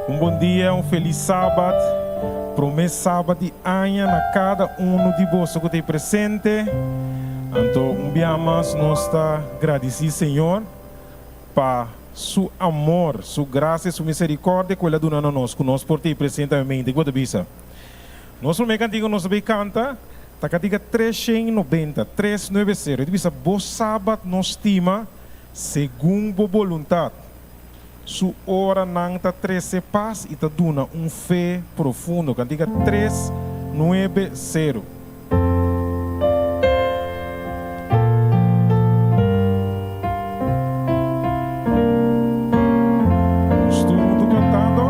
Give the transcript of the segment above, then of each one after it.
Un bon dia, un felis sabat, promé sabat di aña na kada unu di boso ku ta ei presente. Anto un bia mas nos ta gradisí Señor pa Su amor, Su grasia i Su miserikòrdia ku El a duna na nos, ku nos por ta ei presente awe. Ku bo ta bisa? Nos promé kantiga ku nos ta bay kanta ta kantiga 390, 390. E ta bisa, Bo sabat no stima segun bo boluntat. Su oranan ta trese pas i ta duna un fe profundo. Kantiga 390. Nos tur huntu kantando.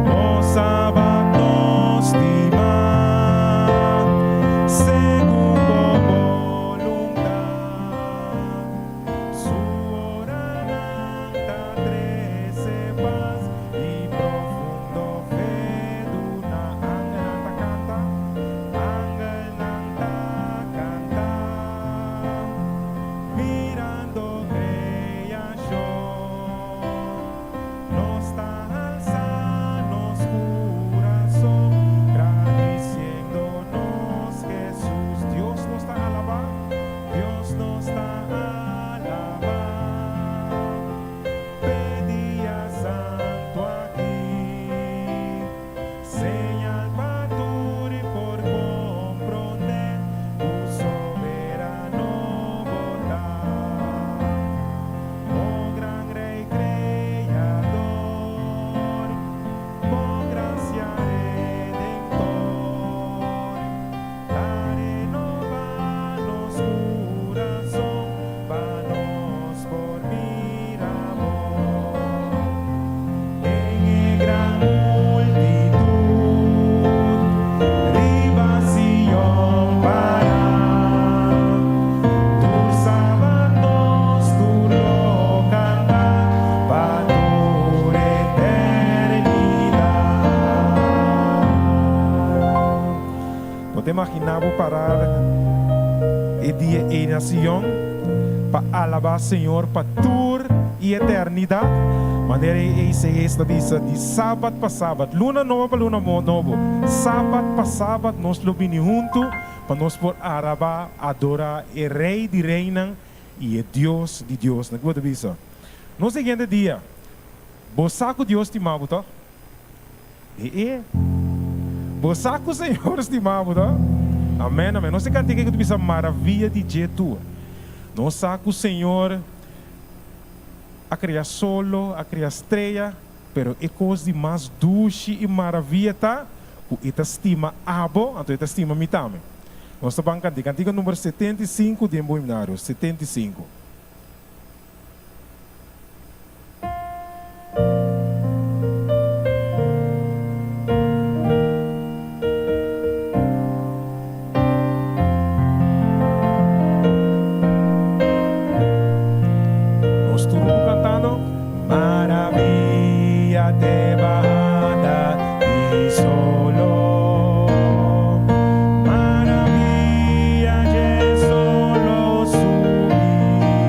Bo sabat no stima segun bo boluntat. Su oranan ta trese pas i profundo fe duna. Angelnan ta kanta, angelnan ta kanta. Mirando creacion, nos ta alza nos curason, gradiciendo nos Jesus. Dios nos ta alaba, Dios nos ta alaba, p'e dia santo aki. Señal pa tur i por comprende cu soberano bo ta. O gran Rey Creador, bo gracia Redentor, ta renoba nos curazon pa nos por mira bo. Den e gran multitud riba Sion pará, tur sabat nos tur lo kantá pa tur eternidat. Bo ta imaginá bo pará e dia ei na Sion pa alabá Señor pa tur i eternidat? Manera e Isaías ta bisa, Di sabat pa sabat, luna nobo pa luna nobo, sabat pa sabat nos lo bini huntu pa nos por arabá, adorá e Rei di reinan i e Dios di diosnan. Ki bo ta bisa? No siguiente dia, bo sa ku Dios stima bo, tòg? E e. Bo sa ku Señor stima bo, tòg? Amèn, amèn. Nos e kantika ku ta bisa maravia di dje tur. Nos sa ku Señor a krea solo, a krea strea, pero e kos di mas dushi i maravia ta ku e ta stima abo, anto e ta stima mi tambe. Nos ta ban kantika, kantika number 75 den bo himnario, 75. Nos tur ku kantando. Maravia te bahada di solo. Maravia dje solo subi.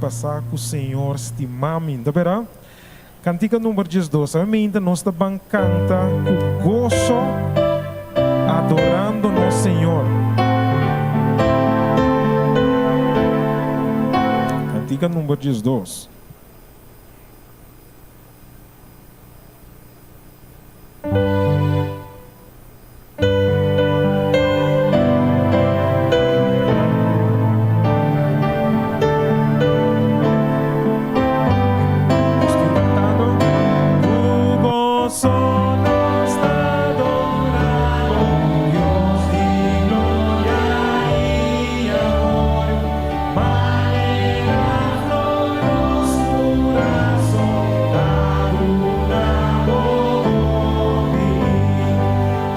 pa sa ku Señor stima mi. Ta bera? Kantika number 12. Awe meinta nos ta ban kanta ku goso adorando nos Señor. Kantika number 12. Nos tur cantando. Cu gozo nos ta adora bo, Dios di gloria y amor. Manera flor nos curazon ta duna bo hopi.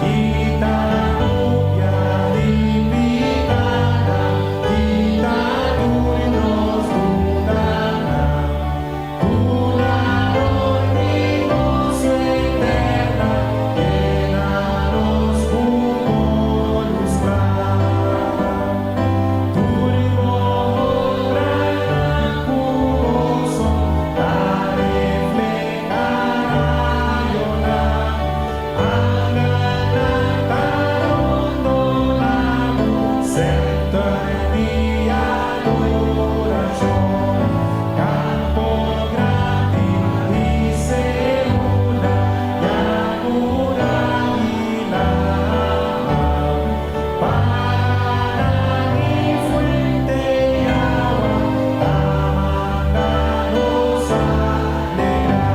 Kita nubia di picada, kita tur nos dudanan. Dunador di gozo eterna, yena nos cu bo luz cla. Tur bo obranan cu gozo ta refleha rayonan. Angelnan ta rondona bo, semper di adorashon. Kampo grandi i serunan, llanura i laman, paranan i fuente i awa ta manda nos alegrá.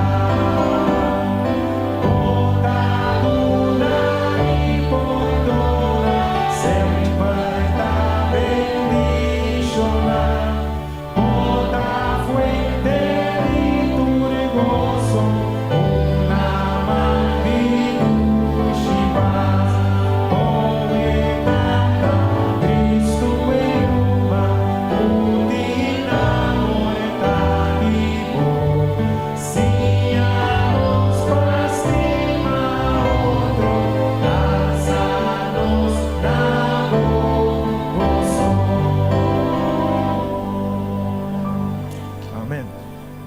Bo ta duna i pordona, semper ta bendishoná. Bo ta fuente di tur goso, un laman di dushi pas. Bo e Tata, Cristo e Ruman, ku tin amor ta di bo. Siña nos pa stima otro, alsa nos na bo goso. Amen.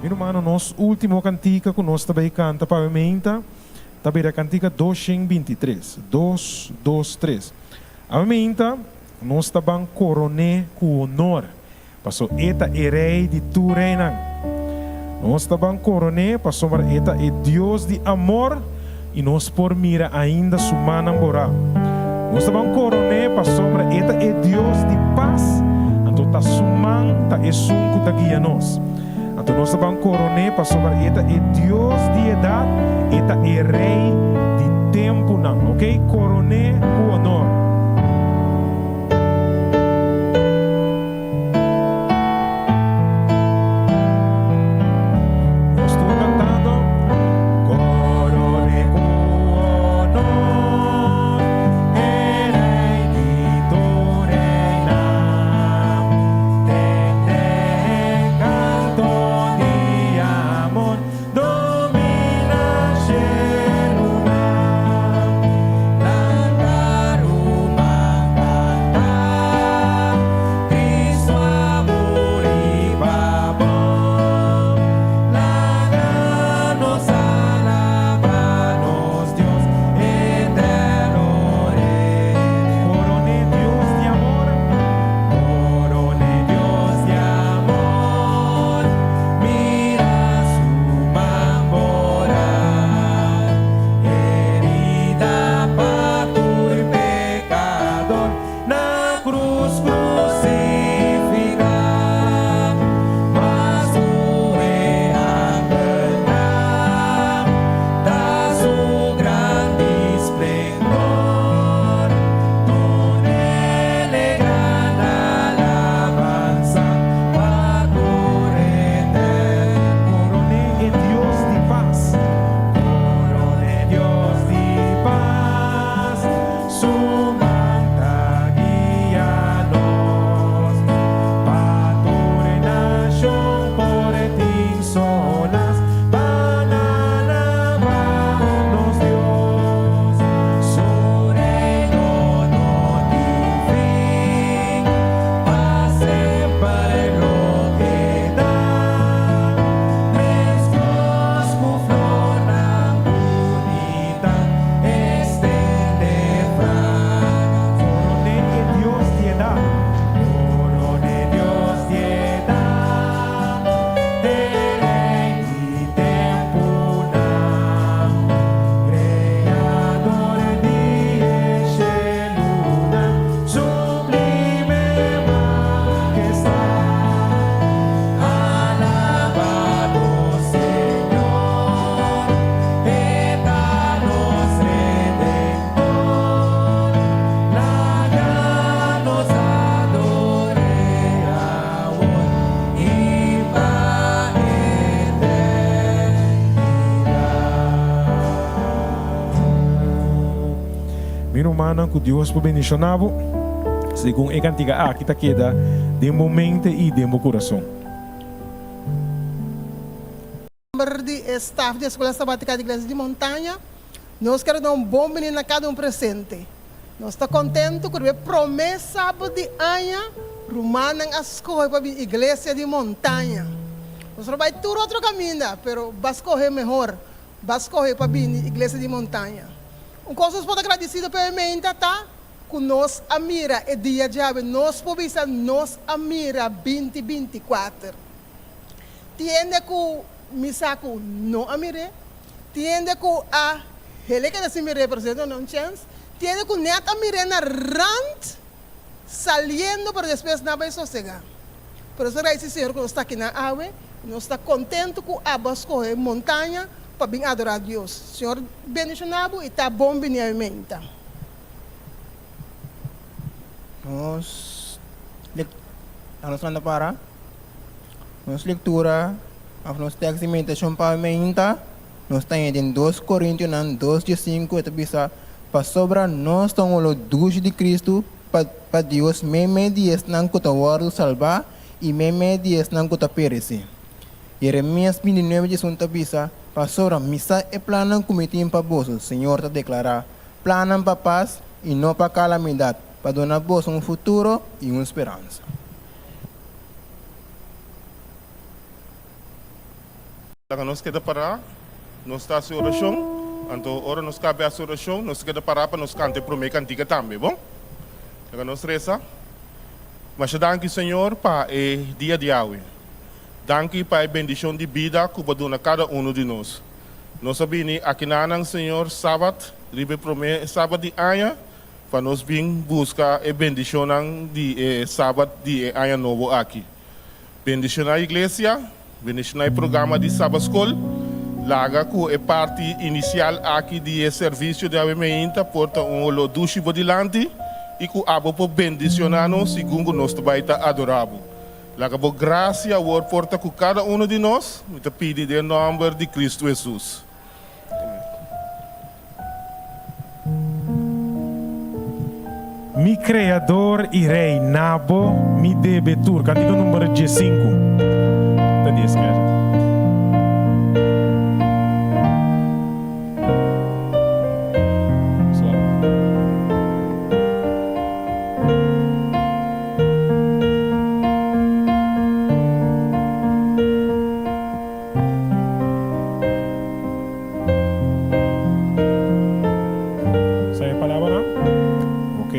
Mi rumannan, nos ultimo kantika ku nos ta bai kanta pa awe-meinta ta bira kantika 223. Dos, dos, tres. Awe-meinta nos ta ban koron'é ku honor. Paso e ta e Rei di tur reinan. Nos ta ban koron'é pasobra e ta e Dios di amor i nos por mira ainda su mannan borá. Nos ta ban koron'é pasobra e ta e Dios di pas, anto ta su man ta esun ku ta guia nos. Anto nos ta ban koron'é pasobra e ta e Dios di edat, e ta e Rei di tempunan. Oke, koron'é ku honor. Nos tur cantando. Corone cu honor, e Rey di tur reynan. Tende e canto di amor, domina shelunan. Lanta. Mi rumannan ku Dios por bendishoná bo segun e kantiga aki ta keda den bo mente i den bo kurason. Nomber di e staf di Escuela Sabatica di Iglesia di Montaña, nos ker duna un bon bini na cada un presente. Nos ta contento cu riba e prome sabado di aña rumannan a scoge pa bin Iglesia di Montaña. Nos por bay tur otro caminda, pero ba scoge mehor, ba scoge pa bini Iglesia di Montaña. Un cos nos por ta agradecido p'e meinta ta cu nos a mira e dia djawe, nos por bisa nos a mira binti 24. Tin hende ku mi sa ku no a mir'é, tin hende ku a hele keda sin mir'é pero si duna un chèns, tin hende ku nèt a mir'é na rant saliendo pero despues nan a bai sosegá. Por eso gradisí Señor ku nos ta akinan awe, i nos ta kontentu ku abo a skohe montaña pa bin adorá Dios. Señor bendishoná bo i ta bon bini awe meinta. Nos nos manda para. Nos lektura òf nos tèks di meditashon pa meinta nos ta haña den Dos Korintionan dos diesinku e ta bisa, Pasobra nos ta un oló dushi di Kristu pa pa Dios meimei di esnan ku ta wòrdu salbá i meimei di esnan ku ta peresé. Jeremias 29 11 ta bisa, Pasobra mi sa e plannan ku mi tin pa boso, Señor ta deklará, plannan pa pas i no pa kalamidat, pa duna boso un futuro i un speransa. Laga nos keda pará, nos ta hasi orashon, anto ora nos kabe hasi orashon, nos ta keda pará pa nos kanta e promé kantika tambe, bon? Laga nos resa. Masha danki, Señor, pa e dia di awe. Danki pa e bendishon di bida ku bo a duna kada unu di nos. Nos a bini akinanan, Señor, sabat, riba e promé sabat di aña, pa nos bin buska e bendishonnan di e sabat di e aña nobo aki. Bendishoná iglesia, bendishoná e programa di Sabat Skol. Laga ku e parti inisial aki di e servisio di awe meinta por ta un oló dushi bo dilanti i ku abo por bendishoná nos segun ku nos ta bai ta adorá bo. Laga bo grasia awor por ta ku kada unu di nos, mi ta pidi den nòmber di Kristu Hesus. Mi Creador y Rey, na Bo mi debe tur. Cantica numero 15. Ta dies kere. Sa e palabranan? Ok.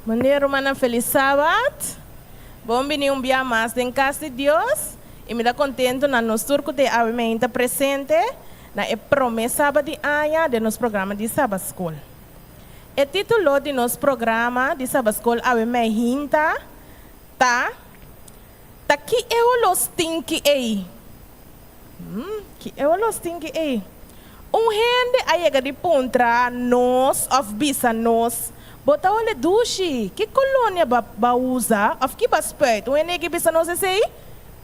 Bon dia rumannan felis sabat. Bon bini un bia mas den kas di Dios i mi ta kontentu na nos tur ku te awe meinta presente na e prome sabat di aña den nos programa di Sabat Skol. E titulo di nos programa di Sabat Skol awe meinta ta Ta ki e holó stinki ei? Ki e holó stinki ei? Un hende a yega di puntra nos òf bisa nos, Bo ta hole dushi, ki kolonia bo a usa òf ki bo a spuit? Un hende yega bisa nos esei?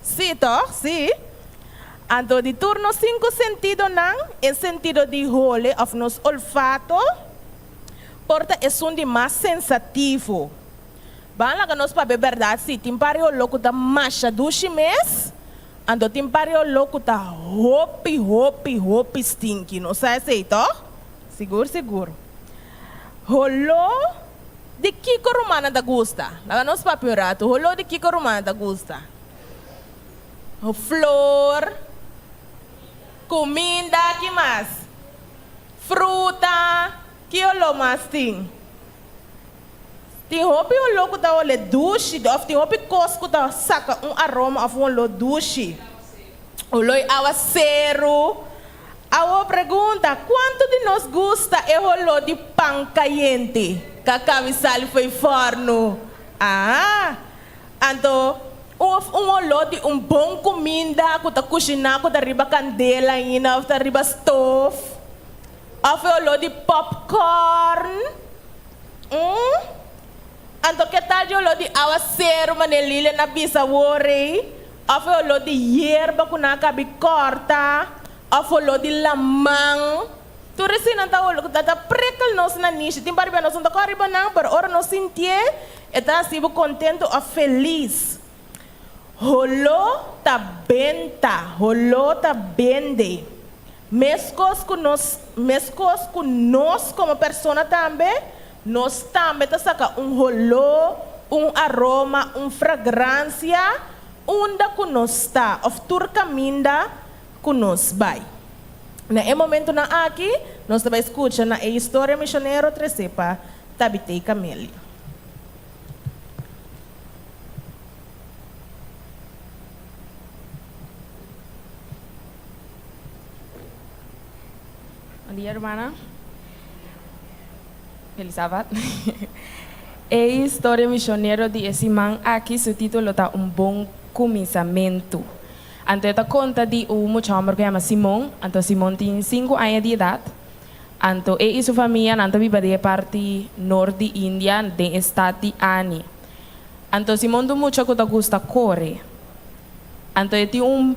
Sí, tòg? Sí. Anto di tur nos sinku sentidonan, e sentido di hole òf nos olfato por ta esun di mas sensativo. Ban laga nos papia bèrdat, sí, tin par di holó ku ta masha dushi mes, anto tin par di holó ku ta hopi, hopi, hopi stinki. Nos sa esei, tòg? Sigur, sigur. Holó di kiko rumannan ta gusta? Laga nos papia un ratu. Holó di kiko rumannan ta gusta? Flor, kuminda, ki mas? Fruta, ki holó mas tin? Tin hopi oló ku ta ole dushi òf tin hopi kos ku ta saka un aroma òf un oló dushi. Oló i awaseru. Awor pregunta, kuantu di nos gusta e holó di pan kayente ku a kabi sali for e fòrnu? Aha! Anto, òf un oló di un bon kuminda ku ta kushiná ku ta riba kandela ainda òf ta riba stof? Òf e oló di pòpkòrn? Un, Anto ke tal di oló di awaseru manera Lilian a bisa awor ei? Òf e oló di yerba ku nan a kabi kòrta? Òf oló di laman? Tur eseinan ta oló ku ta ta prikkel nos na nishi. Tin par bia nos no ta kòrda riba nan, pero ora nos sintié, e ta hasi bo kontentu òf felis. Holó ta benta, holó ta bende. Meskos ku nos, meskos ku nos komo persona tambe, nos tambe ta saka un holó, un aroma, un fragransia unda ku nos ta òf tur kaminda ku nos bai. Na e momentunan aki, nos ta bai skucha na e historia mishonero tresé pa Tabitei Camelia. Bon dia hermana. Feliz Sabat. E historia misionero di e siman aki su titulo ta Un bon kuminsamentu. Anto e ta konta di un mucha hòmber ku yama Simon. Anto Simon tin sinku aña di edat. Anto e i su famia nan ta biba den e parti nort di India den e stat di Ani. Anto Simon ta un mucha ku ta gusta kore. Anto e tin un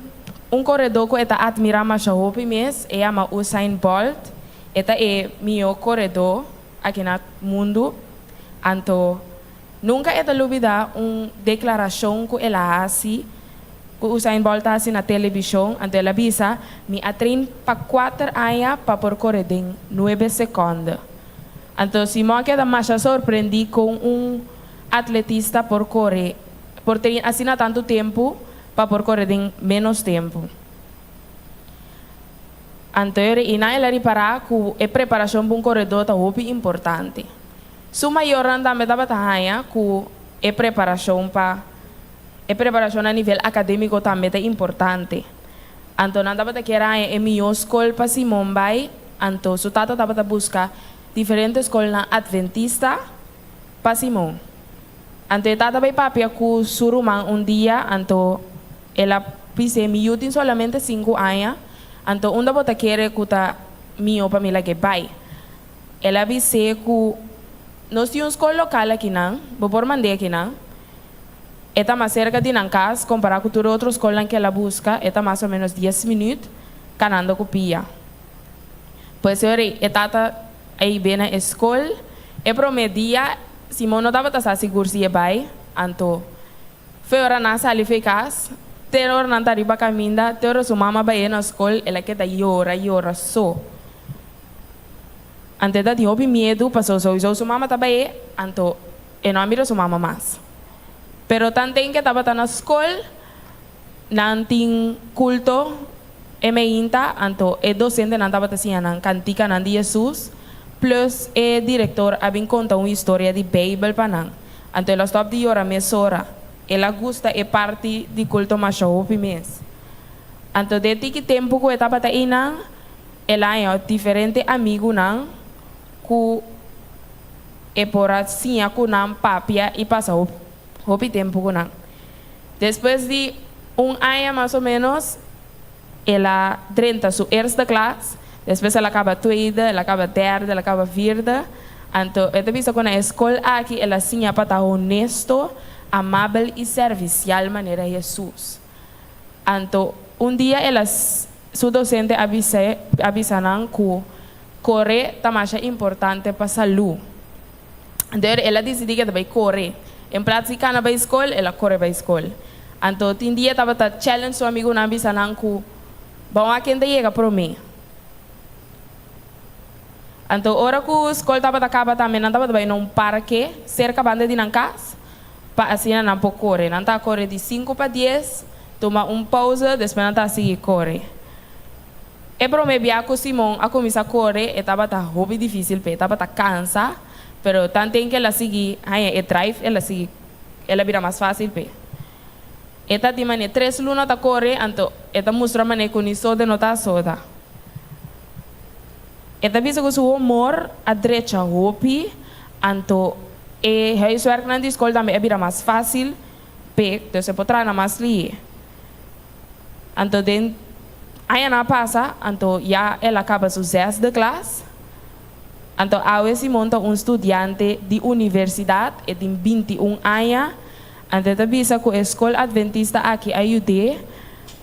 un koredó ku e ta atmirá masha hopi mes, e yama Usain Bolt. E ta e mihó koredó aki na mundu. Anto nunka e ta lubidá un deklarashon ku el a hasi, ku Usain Bolt a hasi na telebishon. Anto el a bisa, Mi a train pa kuater aña pa por kore den nuebe sekònde. Anto Simon a keda masha sorprendí kon un atletista por kore por train asina tantu tempu pa por kore den ménos tempu. Anto e reina el a ripará ku e preparashon pa un koredó ta hopi importante. Su mayornan tambe tabata haña ku e preparashon pa e preparashon a nivel akadémiko tambe ta importante. Anto nan tabata kier haña e mihó skol pa Simon bai, anto su tata tabata buska diferente skolnan atventista pa Simon. Anto e tata bai papia ku su ruman un dia, anto el a bis'é, Mi yu tin solamente sinku aña, anto unda bo ta kere ku ta mihó pa mi lag'é bai? El a bis'é ku nos tin un skol lokal akinan, bo por mand'é akinan. E ta mas serka di nan kas kompará ku tur e otro skolnan ku el a buska, e ta mas o ménos dies minüt kanando ku pia. Pues e ora e tata a hib'é na e skol, e promé dia Simon no tabata sa sigur si e bai, anto fe ora nan a sali fe kas, te ora nan ta riba kaminda, te ora su mama bai e na skol, el a keda yora, yora so. Anto e ta tin hopi miedu pasobra souiso su mama ta bai e, anto e no a mira su mama mas. Pero tanten ke tabata na skol, nan tin kulto e meinta, anto e dosentenan tabata siña nan kantikanan di Hesus. Plus e direktor a bin konta un historia di Beibel pa nan. Anto el a stòp di yora mesora. El a gusta e parti di kulto masha hopi mes. Anto den tiki tempu ku e tabata einan, el a haña diferente amigunan ku e por a siña ku nan papia i pasa hopi tempu ku nan. Despues di un aña mas o ménos, el a drenta su eerste klas, despues el a kaba tweede, el a kaba derde, el a kaba vierde. Anto e ta bisa ku na e skol aki el a siña pa ta honesto, amabel i servisial manera Hesus. Anto un dia el a su dosente a bis'é a bisa nan ku kore ta masha importante pa salú. Anto el a disidí ku e ta bai kore. En plats di kana bai skol, el a kore bai skol. Anto tin dia e tabata challenge su amigunan bisa nan ku bon a ken ta yega promé. Anto ora ku skol tabata kaba tambe nan tabata bai na un parke serka banda di nan kas pa asina nan por kore. Nan ta kore di sinku pa dies, tuma un pauze, despues nan ta sigui kore. E promé bia ku Simon a kuminsá kore e tabata hopi difísil p'e, e tabata kansa, pero tanten ku el a sigui haña e drive el a sigui el a bira mas fásil p'e. E ta tin manera tres luna ta kore anto e ta mustra manera ku ni soda no ta soda. E ta bisa ku su humor a drecha hopi anto e huiswerknan di skol tambe a bira mas fásil p'e, dus e por traha na mas lihé. Anto den añanan a pasa, anto ya el a kaba su zesde klas. Anto awe Simon ta un studiante di universidat, e tin 21 aña. Anto e ta bisa ku e skol adventista aki a yud'é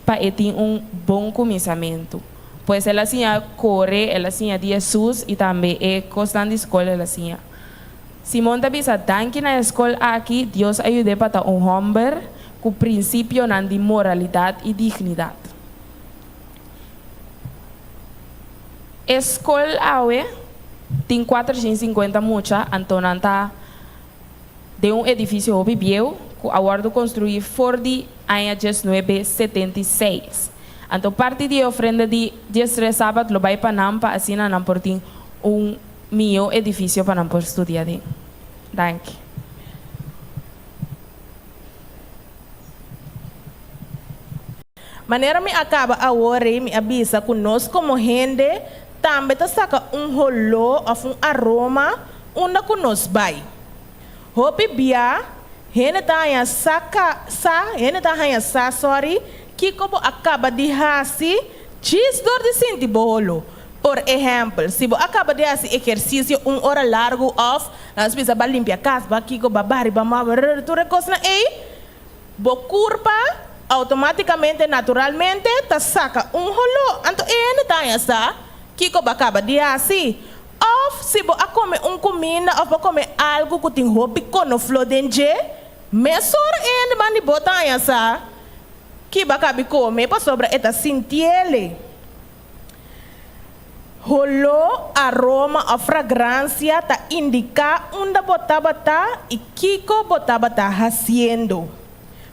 pa e tin un bon kuminsamentu. Pues el a siña kore, el a siña di Hesus i tambe e kosnan di skol el a siña. Simon ta bisa, Danki na e skol aki, Dios a yud'é pa ta un hòmber ku prinsipionan di moralidat i dignidat. E skol awe tin 450 mucha, anto nan ta den un edifisio hopi bieu ku a wòrdu konstruí for di aña 1976. Anto parti di e ofrenda di diestres sabat lo bai pa nan pa asina nan por tin un Mihó edifisio pa nan por studia den. Danki. Manera mi a kaba awor rei mi a bisa ku nos komo hende tambe ta saka un holó òf un aroma unda ku nos bai. Hopi bia hende ta haña sa ka sa hende ta haña sa sòri kiko bo a kaba di hasi djis dor di sinti bo holó. Por ehèmpel, si bo a kaba di hasi ehersisio un ora largu òf, laga nos bisa, ba limpia kas, ba kiko, ba bari, ba mòbe, rrr, tur e kosnan ei, bo kurpa outomátikamente, naturalmente, ta saka un holó. Anto e hende ta haña sa kiko bo a kaba di hasi. Òf, si bo a kome un kuminda òf bo a kome algu ku tin hopi konofló den dje, mesora e hende ban di bo ta haña sa ki bo a kaba di kome pasobra e ta sintiele. Holó, aroma òf fragransia ta indiká unda bo tabata i kiko bo tabata hasiendo.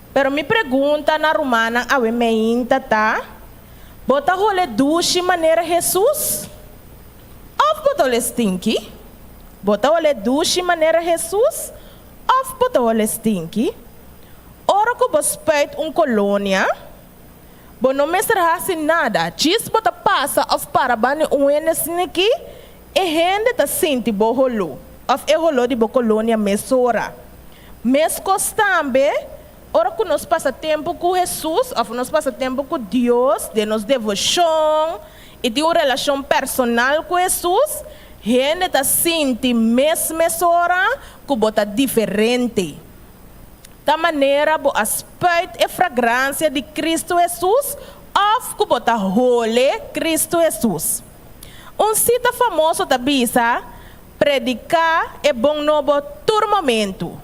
Pero mi pregunta na rumannan awe meinta ta, Bo ta hole dushi manera Hesus? Òf bo ta hole stinki? Bo ta hole dushi manera Hesus? Òf bo ta hole stinki? Ora ku bo spuit un kolonia, Bo no mester hasi nada, djis bo ta pasa òf para banda un hende sniki, e hende ta sinti bo holó òf e holó di bo kolonia mesora. Meskos tambe, ora ku nos pasa tempu ku Hesus òf nos pasa tempu ku Dios den nos devoshon i tin un relashon personal ku Hesus, hende ta sinti mes mesora ku bo ta diferente. Ta manera bo a spuit e fragransia di Kristu Hesus òf ku bo ta hole Kristu Hesus. Un sita famoso ta bisa, Prediká e bon nobo tur momentu.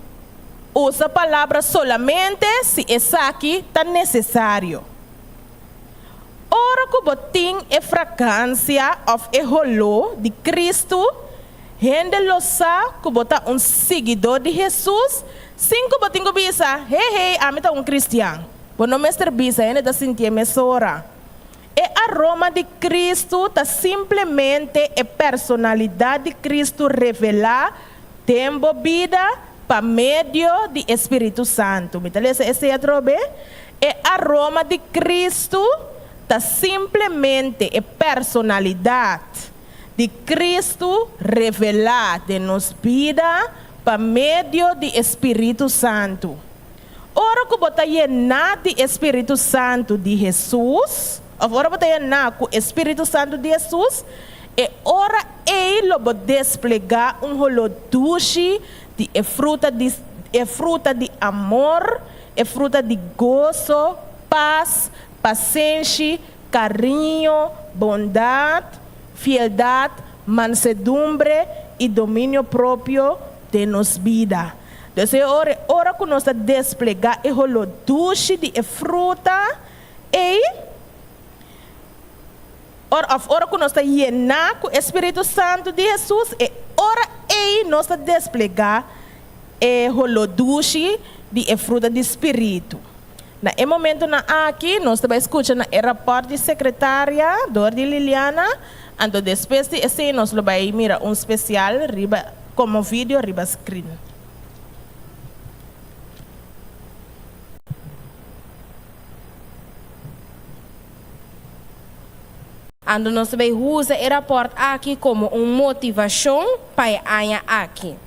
Usa palabra solamente si esaki ta nesesario. Ora ku bo tin e fragransia òf e holó di Kristu, hende lo sa ku bo ta un siguidó di Hesus sin ku bo tin ku bisa, Hey, hey, ami ta un kristian. Bo no mester bisa, hende ta sintié mesora. E. aroma di Kristu ta simplemente e personalidat di Kristu revelá den bo bida pa medio di e Spiritu Santu. Mi ta lesa esei atrobe, E aroma di Kristu ta simplemente e personalidat di Kristu revelá den nos bida pa medio di e Spiritu Santu. Ora ku bo ta yená di e Spiritu Santu di Hesus, òf ora bo ta yená ku e Spiritu Santu di Hesus, e ora ei lo bo desplegá un holó dushi di e fruta di e fruta di amor, e fruta di goso, pas, pasenshi, kariño, bondat, fieldat, mansedumbre i dominio propio den nos bida. Dus e ora e ora ku nos ta desplegá e holó dushi di e fruta ei, ora òf ora ku nos ta yená ku e spiritu santu di Hesus, e ora ei nos ta desplegá e holó dushi di e fruta di spiritu. Na e momentunan aki nos ta bai skucha na e rapòrt di sekretaria dor di Liliana, anto despues di esei nos lo bai mira un spesial riba komo video riba screen. Anto nos ta bai usa e rapòrt aki komo un motivashon pa e aña aki.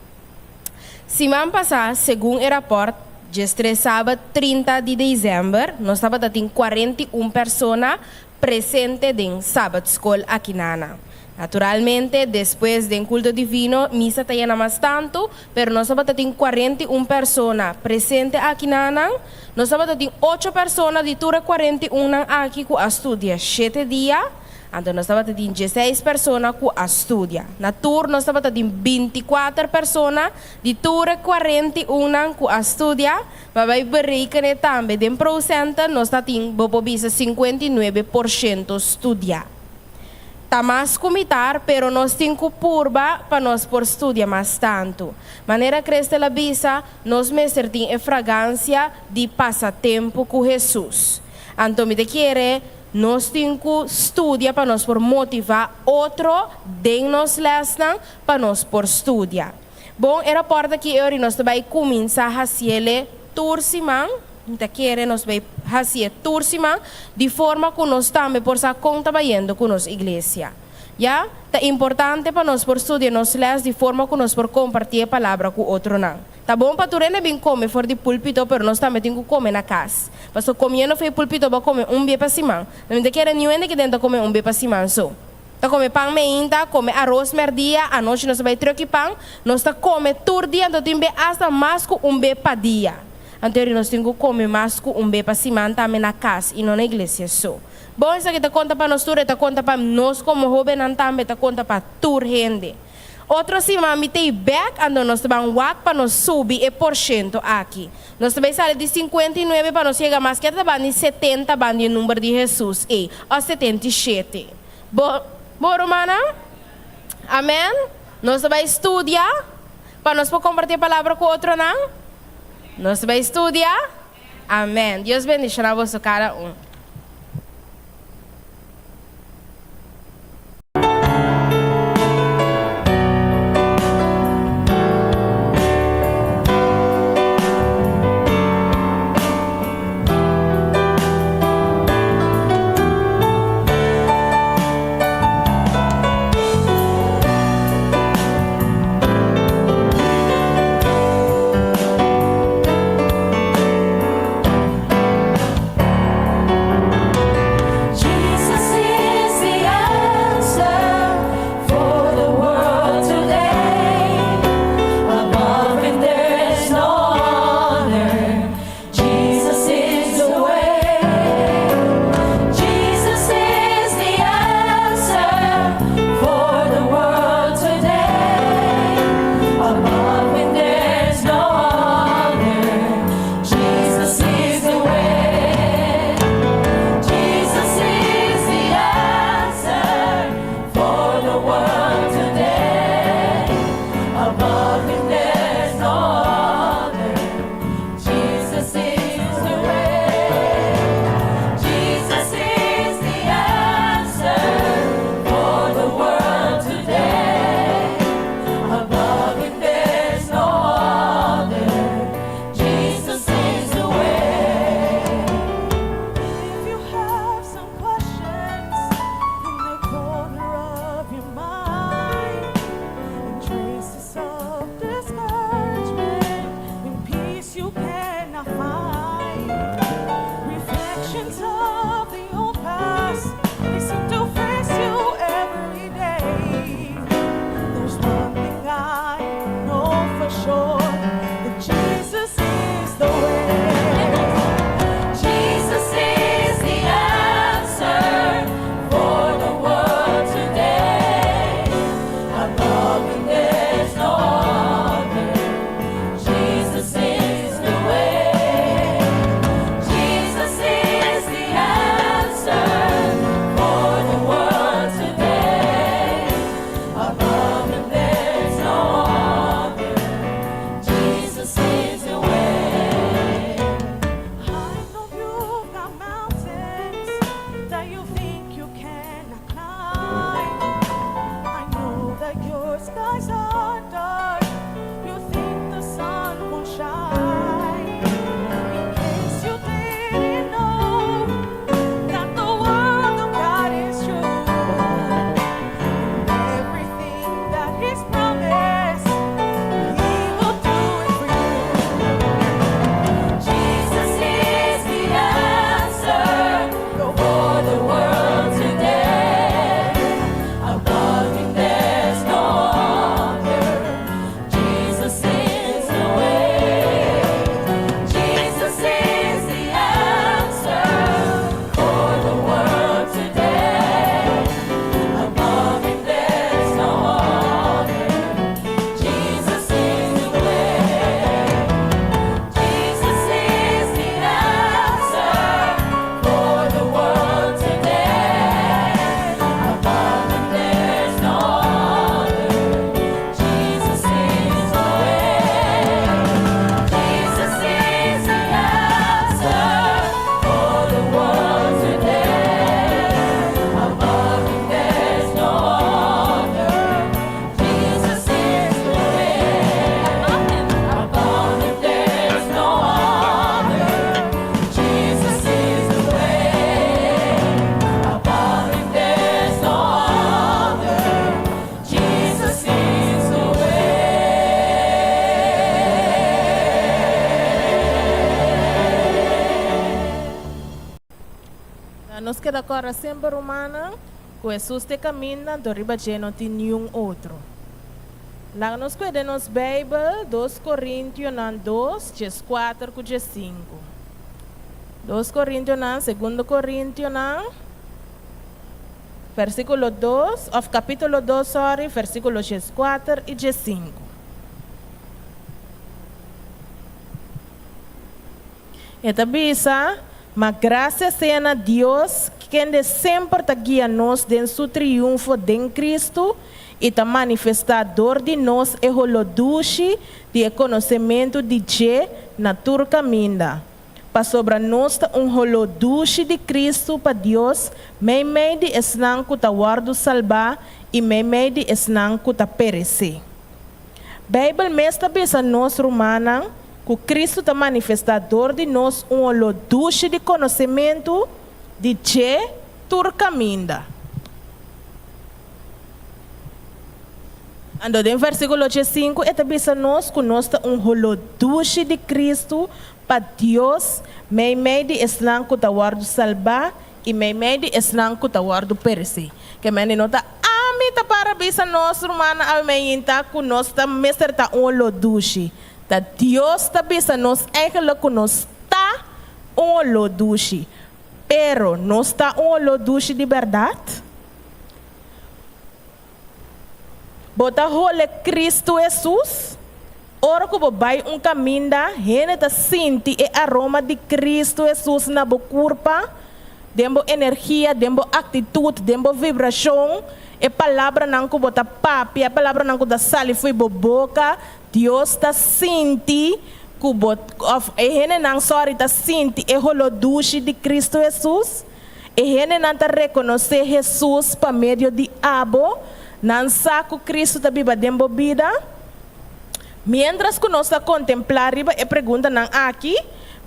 Siman pasá, segun e rapòrt, djestres sabat 30 di desèmber, nos tabata tin 41 persona presente den Sabatskol akinana. Naturalmente, despues den Kulto Divino, misa ta yena mas tantu, pero nos tabata tin 41 persona presente akinanan. Nos tabata tin ocho persona di tur e 41 nan aki ku a studia shete dia. Anto nos tabata tin dieseis persona ku a studia. Na tur nos tabata tin 24 persona di tur e 41 nan ku a studia. Ma bai berekene tambe den prosente nos ta tin bo por bisa 59% studia. Ta mas ku mitar, pero nos tin ku purba pa nos por studia mas tantu. Manera Christel a bisa, nos mester tin e fragansia di pasa tempu ku Hesus. Anto mi ta kere nos tin ku studia pa nos por motivá otro den nos lèsnan pa nos por studia. Bon, e rapòrt aki e ora nos ta bai kuminsá hasiele tur siman. Mi ta kere nos bai hasié tur siman di forma ku nos tambe por sa kon ta bayendo ku nos iglesia. Ya, ta importante pa nos por studia nos lès di forma ku nos por kompartí e palabra ku otronan. Ta bon pa tur hende bin kome for di pulpito, pero nos tambe tin ku kome na kas. Pasobra komiendo for e pulpito bo a kome un bia pa siman. No mi ta kere niun hende ki den ta kome un bia pa siman so. Ta kome pan meinta, kome aros merdia, anochi nos ta bai truki pan. Nos ta kome tur dia, anto tin be asta mas ku un be pa dia. Anto eri nos tin ku kome mas ku un be pa siman tambe na kas i no na iglesia so. Bon, esaki ta konta pa nos tur, e ta konta pa nos komo hobennan tambe, e ta konta pa tur hende. Otro siman mi ta i bek, anto nos ta ban wak pa nos subi e porshento aki. Nos ta bai sali di 59 pa nos yega mas ke ta ban di 70 ban di e number di Hesus ei, òf 77. Bo, bo rumannan? Amen? Nos ta bai studia pa nos por kompartí e palabra ku otronan? Nos ta bai studia? Amen. Dios bendishoná boso kada un. keda kòrda semper, rumannan, ku Hesus ta e kaminda, anto riba dje no tin niun otro. Laga nos kue den nos Beibel, Dos Korintionan dos, 14 ku 15. Dos Korintionan, Segundo Korintionan, versíkulo dos, òf kapítulo dos, sòri, versíkulo 14 i 15. E ta bisa, Ma grasia sea na Dios, kende semper ta guia nos den su triunfo den Kristu i ta manifestá dor di nos e holó dushi di e konosementu di dje na tur kaminda. Pasobra nos ta un holó dushi di Kristu pa Dios meimei di esnan ku ta wòrdu salbá i meimei di esnan ku ta peresé. Beibel mes ta bisa nos, rumannan, ku Kristu ta manifestá dor di nos un oló dushi di konosementu di dje tur kaminda. Anto den versíkulo 15 e ta bisa nos ku nos ta un holó dushi di Kristu pa Dios meimei di esnan ku ta wòrdu salbá i meimei di esnan ku ta wòrdu peresé. Ke mende no ta ami ta para bisa nos, rumannan, awe meinta ku nos ta mester ta un oló dushi. Ta Dios ta bisa nos eigenlijk ku nos ta un oló dushi. Pero, nos ta un oló dushi di bèrdat? Bo ta hole Kristu Hesus? Ora ku bo bai un kaminda, hende ta sinti e aroma di Kristu Hesus na bo kurpa, den bo energia, den bo aktitut, den bo vibrashon, e palabranan ku bo ta papia, e palabranan ku ta sali fo'i bo boka, Dios ta sinti ku bo, òf e hendenan, sòri, ta sinti e holó dushi di Kristu Hesus. E hendenan ta rekonosé Hesus pa medio di abo? Nan sa ku Kristu ta biba den bo bida? Miéntras ku nos ta kontemplá riba e preguntanan aki,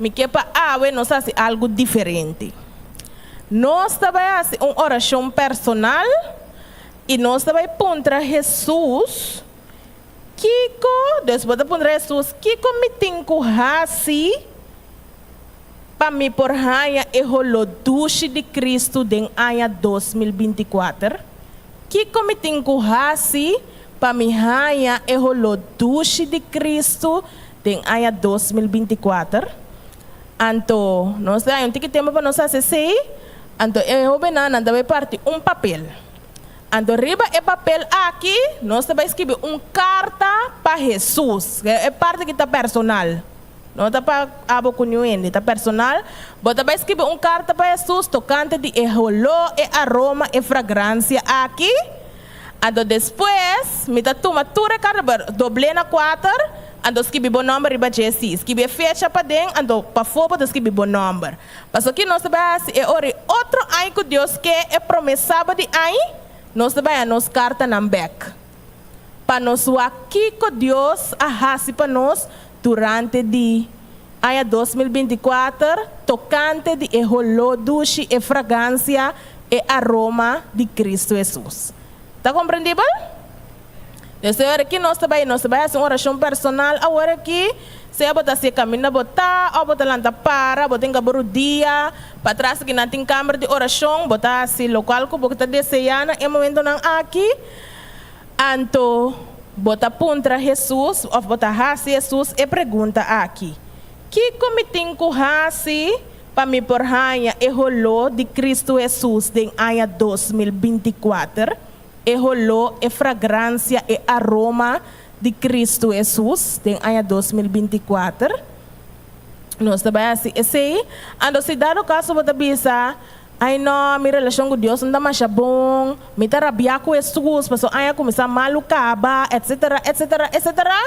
mi ke pa awe nos hasi algu diferente. Nos ta bai hasi un orashon personal i nos ta bai puntra Hesus kiko, dus bo ta puntra Hesus, kiko mi tin ku hasi pa mi por haña e holó dushi di Kristu den aña 2024? Kiko mi tin ku hasi pa mi haña e holó dushi di Kristu den aña 2024? Anto, nos ta haña un tiki tempu pa nos hasi esei, anto e hóbennan nan ta bai parti un papel. Anto riba e papel aki nos ta bai skibi un karta pa Hesus. E parti aki ta personal. No ta pa abo ku niun hende, ta personal. Bo ta bai skibi un karta pa Hesus tokante di e holó, e aroma, e fragransia aki. Anto despues mi ta tuma tur e karta, bo dobl'é na kuater, anto skibi bo nòmber riba dje si. Skibi e fecha paden, anto pafó bo ta skibi bo nòmber. Pasobra ki nos ta bai hasi e ora i otro aña ku Dios ke e promé saba di aña, nos ta bai haña nos kartanan bèk. Pa nos wak kiko Dios a hasi pa nos durante di aña 2024 tokante di e holó dushi, e fragansia, e aroma di Kristu Hesus. Ta komprendibel? Desde ora aki nos ta bai, nos ta bai hasi un orashon personal awor aki, sea bo ta hasi e kaminda bo ta, òf bo ta lanta para, bo tin kaba rudia, patras aki nan tin kamber di orashon, bo ta hasi lokual ku bo ta deseá na e momentonan aki. Anto bo ta puntra Hesus òf bo ta hasi Hesus e pregunta aki, Kiko mi tin ku hasi pa mi por haña e holó di Kristu Hesus den aña 2024? E holó, e fragransia, e aroma di Kristu Hesus den aña 2024? Nos ta bai hasi esei. Anto si dado kaso bo ta bisa, Ai no, mi relashon ku Dios no ta masha bon, mi ta rabiá ku Hesus pasobra aña kuminsá malu kaba, etsetera, etsetera, etsetera.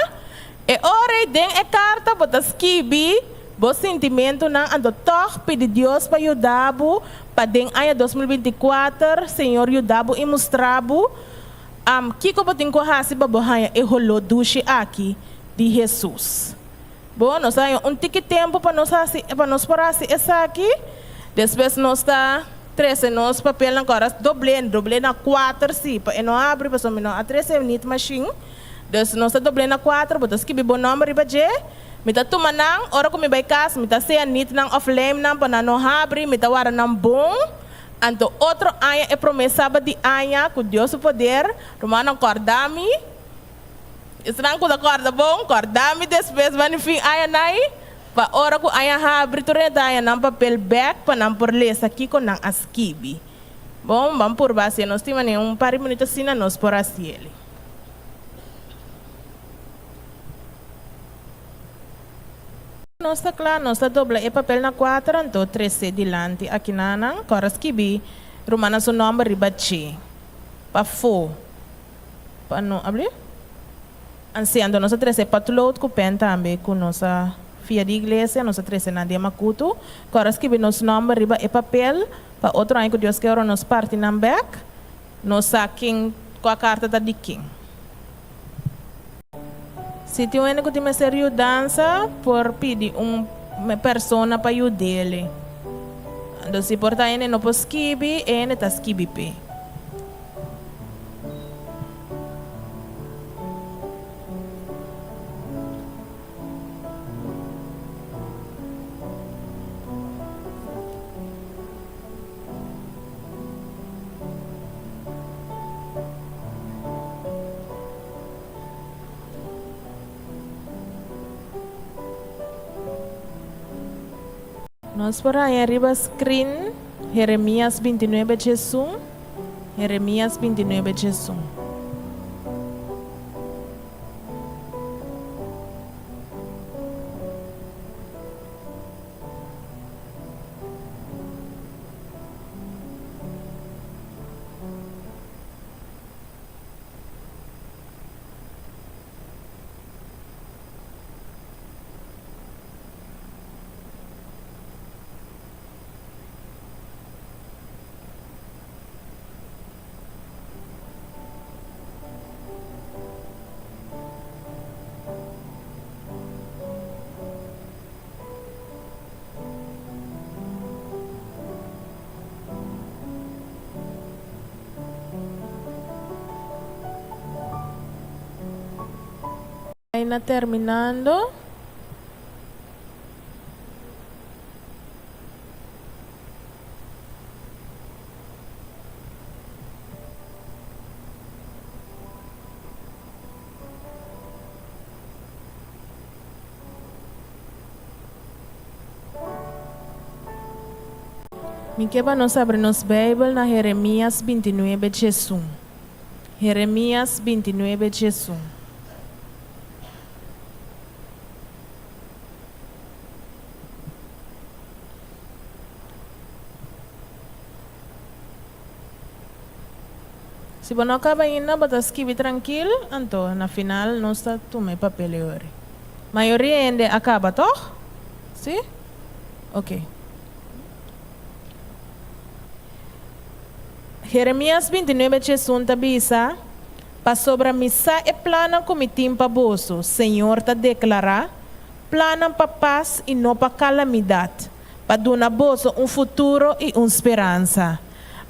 E ora ei den e karta bo ta skibi bo sintimentunan anto tòg pidi Dios pa yuda bo pa den aña 2024 Señor yuda bo i mustra bo kiko bo tin ku hasi pa bo haña e holó dushi aki di Hesus. Bo, nos a haña un tiki tempu pa nos hasi, pa nos por hasi esaki. Despues nos ta trese nos papelnan ku ora dobl'é, dobl'é na kuater si, pa e no habri pasobra mi no a trese nit mashin. Dus nos ta dobl'é na kuater, bo ta skibi bo nòmber riba dje. Mi ta tuma nan, ora ku mi bai kas mi ta sea nit nan òf lijm nan pa nan no habri, mi ta warda nan bon. Anto otro aña e promé sabat di aña, ku Dios su poder, rumannan kòrda mi, esnan ku ta kòrda bon, kòrda mi despues bani fin aña nai, pa ora ku aña habri tur hende ta haña nan papel bèk pa nan por lesa kiko nan a skibi. Bon, ban purba hasié. Nos tin manera un par di minuto asina nos por hasiel. Nos ta kla, nos ta dobla e papel na kuater anto trese dilanti akinanan. Kòrda skibi rumannan su nòmber riba dje. Pafó. Pa no abri. Ansi, anto nos a trese potlood ku pèn tambe ku nos a fia di iglesia, nos a trese nan den makutu. Kòrda skibi nos nòmber riba e papel pa otro aña ku Dios ke ora nos parti nan bèk, nos sa ken kua karta ta di ken. Si tin un hende ku tin mester yudansa, por pidi un persona pa yud'el. Anto si por ta hende no por skibi, e hende ta skibi p'e. Nos por haña riba screen Jeremías 29 djesun, Jeremías 29 djesun. Aina terminando. Mi ke pa nos abri nos Beibel na Jeremias 29 djesun. Jeremias 29 djesun. Si bo no kaba ainda, bo ta skibi trankil, anto na final nos ta tuma e papel e ori. Mayoria hende a kaba, tòg? Sí? Oke. Jeremias 29 djesun ta bisa, Pasobra mi sa e plannan ku mi tin pa boso, Señor ta deklará, plannan pa pas i no pa kalamidat, pa duna boso un futuro i un speransa.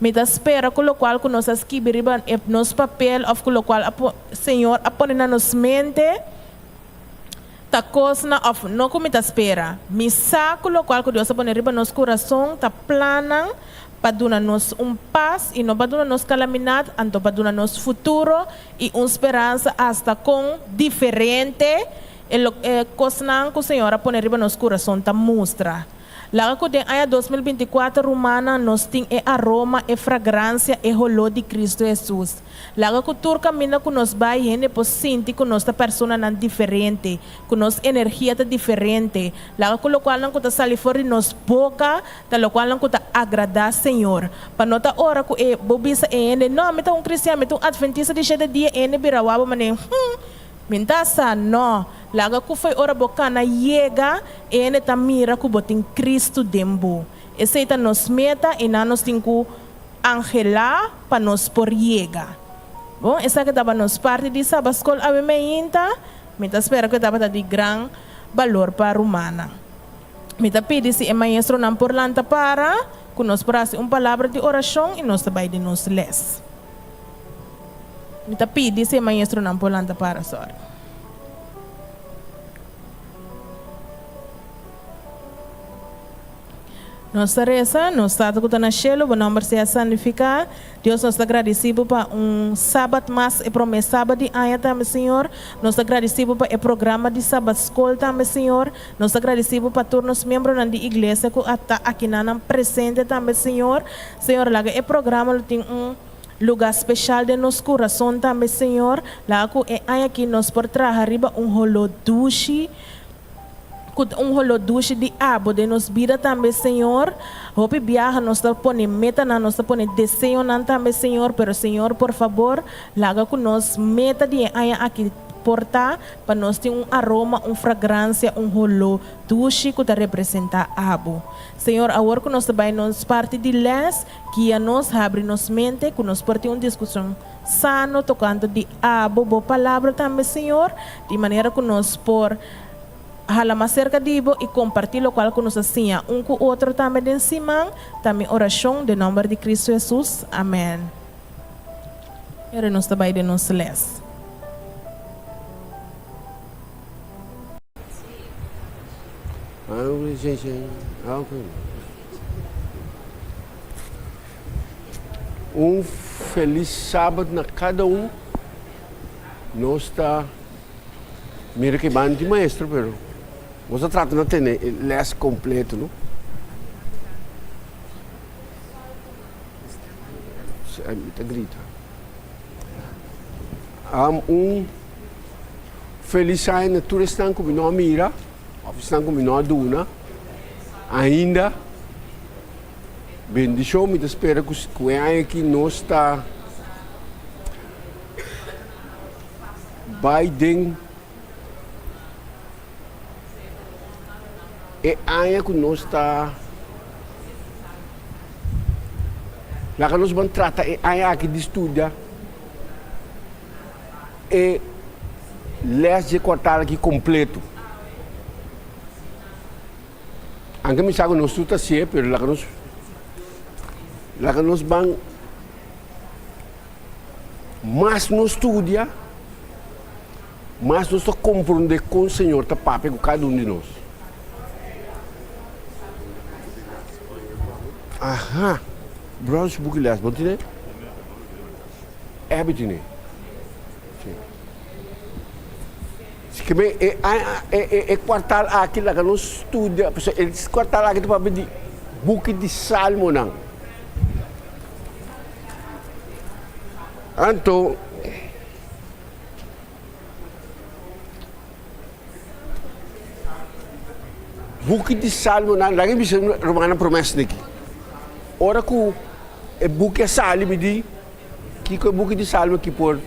Mi ta spera ku lokual ku nos a skibi riba e nos papel òf ku lokual a Señor a pone na nos mente ta kosnan òf no ku mi ta spera. Mi sa ku lokual ku Dios a pone riba nos kurason ta plannan pa duna nos un pas i no pa duna nos kalaminat, anto pa duna nos futuro i un speransa asta kon diferente e e kosnan ku Señor a pone riba nos kurason ta mustra. Laga ku den aña 2024 rumannan nos tin e aroma, e fragransia, e holó di Kristu Hesus. Laga ku tur kaminda ku nos bai hende por sinti ku nos ta personanan diferente, ku nos energia ta diferente. Laga ku lokualnan ku ta sali for di nos boka ta lokualnan ku ta agradá Señor. Pa no ta ora ku e bo bisa e hende, No, mi ta un kristian, mi ta un adventista di shete dia, e hende bira wak bo manera, Hum! Mi ta sa, no. Laga ku fo'i ora bo kana yega, e hende ta mira ku bo tin Kristu den bo. Esei ta nos meta i nan nos tin ku anhelá pa nos por yega. Bon, esaki tabata nos parti di Sabaskol awe meinta. Mi ta spera ku e tabata di gran balor pa rumannan. Mi ta pidi si e maestronan por lanta para, ku nos por hasi un palabra di orashon i nos ta bai di nos lès. Mi ta pidi si e maestronan por lanta para, sorry. Nos ta resa, Nos Tata ku ta na shelu, bo nòmber sea santifiká. Dios, nos ta gradisí bo pa un Sabat mas, e promé Sabat di aña tambe, Señor. Nos ta gradisí bo pa e programa di Sabat Skol tambe, Señor. Nos ta gradisí bo pa tur nos miembronan di iglesia ku a ta akinanan presente tambe, Señor. Señor, laga e programa lo tin un lugá speshal den nos kurason tambe, Señor. Laga ku e aña aki nos por traha riba un holó dushi. Ku ta un holó dushi di abo den nos bida tambe, Señor. Hopi biaha nos ta pone metanan, nos ta pone deseonan tambe, Señor, pero Señor, por fabor, laga ku nos meta di e aña aki por ta pa nos tin un aroma, un fragransia, un holó dushi ku ta representá abo. Señor, awor ku nos ta bai nos parti di lès, guia nos, habri nos mente, ku nos por tin un diskushon sano tokante di abo, bo palabra tambe, Señor, di manera ku nos por hala mas serka di bo i kompartí lokual ku nos a siña un ku otro tambe den siman, ta mi orashon den nòmber di Kristu Hesus, amèn. I ora nos ta bai den nos lès. Un felis sabat na kada un. Nos ta mira ke ban di maestro pero nos ta trata na tene e les kompleto no. Mi ta grita. Un felis aña na tur esnan ku mi no a mira òf esnan ku mi no a duna ainda. Bendishon mi ta spera ku e aña aki nos ta bai den e aña ku nos ta laga nos ban trata e aña aki di studia e les dje kwartal aki kompleto. Anke mi sa ku nos tur ta hasié, pero laga nos laga nos ban mas nos studia, mas nos ta komprondé kon Señor ta papia ku kada un di nos. Aha, Brown su buki les, bo tine? Abby tine. Skirbi e e kwartal aki laga nos studia, pasobra e kwartal aki ta papia di buki di Salmonan. Anto, buki di Salmonan, laga mi bisa rumannan promesa aki. Ora ku e buki a sali mi di, kiko e buki di Salmo aki por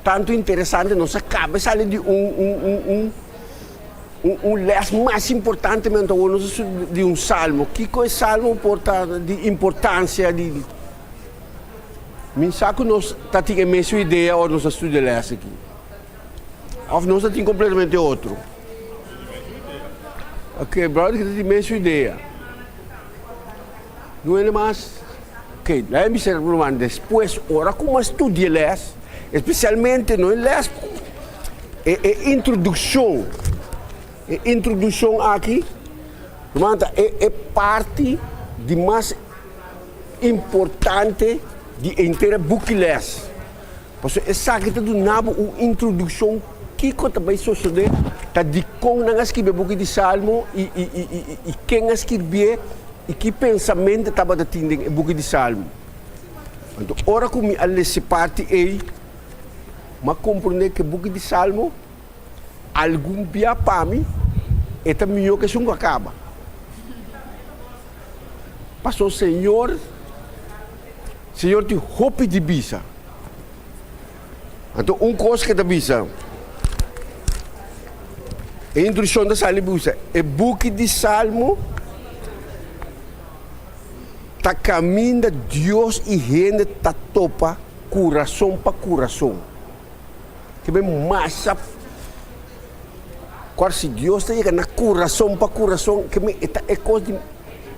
Tantu interesante, nos a kaba sali di un un un un un un les mas importante men awor nos a studia di un salmo. Kiko e salmo por ta di importansia di Mi sa ku nos ta tin e mesun idea ora nos a studia les aki. Of nos ta tin kompletamente otro. Ok, brother ta tin mesun idea. No hende mas. Ok, laga mi bisa ruman, despues ora ku mi a studia les, espesialmente no e les, e e introdukshon, e introdukshon aki, ruman, ta e e parti di mas importante di henter e buki les. Pasobra esaki ta duna bo un introdukshon kiko ta bai sosodé, ta dikon nan a skirbi e buki di Salmo i i i i i ken a skirbié i ki pensamentu tabata tin den e buki di Salmo. Anto ora ku mi a lesa e parti ei, mi a komprondé ku e buki di Salmo algun bia pa mi e ta mihó ku esun ku a kaba. Pasobra Señor, Señor tin hopi di bisa. Anto un kos ke ta bisa, e instrukshon ta sali bisa, e buki di Salmo ta kaminda Dios i hende ta topa kurason pa kurason. Ke men masha kor si Dios ta yega na kurason pa kurason, ke men e ta e kos di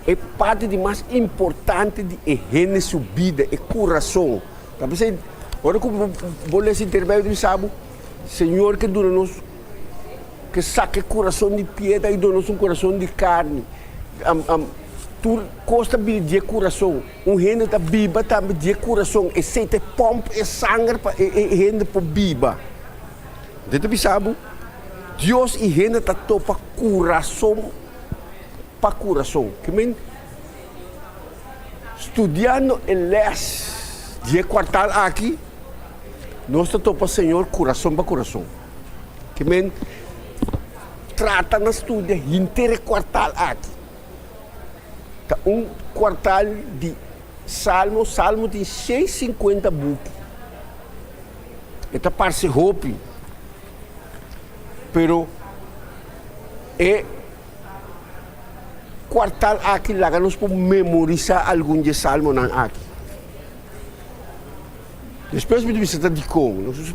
e parti di mas importante di e hende su bida, e kurason. Ta p'esei, ora ku bo lesa henter Beibel ta bisa bo, Señor ke duna nos, ke saka e kurason di piedra i duna nos un kurason di karni. Tur kos ta bini di e kurason. Un hende ta biba tambe di e kurason. Esei ta e pòmp e sanger pa e e hende por biba. Bo ta bisa bo, Dios i hende ta topa kurason pa kurason. Ke men, studiando e lès di e kuartal aki, nos ta topa Señor kurason pa kurason. Ke men, trata na studia henter e kuartal aki. Ta un kuartal di Salmo. Salmo tin 650 buki. E ta parse hopi, pero e kuartal aki laga nos por memorisá algun di e salmonan aki. Despues mi ta bisa ta dikon. Nos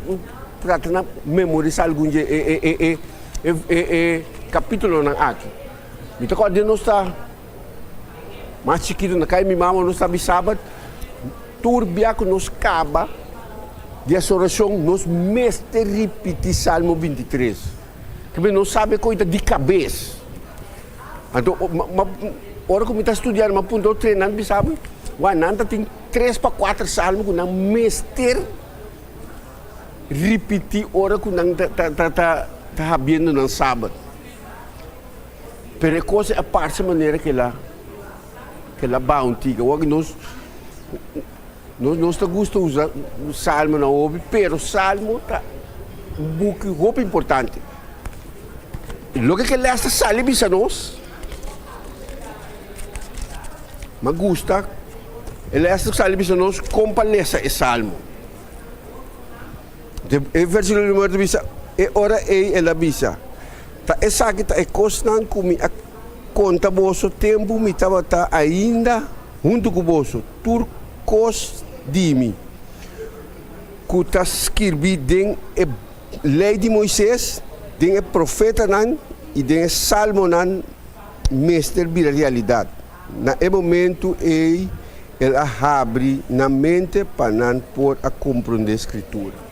trata na memorisá algun di e e kapitulonan aki. Mi ta kòrda nos ta mas chikitu na kai mi mama nos ta bisabat tur bia ku nos kaba di hasi orashon nos mester ripití Salmo 23. Pasobra nos sabe ku ta di kabes. Anto ora ku mi ta studiando mi a puntra otro nan bisa mi wak nan ta tin tres pa kuater salmo ku nan mester ripití ora ku nan ta habiendo nan sabat. Pero e kos a parse manera ku el a ku el a baha un tiki. Awor ku nos nos ta gusta usa salmo na hopi, pero salmo ta un buki hopi importante. Loke ke lès ta sali bisa nos, mi a gusta e lès ta sali bisa nos kon pa lesa e salmo. E versíkulo número ta bisa, E ora ei el a bisa, Ta esaki ta e kosnan ku mi a konta boso tempu mi tabata ainda huntu ku boso, tur kos di mi ku ta skirbí den e Lei di Moises, den e Profetanan i den e Salmonan mester bira realidat. Na e momentu ei el a habri nan mente pa nan por a komprondé Skritura.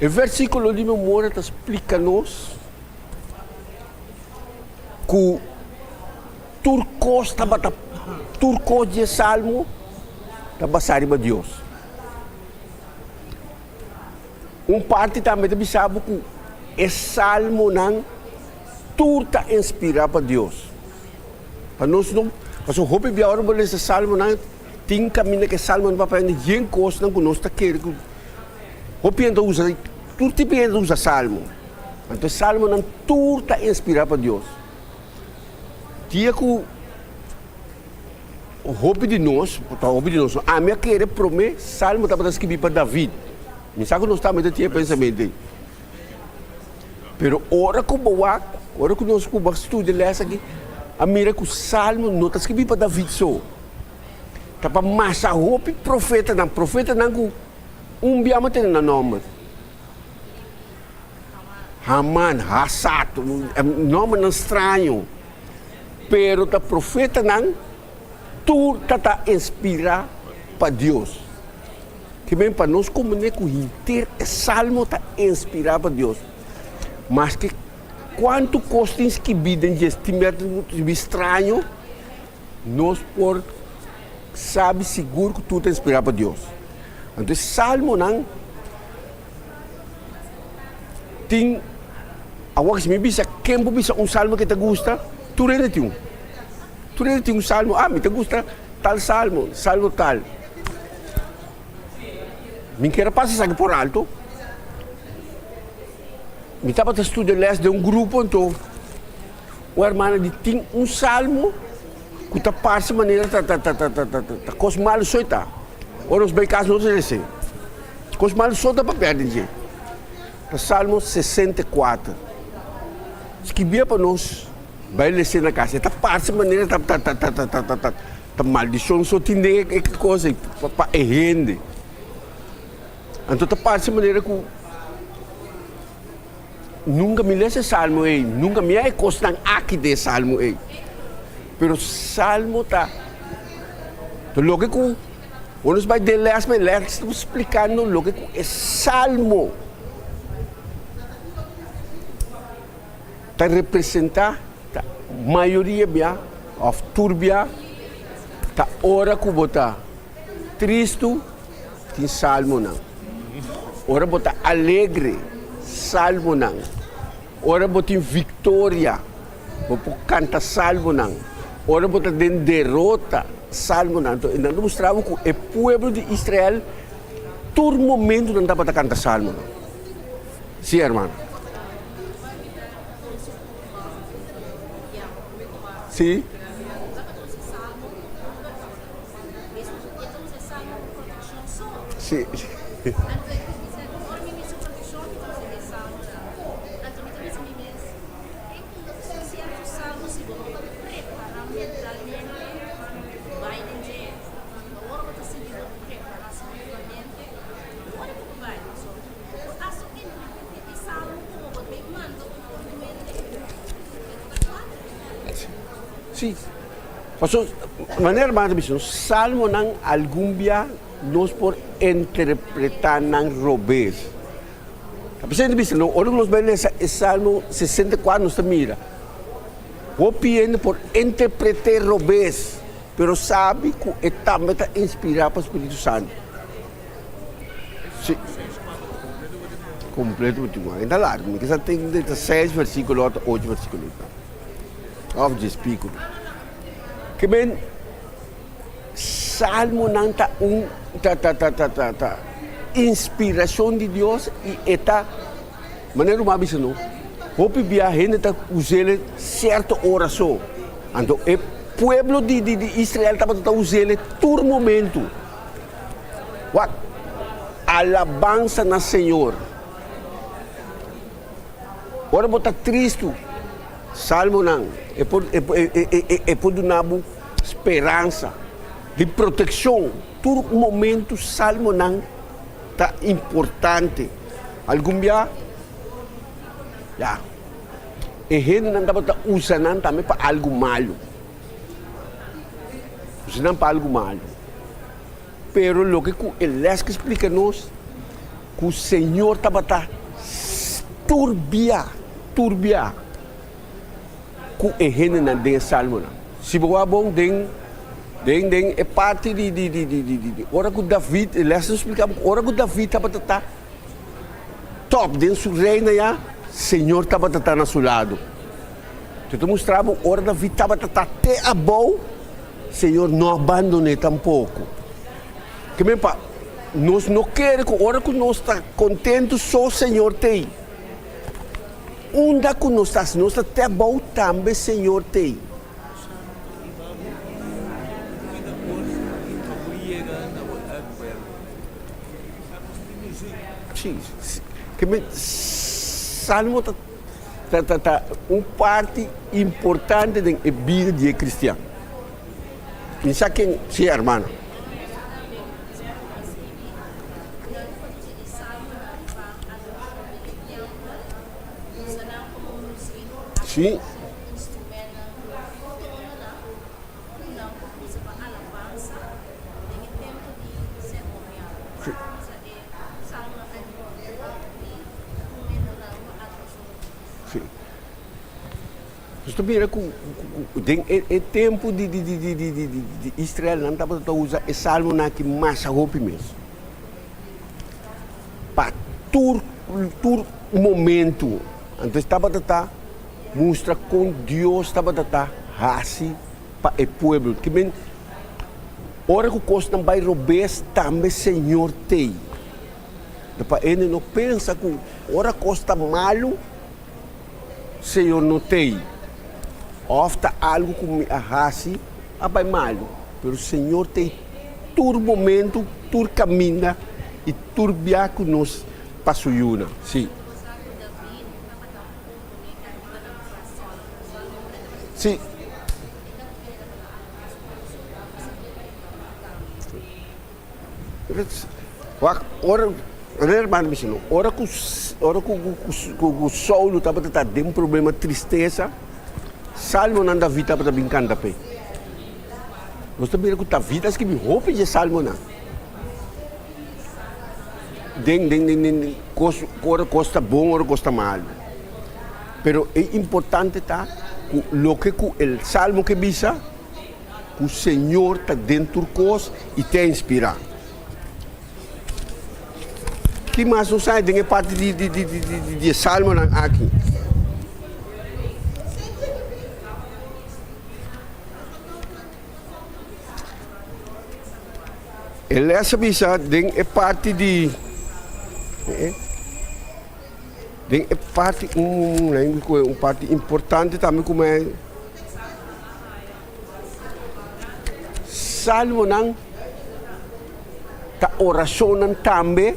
E versíkulo di memoria ta splika nos ku tur kos tabata, tur kos di e salmo ta basá riba Dios. Un parti tambe ta bisa bo ku e salmonan tur ta inspirá pa Dios. Pa nos no, pasobra hopi bia ora bo lesa salmonan, tin kaminda ku e salmonan ta papia di yen kosnan ku nos ta kere ku hopi hende ta usa, tur tipo di hende ta usa salmo. Anto e salmonan tur ta inspirá pa Dios. Dia ku Hopi di nos, ta hopi di nos no, ami a kere prome salmo tabata skibi pa David. Mi sa ku nos tambe ta tin e pensamentu ei. Pero ora ku bo wak, ora ku nos ku bo a studia les aki, a mira ku salmo no ta skibi pa David so. Ta pa masha hopi profetanan, profetanan ku un bia bo tene nan nomber. Haman, Hasat, nombernan straño. Pero ta profetanan tur ta ta inspirá pa Dios. Ke men pa nos komprendé ku henter e salmo ta inspirá pa Dios. Maske kuantu kos tin skibí den dje tin bia ta skibí straño, nos por sabi sigur ku tur ta inspirá pa Dios. Anto e salmonan Tin awor si mi bisa ken por bisa un salmo ke ta gusta, tur hende tin un. Tur hende tin un salmo, ah mi ta gusta tal salmo, salmo tal. Mi kier a pasa esaki por alto. Mi tabata studia les den un grupo anto un hermana di tin un salmo ku ta parse manera ta ta ta ta ta ta kos malu so e ta. Ora nos bai kas nos ta lese. Kos malu so ta papia den dje. Ta Salmo 64. Skibia pa nos bai lese na kas. E ta parse manera ta ta ta ta ta ta ta ta ta maldishon so tin den e kos ei pa e hende. Anto ta parse manera ku Nunka mi lesa e salmo ei, nunka mi a e kosnan aki den e salmo ei. Pero salmo ta ta loke ku ora nos bai den les, e les ta splikando loke ku e salmo ta representá, ta mayoria bia. Òf turbia ta ora ku bo ta tristu, tin salmonan. Ora bo ta alegre, salmonan. Ora bo tin viktoria, bo por kanta salmonan. Ora bo ta den derota, salmonan. Anto nan ta mustra bo ku e pueblo di Israel tur momento nan tabata kanta salmonan. Sí, hermano. Sí. Sí. Sí. Paso, manera hermano ta bisa nos, salmonan algun bia nos por interpretá nan robes. Ta presente bisa no, ora ku nos bai lesa e Salmo 64 nos ta mira, hopi hende por interpret'é robes, pero sabi ku e tambe ta inspirá pa Spiritu Santu. Sí. Completo bo tin ta largo. Mi kisa tin ta seis versículo o ocho versículo. Of dies pico. Ke men salmonan ta un ta ta ta ta ta ta inspiracion di Dios y e ta manera bo a bisa no hopi bia hende ta usele cierto ora so. Anto e pueblo di di di Israel tabata ta usele tur momento. Wak, alabansa na Señor. Ora bo ta tristu, salmonan e por e e e e por duna bo speransa di protekshon. Tur momentu salmonan ta importante. Algun bia, ya, e hendenan tabata usa nan tambe pa algu malu. Usa nan pa algu malu. Pero loke ku e les ke splika nos, ku Señor tabata tur bia, tur bia ku e hendenan den e salmonan. Si bo wak bon den den den e parti di di di di di di ora ku David, e les ta splika bo ku ora ku David tabata ta top den su reino ya, Señor tabata ta na su lado. Te ta mustra bo ora David tabata ta te abou, Señor no a bandon'é tampoko. Ke men pa nos no kere ku ora ku nos ta kontentu so Señor t'ei. Unda ku nos ta, si nos ta te abou tambe Señor t'ei. Ke men Salmo ta. Ta ta ta un parti importante den e bida di e cristian. Mi sa ken, si hermano. Si. Sí. Nos ta mira ku den e tempu di di di di di di di Israel nan tabata ta usa e salmonan aki masha hopi mes. Pa tur tur momento. Anto tabata ta mustra kon Dios tabata ta hasi pa e pueblo. Ki men ora ku kosnan bai robes tambe Señor t'ei. Ta pa hende no pensa ku ora kos ta malu, Señor no t'ei. Òf ta algu ku mi a hasi a bai malu. Pero Señor t'ei tur momentu, tur kaminda i tur bia ku nos pa su yunan. Sí. Sí. Wak, ora, hermano mi sino, ora ku, ora ku, ku, ku Saulo tabata ta den problema, tristesa, salmonan David tabata bin kanta p'e. Nos ta mira ku David a skibi hopi dje salmonan. Den, den, den, den, kos, ora kos ta bon, ora kos ta malu. Pero e importante ta. ku loke ku e salmo ke bisa, ku Señor ta den tur kos i te inspirá. Ki mas nos sa den e parti di di di di di di e salmonan aki? E les a bisa den e parti di den e parti un parti importante tambe ku mi Salmonan ta orashonnan tambe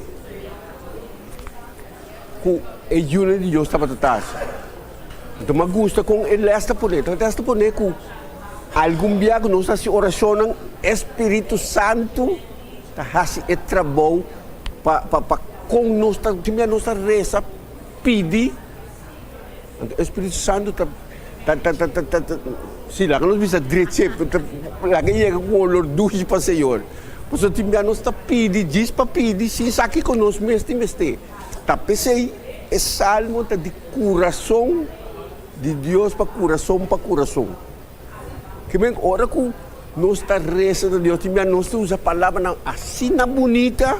ku e yunan di Dios tabata ta hasi. Anto mi a gusta kon e lès ta pone. E lès ta pone ku algun bia ku nos ta hasi orashonnan, e Spiritu Santu ta hasi e trabou pa pa pa kon nos ta tin bia nos ta resa pidi. Anto e Spiritu Santu ta ta ta ta ta ta si laga nos bisa drechi ta laga yega ku un olor dushi pa Señor. Pasobra tin bia nos ta pidi djis pa pidi sin sa kiko nos mes tin mester. Ta p'esei e salmo ta di kurason di Dios pa kurason pa kurason. Ke men ora ku nos ta resa na Dios tin bia nos ta usa palabranan asina bunita.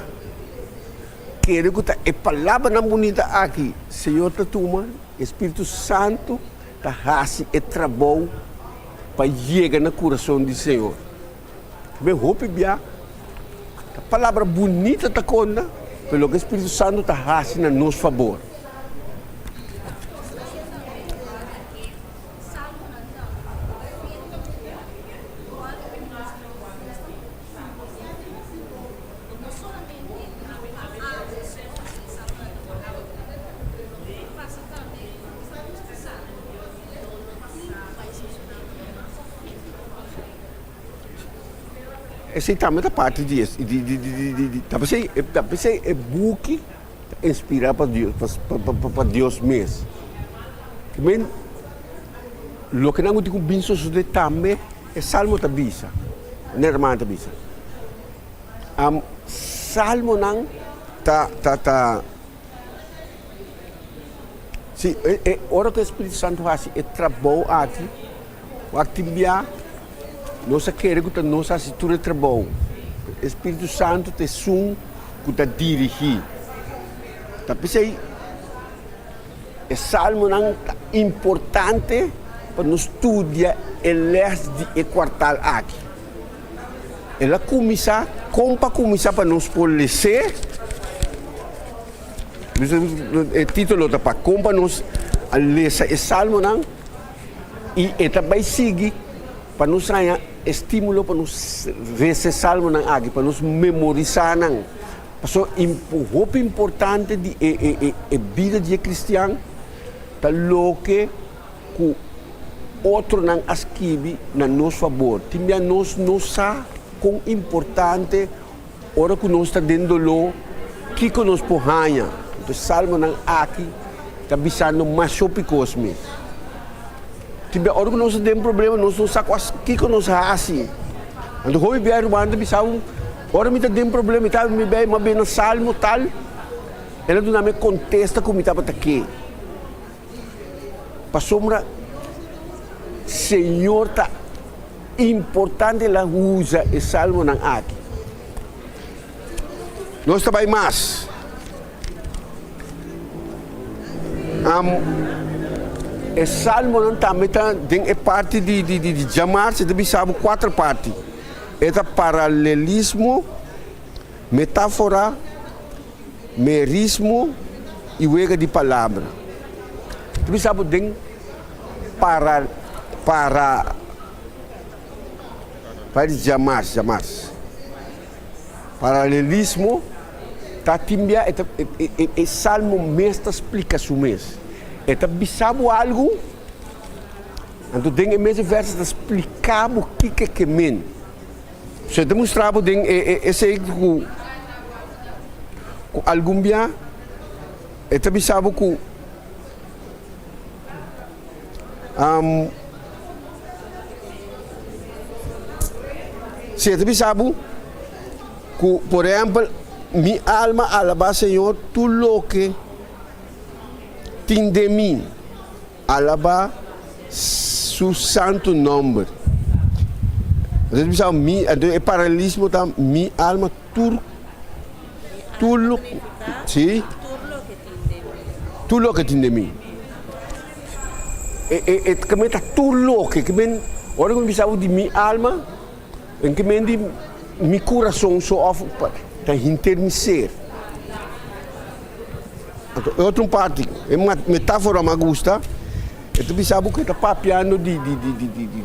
Kere ku ta e palabranan bunita aki Señor ta tuma, e Spiritu Santu ta hasi e trabou pa yega na kurason di Señor. Ben hopi bia ta palabra bunita ta konta, pero loke e Spiritu Santu ta hasi na nos fabor. Esei tambe ta parti di di di di di ta p'esei ta p'esei e buki ta inspirá pa Dios pa Dios mes. Men loke nan ku tin ku bin sosodé tambe e salmo ta bisa, Nerman ta bisa. Salmonan ta ta ta si e e ora ku e Spiritu Santu hasi e trabou aki wak tin bia nos a kere ku ta nos hasi tur e trabou. E Spiritu Santu ta esun ku ta dirigí. Ta p'esei e salmonan ta importante pa nos studia e lès di e kuartal aki. El a kuminsá, kon pa kuminsá pa nos por les'é? E título ta pa kon pa nos a lesa e salmonan i e ta bai sigui pa nos haña estímulo pa nos resa e salmonan aki, pa nos memorisá nan. Pasobra hopi importante di e bida di e kristian ta loke ku otronan a skibi na nos fabor. Tin bia nos no sa kon importante ora ku nos ta den doló, kiko nos por haña. Entonces salmonan aki ta bisando masho pikos mes. Tin bia ora ku nos ta den problema nos no sa kiko nos hasi. Anto hopi bia e ruman ta bisa un, ora mi ta den problema mi ta mi bai mabia na salmo tal, el a duna mi e kontesta ku mi tabata ke. Pasobra Señor ta importante el a usa e salmonan aki. Nos ta bai mas. E salmonan tambe ta den e parti di di di djamars, e ta bisa bo kuater parti. E ta paralelismo, metafora, Merismo i wega di palabra. Ta bisa bo den para para para di djamars djamars. Paralelismo ta tin bia e ta e e salmo mes ta splika su mes. E ta bisa bo algu, anto den e mes verso ta splika bo kiko e ke men. So e ta mustra bo den e e esei ku ku algun bia e ta bisa bo ku si e ta bisa bo ku por ehèmpel mi alma alabá Señor tur loke tin den mi alabá. Su santu nòmber. Entonces bisa mi, entonces e paralelismo ta mi alma tur tur lo si tur loke tin den mi. E e e ke men ta tur loke ke men ora ku mi bisa bo di mi alma en ke men di mi kurason so òf ta hinter mi ser. Anto e otro parti e metafora mi a gusta e ta bisa bo ku e ta papiando di di di di di di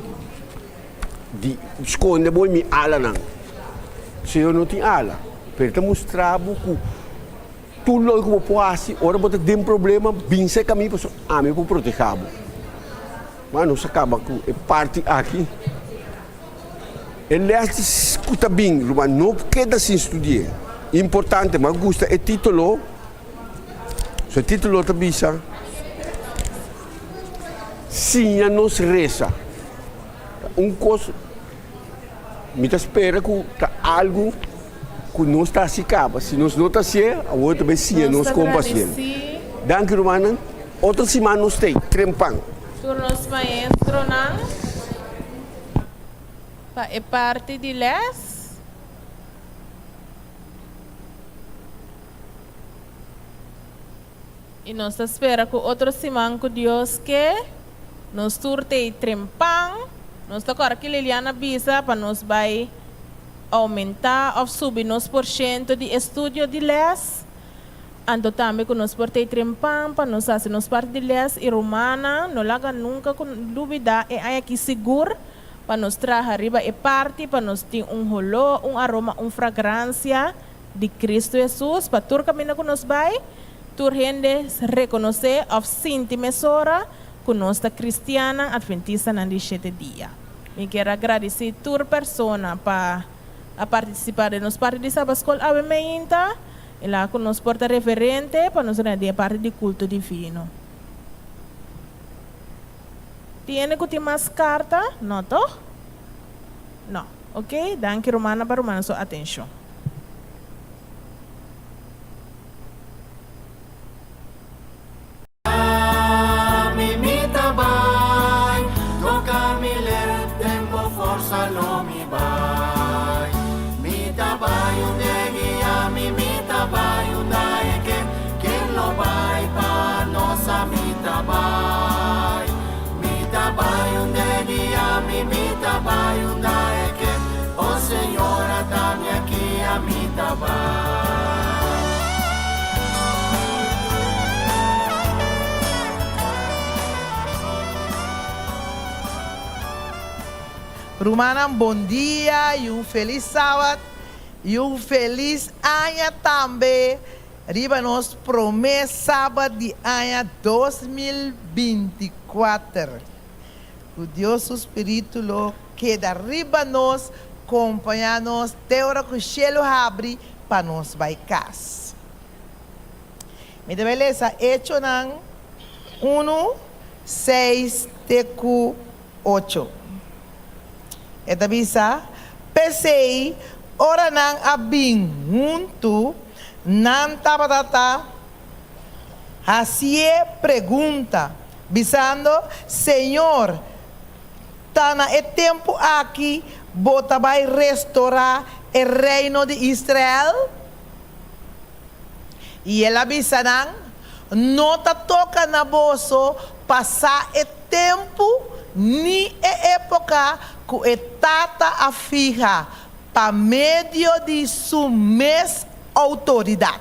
di skonde bo mi alanan. Señor no tin ala pero e ta mustra bo ku tur loke ku bo por hasi ora bo ta den problema bin serka mi pasobra ami por proteha bo. Ma nos a kaba ku e parti aki. E les ku ta bin ruman no keda sin studi'é. Importante, mi a gusta e titulo. Su titulo ta bisa, Siña nos resa. Un kos mi ta spera ku ta algu ku nos ta hasi kaba. Si nos no ta hasié, awor ta bai siña nos kon pa hasié. Danki rumannan. Otro siman nos ta ei, trempan. Tur nos maestronan. Pa e parti di les. I nos ta spera ku otro siman ku Dios ke, nos tur ta ei trempan. Nos ta kòrda ki Liliana bisa pa nos bai oumentá òf subi nos porshento di estudio di les. Anto tambe ku nos por ta ei trempan pa nos hasi nos parti di les i rumannan no laga nunka ku lubidá e aña aki sigur pa nos traha riba e parti pa nos tin un holó, un aroma, un fragransia di Kristu Hesus pa tur kaminda ku nos bai, tur hende rekonosé òf sinti mesora ku nos ta kristiannan atventistanan di shete dia. Mi kier a gradisí tur persona pa a partisipá den nos parti di Sabaskol awe meinta. E la ku nos por ta reverente pa nos rende e parti di kulto divino. Tin hende ku tin mas karta? No, tog? No. Oke, danki rumannan pa rumannan su atenshon. Ami mi ta bai, toca mi lep den bo forsa lo mi bai. Mi ta bai unda e guia mi, mi ta bai unda e ke, ken lo bai pa nos ami ta bai. Mi ta bai unda e guia mi, mi ta bai unda e ke, o Señor ata mi aki ami ta bai. Rumannan bon dia y un feliz sabat y un feliz aña tambe riba nos prome sabat di aña 2024. Cu Dios su Spiritu lo keda riba nos, compaña nos te ora cu cielo habri pa nos bai cas. Mi ta bai lesa Echonan unu, seis te cu ocho. E ta bisa, P'esei, ora nan a bin huntu, nan tabata ta Hasié pregunta, bisando, Señor, ta na e tempu aki bo ta bai restorá e reino di Israel? I el a bisa nan, No ta toka na boso pa sa e tempu ni e époka ku e Tata a fiha pa medio di su mes outoridat.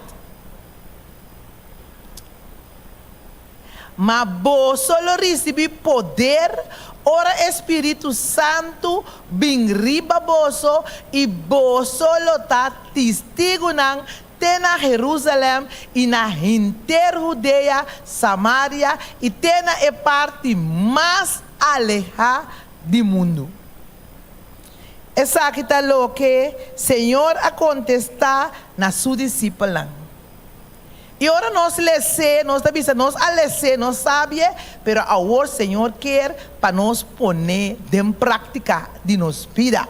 Ma boso lo risibí poder ora e spiritu santu bin riba boso i boso lo ta tistigunan te na Herúsalèm i na henter Hudea, Samaria i te na e parti mas alehá di mundu. Esaki ta loke Señor a kontestá na su disipelnan. I ora nos les'é, nos ta bisa, nos a les'é, nos sabi'é, pero awor Señor kier pa nos pon'é den práktika di nos bida.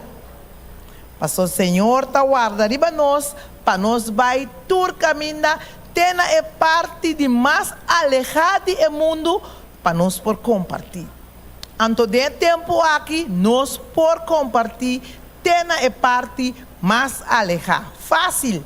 Pasobra Señor ta warda riba nos pa nos bai tur kaminda te na e parti di mas alehá di e mundu pa nos por kompartí. Anto den e tempu aki nos por kompartí te na e parti mas alehá. Fásil!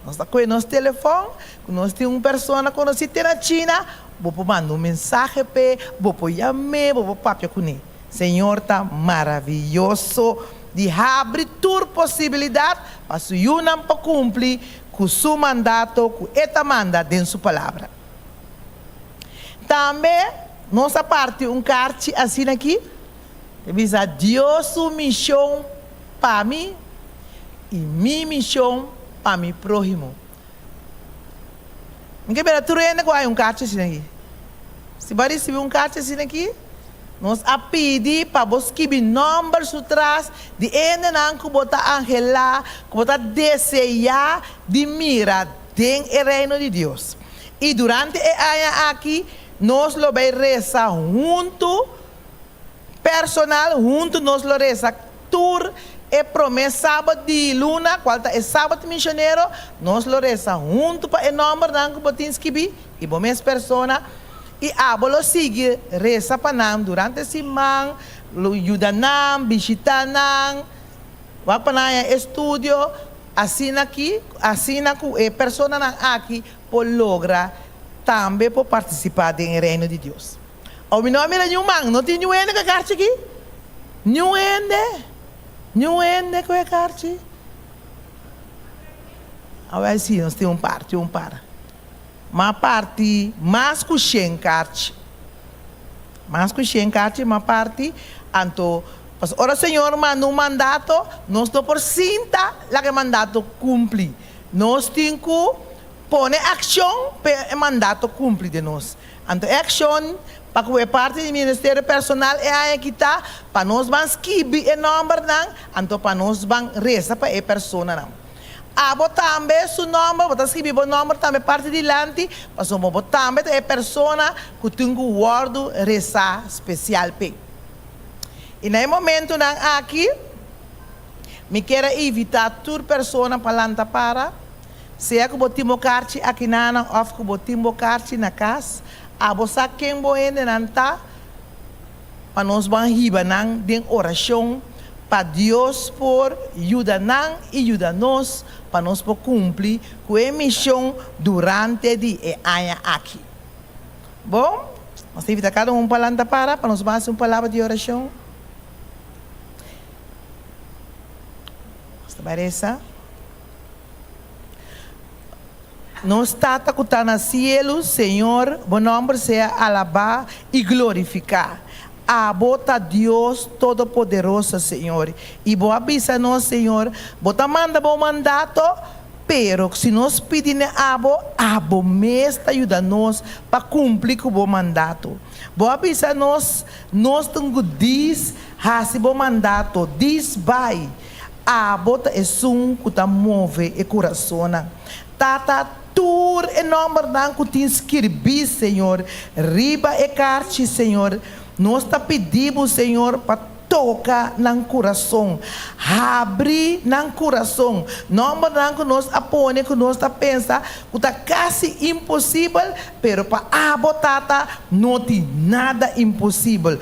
Nos ta kohe nos telefòn, ku nos tin un persona konosí te na China, bo por manda un mensahe p'e, bo por yam'é, bo por papia kuné. Señor ta maravioso di habri tur posibilidat pa su yunan pa kumpli ku su mandato ku e ta manda den su Palabra. Tambe nos a parti un karchi asina aki, ta bisa, Dios su mishon pa mi i mi mishon pa mi próhimo. Mi ke bira tur hende ku hay un karchi asina aki. Si bo a risibi un karchi asina aki, nos a pidi pa bo skibi nòmber su tras di e hendenan ku bo ta anhelá, ku bo ta deseá di mira den e Reino di Dios. I durante e aña aki nos lo bai resa huntu personal, huntu nos lo resa tur e promé sabat di luna, kual ta e sabat misionero, nos lo resa huntu pa e nòmbernan ku bo tin skibí i bo mes persona, i abo lo sigui resa pa nan durante siman, lo yuda nan, bishitá nan, wak pa nan haña estudio, asina ki, asina ku e personanan aki por logra tambe por partisipá den e Reino di Dios. Awe mi no a mira niun man, no tin niun hende ku e karchi aki? Niun hende? Niun hende ku e karchi? Awe si, nos tin un par, tin un par. M'a parti mas ku shen karchi. Mas ku shen karchi m'a parti, anto pasobra ora Señor manda un mandato, nos no por sinta laga e mandato kumpli. Nos tin ku pone akshon pa e mandato kumpli den nos. Anto e akshon pa ku e parti di ministerio personal e aña aki ta pa nos ban skibi e nòmbernan, anto pa nos ban resa pa e personanan. Abo tambe su nòmber, bo ta skibi bo nòmber tambe parti dilanti, pasobra bo tambe ta e persona ku tin ku wòrdu resá spesial p'e. I na e momentunan aki, mi kier a invitá tur persona pa lanta para. Sea ku bo tin bo karchi akinanan òf ku bo tin bo karchi na kas, abo sa ken bo hendenan ta pa nos ban hiba nan den orashon pa Dios por yuda nan i yuda nos pa nos por kumpli ku e mishon durante di e aña aki. Bon, nos ta invitá kada un pa lanta para pa nos ban hasi un palabra di orashon. Nos ta bai resa. Nos Tata ku ta na sielu, Señor, bo nòmber sea alabá i glorifiká. Abo ta Dios Todopoderoso, Señor, i bo a bisa nos, Señor, bo ta manda bo mandato, pero si nos pidi na abo, abo mes ta yuda nos pa kumpli ku bo mandato. Bo a bisa nos, nos tin ku dis hasi bo mandato, dis bai. Abo ta esun ku ta move e kurasonnan. Tata, tur e nòmbernan ku tin skirbí, Señor, riba e karchi, Señor, nos ta pidi Bo, Señor, pa toka nan kurason. Habri nan kurason. Nòmbernan ku nos a pone ku nos ta pensa ku ta kasi imposibel, pero pa Abo, Tata, no tin nada imposibel.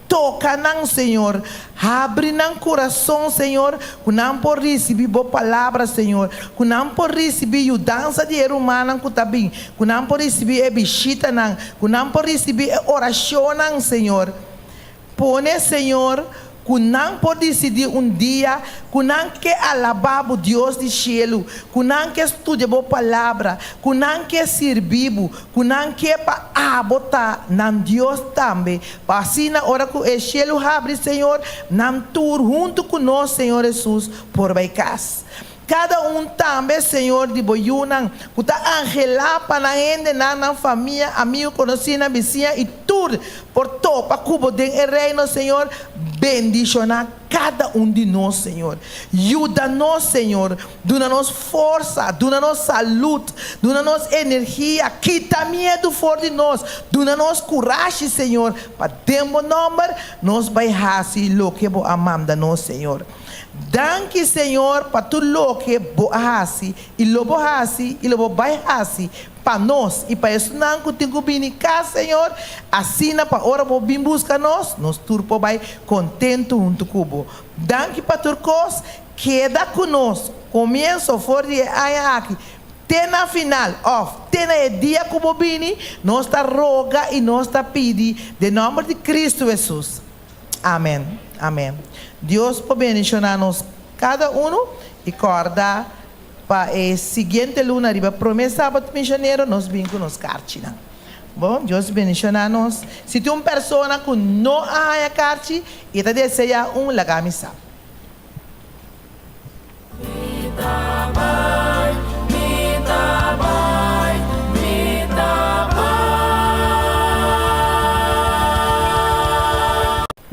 Toka nan, Señor. Habri nan kurason, Señor, ku nan por risibí Bo Palabra, Señor, ku nan por risibí yudansa di e rumannan ku ta bin, ku nan por risibí e bishitanan, ku nan por risibí e orashonnan, Señor. Pone, Señor, ku nan por disidí un dia ku nan ke alabá Bo Dios di shelu, ku nan ke studia Bo Palabra, ku nan ke sirbi Bo, ku nan ke pa Abo ta nan Dios tambe, Pa asina ora ku e shelu habri, Señor, nan tur huntu ku nos, Señor Hesus, por bai kas. Kada un tambe, Señor, di Bo yunan, ku ta anhelá pa nan hendenan, nan famia, amigu, konosínan, bisiña i tur por topa ku Bo den e Reino, Señor, bendishoná kada un di nos, Señor. Yuda nos, Señor. Duna nos forsa, duna nos salud, duna nos energia, kita miedu for di nos, duna nos kurashi, Señor, pa den Bo nòmber nos bai hasi loke Bo a manda nos, Señor. Danki Señor pa tur loke Bo a hasi i lo Bo hasi i lo Bo bai hasi pa nos i pa esunnan ku tin ku bini kas, Señor, asina pa ora Bo bin buska nos, nos tur por bai kontentu huntu ku Bo. Danki pa tur kos. Keda ku nos, komienso for di e aña aki te na final òf te na e dia ku Bo bini, nos ta roga i nos ta pidi den nòmber di Kristu Hesus. Amen. Amen. Dios por bendiciona nos cada uno y corda pa e siguiente luna riba prome sabat misionero nos bin cu nos carchinan. Bon, Dios bendiciona nos. Si tin un persona cu no a haya carchi y ta desea un laga mi sa.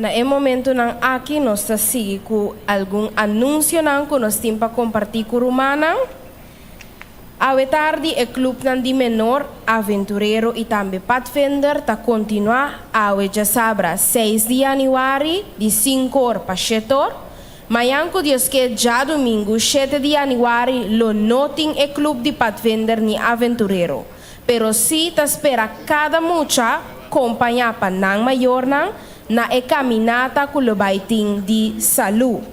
Na e momentunan aki nos ta sigui ku algun anunsionan ku nos tin pa kompartí ku rumannan. Awe tardi e klupnan di menor, aventurero i tambe padvinder ta kontinuá awe djasabra seis di yanüari di sinkor pa shetor. Mañan ku Dios ke djadumingu shete di yanüari lo no tin e klup di padvinder ni aventurero, pero sí ta spera kada mucha kompañá pa nan mayornan na e kaminata ku lo bai tin di salú.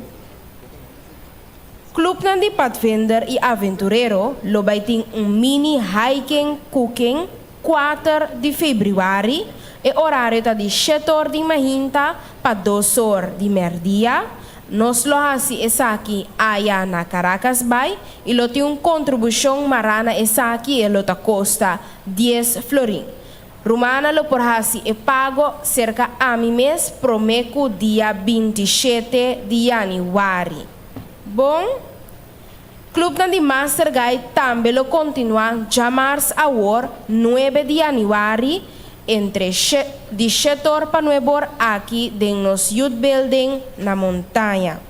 Klupnan di padvinder i aventurero lo bai tin un mini hiking cooking kuater di febrüari, e orario ta di shetor di mainta pa dosor di mèrdia. Nos lo hasi esaki aya na Caracas Bay i lo tin un kontribushon mará na esaki e lo ta kosta dies florin. Rumannan lo por hasi e pago serka ami mes promé ku dia 27 di yanüari. Bon. Klupnan di Master Guide tambe lo kontinuá djamars awor, nuebe di yanüari, entre she di shetor pa nuebor aki den nos Youth Building na Montaña.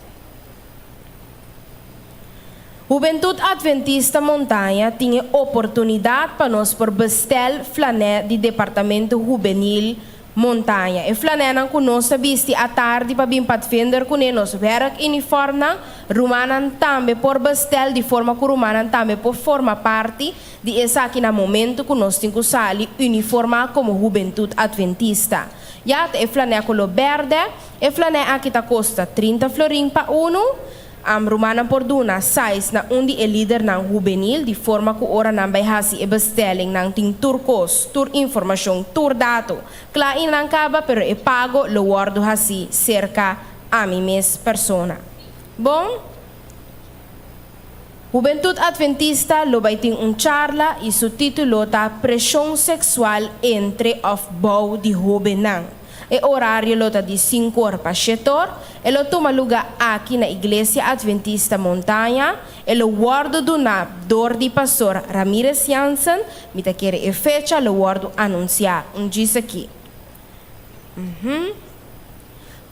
Hubentut Adventista Montaña tin e oportunidat pa nos por bestèl flanè di Departamento Hubenil Montaña. E flanènan ku nos ta bisti atardi pa bin padvinder kuné nos wèrkuniformnan, rumannan tambe por bestèl di forma ku rumannan tambe por forma parti di esaki na momentu ku nos tin ku sali uniformá komo Hubentut Adventista. Ya ta e flanè koló bèrdè, e flanè aki ta kosta 30 florin pa unu. Am rumannan por duna sais na un di e lidernan hubenil di forma ku ora nan bai hasi e bestelling nan tin tur kos, tur informashon, tur dato kla i nan kaba pero e pago lo wòrdu hasi serka ami mes persona. Bon. Hubentut Adventista lo bai tin un charla i su titulo ta Preshon seksual entre òf bou di hóbennan. E orario lo ta di sinkor pa shetor. E lo tuma luga aki na Iglesia Adventista Montaña. E lo wòrdu duná dor di Pastor Ramirez Jansen. Mi ta kere e fecha lo wòrdu anunsiá un djis aki. Uhum.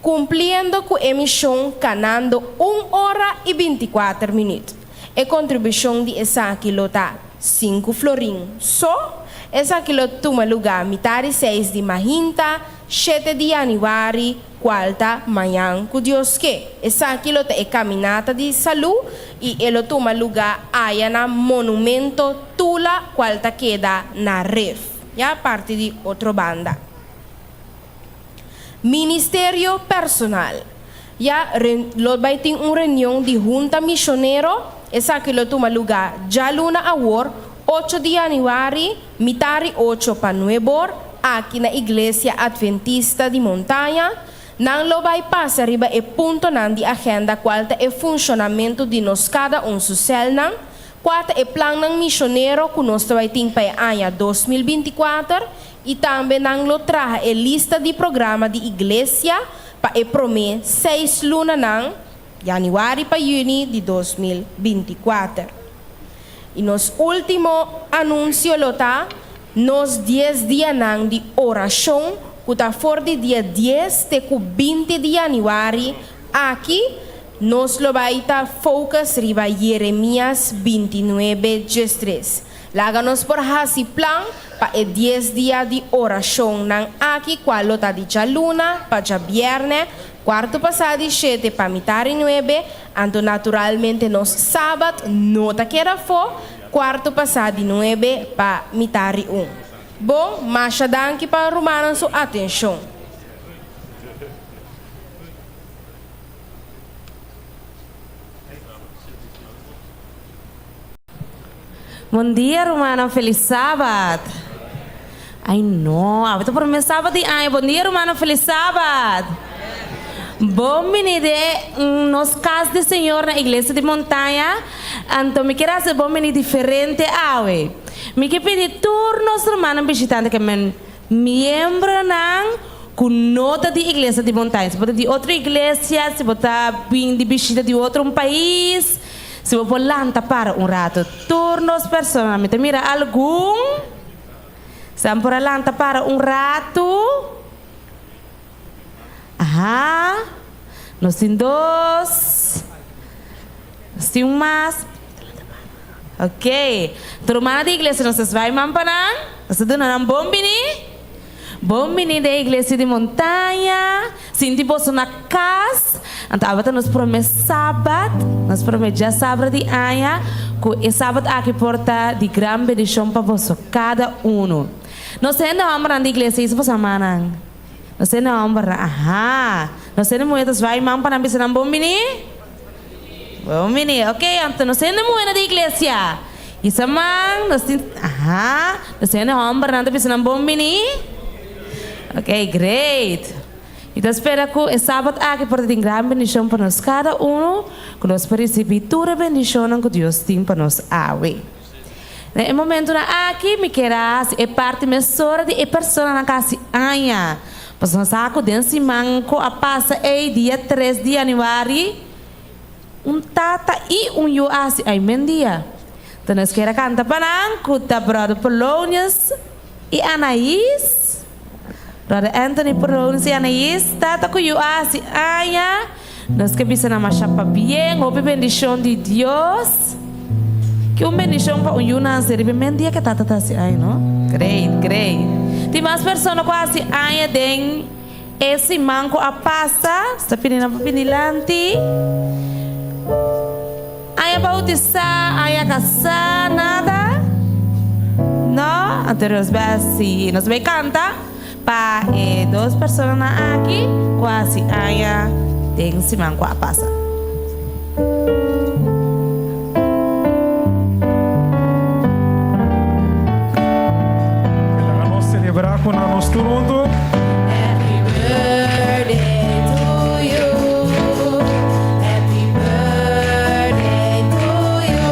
Kumpliendo ku e mishon kanando un ora i 24 minüt. E kontribushon di esaki lo ta sinku florin so. Esaki lo tuma lugá mitar di seis di mahinta, shete di yanüari, kual ta mañan ku Dios ke. Esaki lo ta e kaminata di salú i e lo tuma lugá aya na Monumento Tula kual ta keda na Rif, ya parti di Otrobanda. Ministerio personal. Ya lo bai tin un reunion di Hunta Misionero, esaki lo tuma lugá djaluna awor, ocho di yanüari, mitari ocho pa nuebor, aki na Iglesia Adventista di Montaña. Nan lo bai pasa riba e puntonan di agenda kual ta e funshonamentu di nos kada un su sèlnan, kua ta e plannan misionero ku nos ta bai tin pa e aña 2024 i tambe nan lo traha e lista di programa di iglesia pa e promé seis lunanan, yanüari pa yüni di 2024. I nos último anunsio lo ta nos dies dianan di orashon ku ta for di dia 10 te ku 20 di yanüari. Aki nos lo bai ta focus riba Jeremias 29:13. Laga nos por hasi plan pa e 10 dia di orashonnan aki kual lo ta di djaluna pa djabièrnè. Kuartu pasá di shete pa mitar i nuebe, anto naturalmente nos Sabat no ta keda afó, kuartu pasá di nuebe pa mitar i un. Bon, masha danki pa rumannan su atenshon. Bon dia rumannan felis sabat. Ay no, awe ta prome sabat di aña. Bon dia rumannan felis sabat. Bon bini de nos cas di Señor na Iglesia di Montaña. Anto mi kier haci bon bini diferente awe. Mi ke pidi tur nos rumannan bishitante ke men miembronan ku no ta di Iglesia di Montaña. Si bo ta di otro iglesia, si bo ta bin di bishita di otro un pais. Si bo por lanta para un rato tur nos personanan mi ta mira algun san por a lanta para un rato aha nos tin dos nos tin un mas ok tur humana di iglesia nos ta sbai man pa nan nos ta duna nan bon bini. Bon bini den Iglesia di Montaña. Sinti boso na kas. Anto tabata nos prome Sabat, nos prome djasabra di aña, ku e Sabat aki por ta di gran bendishon pa boso kada unu. Nos hende hòmbernan di iglesia isa boso amannan? Nos hende hòmbernan, aha. Nos hende muhé ta zwaai man pa nan bisa nan bon bini? Bon bini. Ok, anto nos hende muhénan di iglesia. Isa man, nos tin, aha, nos hende hòmbernan ta bisa nan bon bini. Ok, great. Mi ta spera ku e sabat aki por ta tin gran bendishon pa nos kada unu, ku nos por risibí tur e bendishonnan ku Dios tin pa nos awe. Na e momentunan aki mi kier a hasi e parti mesora di e personanan ku a hasi aña, pasobra nos sa ku den siman ku a pasa ei, dia tres di yanüari, Un tata i un yu a hasi ai mendia. Ta nos kier a kanta pa nan ku ta Brother Polonius i Anais. Brother Anthony Polonius i Anais, tata ku yu a hasi aña. Nos ke bisa nan masha pabien, hopi bendishon di Dios. Ki un bendishon pa un yu nase riba e mendia ke tata ta hasi aña, no? Great, great. Tin mas persona ku a hasi aña den. E siman ku a pasa, sta pidi nan pa bini dilanti. Aña bautisá, aña kasá, nada? No? Anto nos bai hasi, nos bai kanta pa e dos personanan aki ku a hasi aña den siman ku a pasa. Laga nos celebra cu nan nos tur hunto. Happy birthday to you. Happy birthday to you.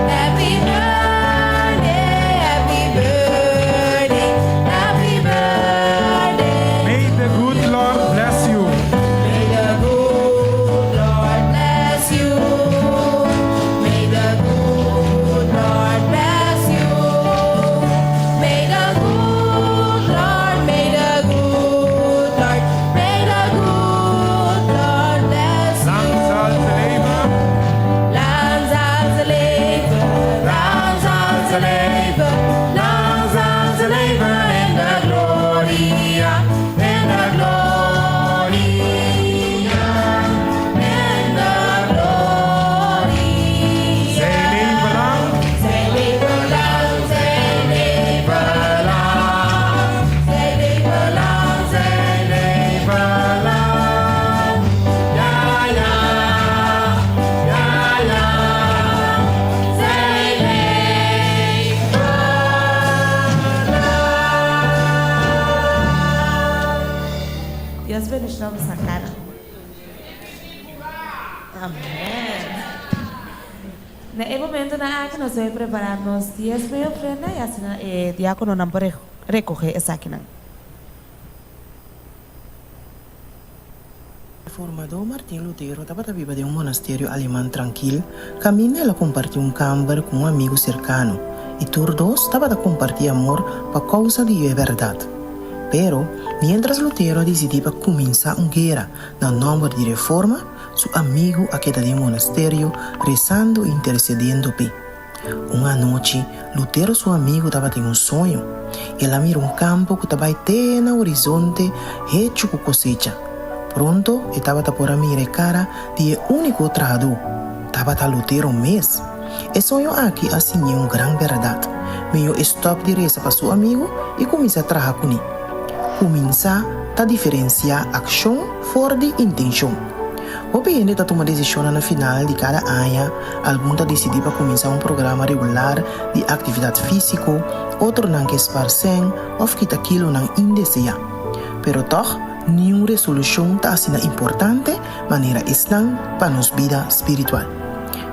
Happy birthday, happy birthday, happy birthday. May the good Lord bless you. May the good Lord bless you. May the good Lord bless you. May the good Lord, may the good Lord, may the good Lord bless Lang you. zal ze leven. Lang zal ze leven, lang zal ze leven, lang zal ze leven in de gloria, in de gloria, in de gloria. Zij leven lang. Zij leven lang, zij leven lang, zij leven lang, zij leven lang. Ja, ja, ja, ja, zij leven lang. Dios bendiciona boso cara. Amen. Na e momentonan aki nos debe prepara nos diezmo y ofrenda y asina e diacononan por recoge esakinan. Reformadó Martin Lutero tabata biba den un monasterio aleman trankil kaminda el a kompartí un kamber ku un amigu serkano i tur dos tabata kompartí amor pa kousa di e bèrdat. Pero, miéntras Lutero a disidí pa kuminsá un guera na nòmber di Reforma, su amigu a keda den monasterio resando i intersediendo p'e. Un anochi, Lutero su amigu tabatin un soño. El a mira un kampo ku ta bai te na horizonte hechu ku kosecha. Pronto e tabata por a mira e kara di e úniko trahadó. Tabata Lutero mes! E soño aki a siñ'é un gran bèrdat, mihó e stòp di resa pa su amigu i kuminsá traha kuné. Kuminsá ta diferensiá akshon for di intenshon. Hopi hende ta tuma desishonnan na final di kada aña, algun ta disidí pa kuminsá un programa regular di aktividat físiko, otronan ke spar sèn òf kita kilonan indeseá. Pero tòg, niun resolushon ta asina importante manera esnan pa nos bida spiritual.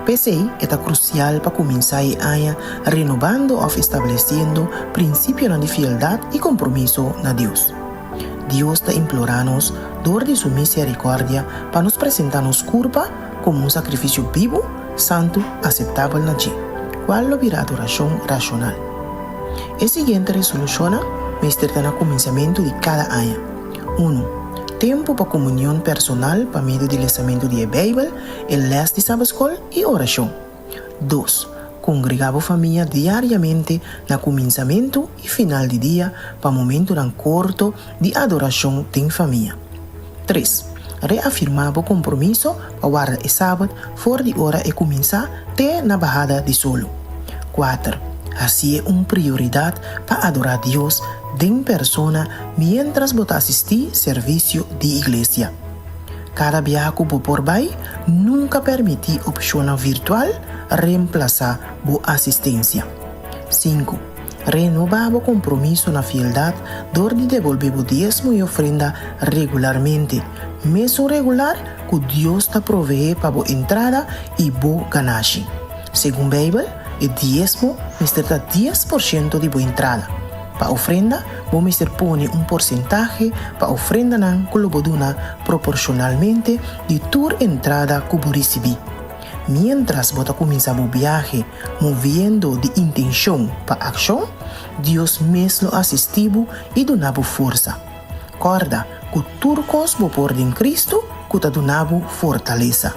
P'esei, e ta krusial pa kuminsá e aña renobando òf establesiendo prinsipionan di fieldat i kompromiso na Dios. Dios ta implorá nos dor di su miserikòrdia pa nos presentá nos kurpa komo un sakrifisio bibu, santu, aseptabel na dje, kual lo bira adorashon rashonal. E siguiente resolushonnan mester ta na kuminsamentu di kada aña. Unu, Tempu pa komunion personal pa medio di lesamentu di e Beibel, e lès di Sabetskol i orashon. Dos, Kongregá bo famia diariamente na kuminsamentu i final di dia pa momentunan korto di adorashon den famia. Tres, Reafirmá bo kompromiso pa warda e Sabat for di ora e kuminsá te na bahada di solo. Kuater, Hasié un prioridat pa adorá Dios den persona miéntras bo ta asistí servisio di iglesia. Kada biaha ku bo por bai, nunka permití opshonnan virtual remplasá bo asistensia. Sinku, Renobá bo kompromiso na fieldat dor di debolbé bo diesmo i ofrenda regularmente, mesun regular ku Dios ta proveé pa bo entrada i bo ganashi. Segun Beibel, e diesmo mester ta 10% di bo entrada. Pa ofrenda, bo mester pone un porsentahe pa ofrendanan ku lo bo duna proporshonalmente di tur entrada ku bo risibí. Miéntras bo ta kuminsá bo biahe moviendo di intenshon pa akshon, Dios mes lo asistí bo i duna bo forsa. Kòrda ku tur kos bo por den Kristu ku ta duna bo fortalesa.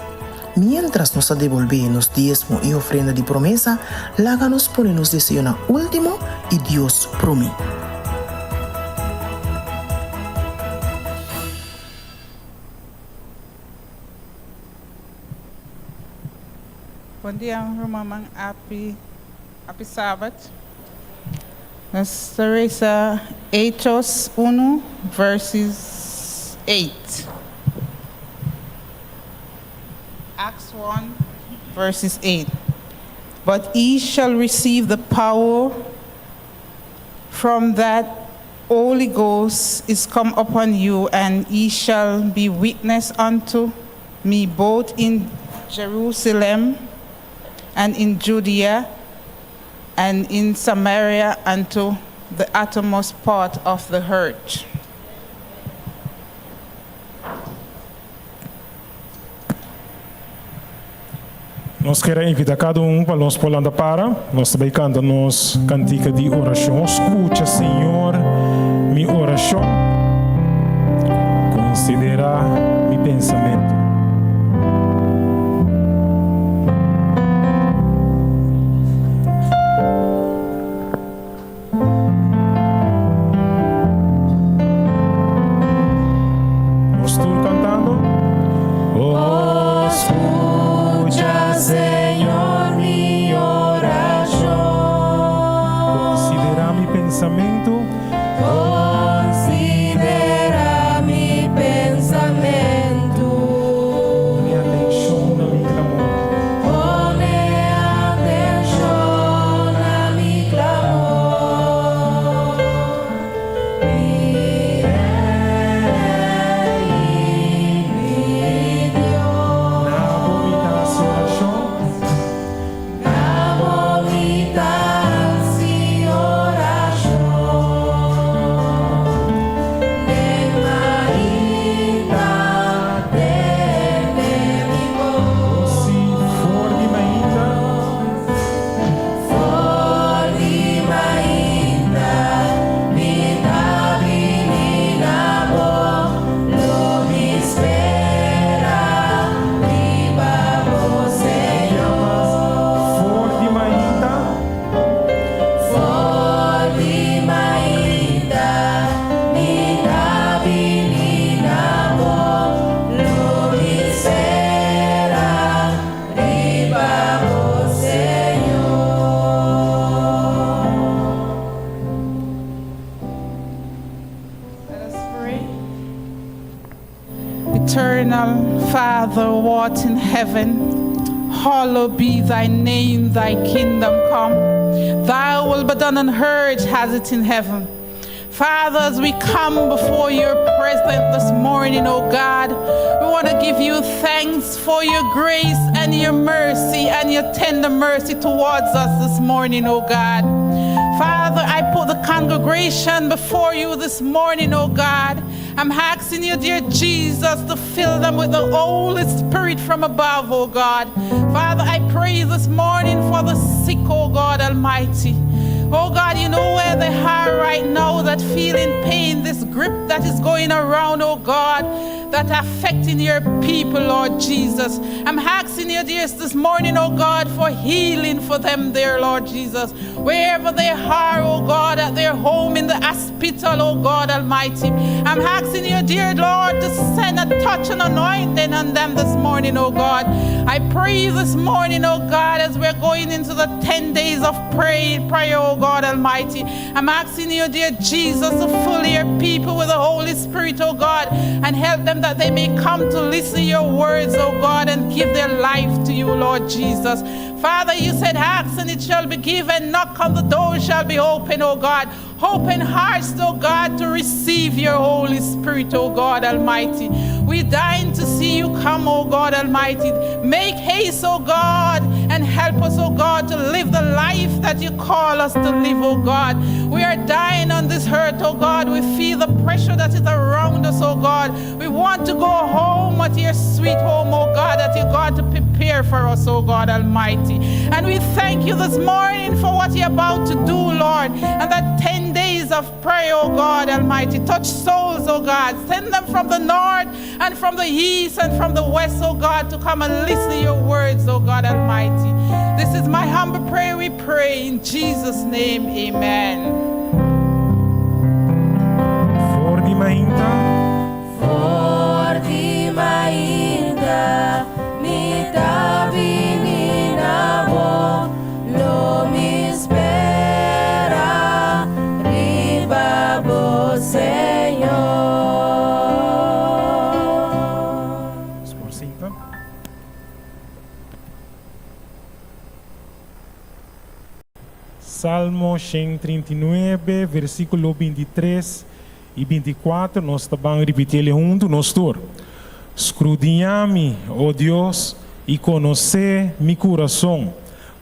Miéntras nos ta debolbé nos diesmo i ofrenda di promesa, laga nos pone nos deseonan último i Dios promé. Bon dia rumannan happy happy Sabbath. Nos ta resa Hechos 1 verses 8. Acts 1 verses 8. But ye shall receive the power from that Holy Ghost is come upon you, and ye shall be witness unto me both in Jerusalem and in Judea and in Samaria and to the uttermost part of the earth. Nos kier a invita kada un pa nos por lanta para. Nos ta bai kanta nos kantika di orashon. Skucha, Señor, mi orashon. Konsiderá mi pensamentu. Nos tur cantando. Oh, scucha, Señor, mi oracion. Considera mi pensamento. Considera mi pensamento. Pone atencion na mi clamor. Pone atencion na mi clamor. Mi Rey y mi Dios. Na bo mi ta haci oracion. Na bo mi ta haci oracion. Father, who art in heaven, hallowed be thy name, thy kingdom come. Thy will be done on earth as it in heaven. Father, as we come before your presence this morning, oh God, we want to give you thanks for your grace and your mercy and your tender mercy towards us this morning, oh God. Father, I put the congregation before you this morning, oh God. I'm asking you, dear Jesus, to fill them with the Holy Spirit from above, oh God. Father, I pray this morning for the sick, oh God Almighty. Oh God, you know where they are right now, that feeling pain, this grip that is going around, oh God, that affecting your people, Lord Jesus. I'm asking you, dear, this morning, oh God, for healing for them there, Lord Jesus. Wherever they are, oh God, at their home, in the hospital, oh God Almighty. I'm asking you, dear Lord, to send a touch and anointing on them this morning, oh God. I pray this morning, oh God, as we're going into the 10 days of prayer, prayer, oh God Almighty. I'm asking you, dear Jesus, to fill your people with the Holy Spirit, oh God, and help them that they may come to listen to your words, oh God, and give their life to you, Lord Jesus. Father, you said, ask and it shall be given, knock on the door shall be open, oh God. Open hearts, oh God, to receive your Holy Spirit, oh God Almighty. We dying to see you come, oh God Almighty. Make haste, oh God, and help us, oh God, to live the life that you call us to live, oh God. We are dying on this earth, oh God. We feel the pressure that is around us, oh God. We want to go home at your sweet home, oh God, that you got to prepare for us, oh God Almighty. And we thank you this morning for what you're about to do, Lord. And that 10 days of prayer, oh God Almighty. Touch souls, oh God. Send them from the north and from the east and from the west, oh God, to come and listen to your words, oh God Almighty. This is my humble prayer we pray in Jesus' name. Amen. For di mainta. For di mainta, mi ta bini na bo, lo mi spera, riba bo, Señor. Por sinta. Salmo 139, versíkulo 23 i 24, nos ta bai ripití huntu, nos tur. Skrudiñá mi, o Dios, i konosé mi kurason.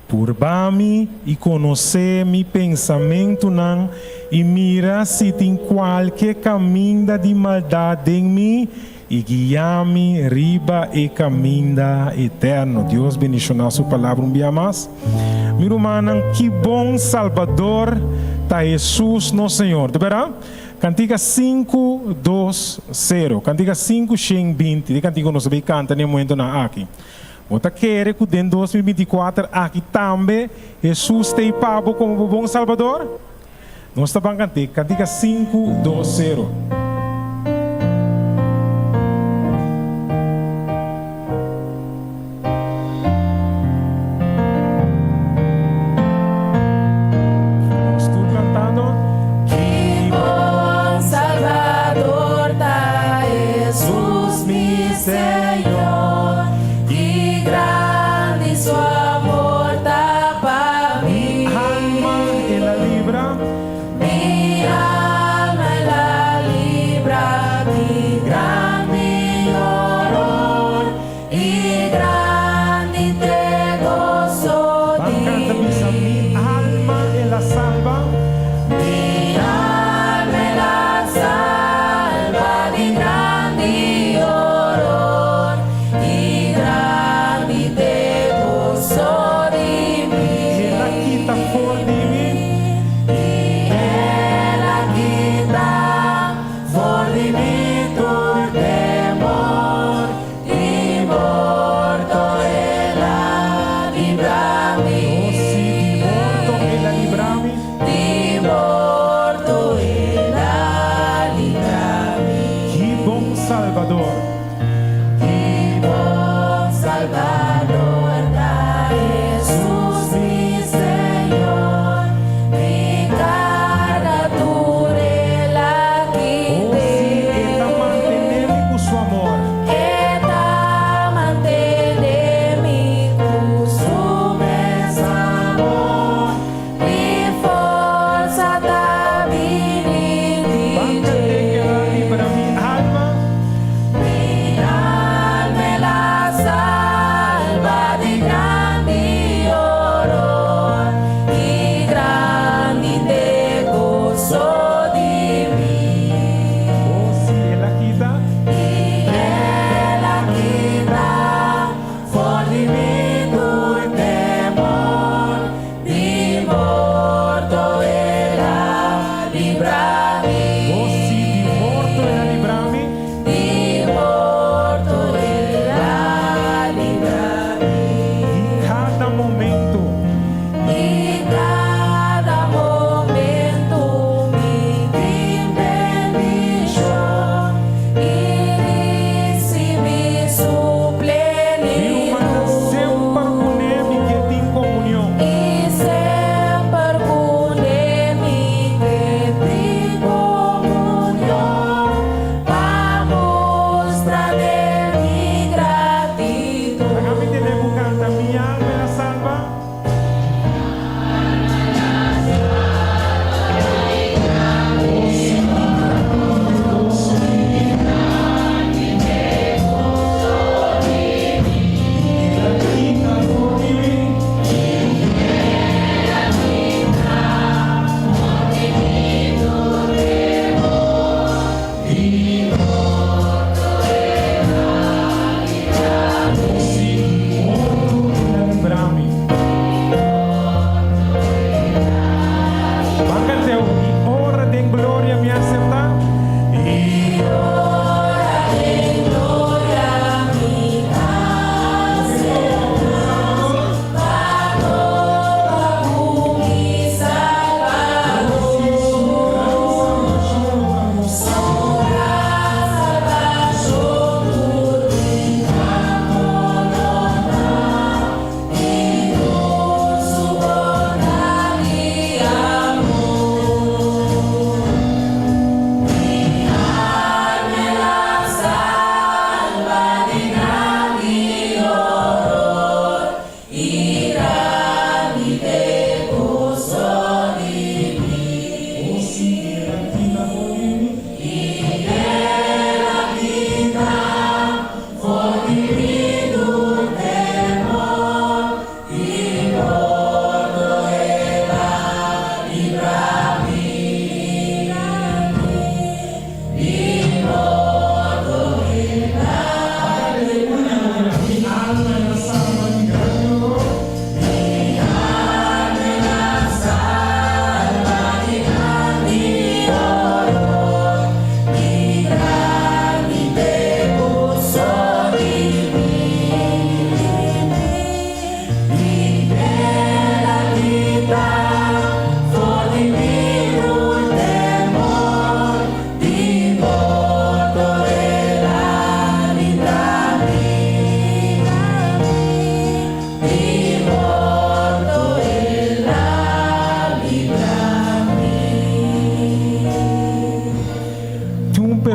Purba mi i konosé mi pensamentunan i mira si tin kualke kaminda di maldat den mi i guia mi riba e kaminda eterno. Dios bendishoná su palabra un dia mas. Mi rumannan, ki bon Salbador ta Hesus nos Señor. Di berdat? Kantika 5, 2, 0. Kantika 5, 20. E kantika nos ta bai kanta na e momentunan aki. Bo ta kere ku den 2024 aki tambe Hesus t'ei pa bo komo bon Salbador? Nos ta bai kanta kantika 5, 2, 0. Nos tur kantando. Ki bon Salbador ta Hesus mi Señor, ki grandi su amor ta pa mi. Alma el a libra. Mi alma el a libra di grandi horor i grandi t'e goso Ban kanta di bisa mi alma el a salba. Mi alma el a salba di grandi horor i grandi t'e goso di mi. El a kita for di mi. El a kita for di mi tur temor di morto el a libra mi. Oh, si, di morto el a libra mi. Di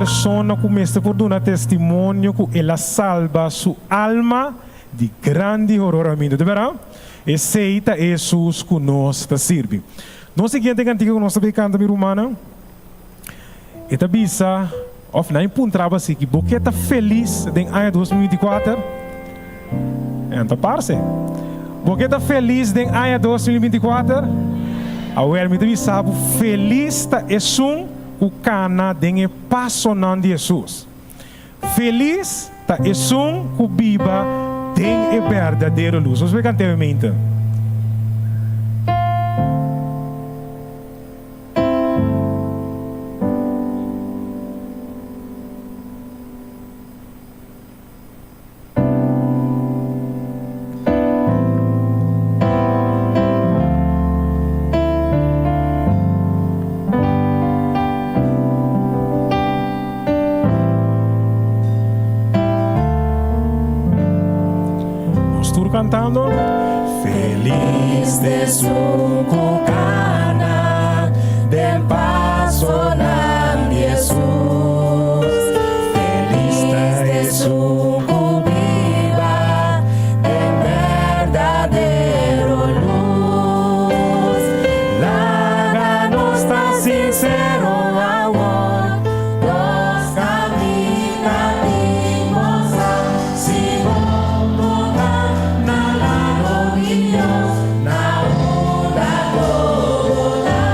persona ku mester por duna testimonio ku el a salba su alma di grandi hororamentu. Ta bèrdat? Esei ta e Hesus ku nos ta sirbi. Nos siguiente kantika ku nos ta bay kanta, mi rumannan, e ta bisa, òf nan e puntra bo asiki, Bo ke ta felis den aña 2024? E ta parse. Bo ke ta felis den aña 2024? Awèl, mi ta bisa bo, felis ta esun ku kana den e pasonan di Hesus. Felis ta esun ku biba den e berdadero lus. Nos por kant'é mente. Nos tur cantando. Feliz t'esun cu cana den pasonan di Jesus. Feliz ta esun cu biba den berdadero luz. Laga nos ta sincero awor, nos caminda tin goza. Si bo no ta na lado di Dios, na unda lo bo ta?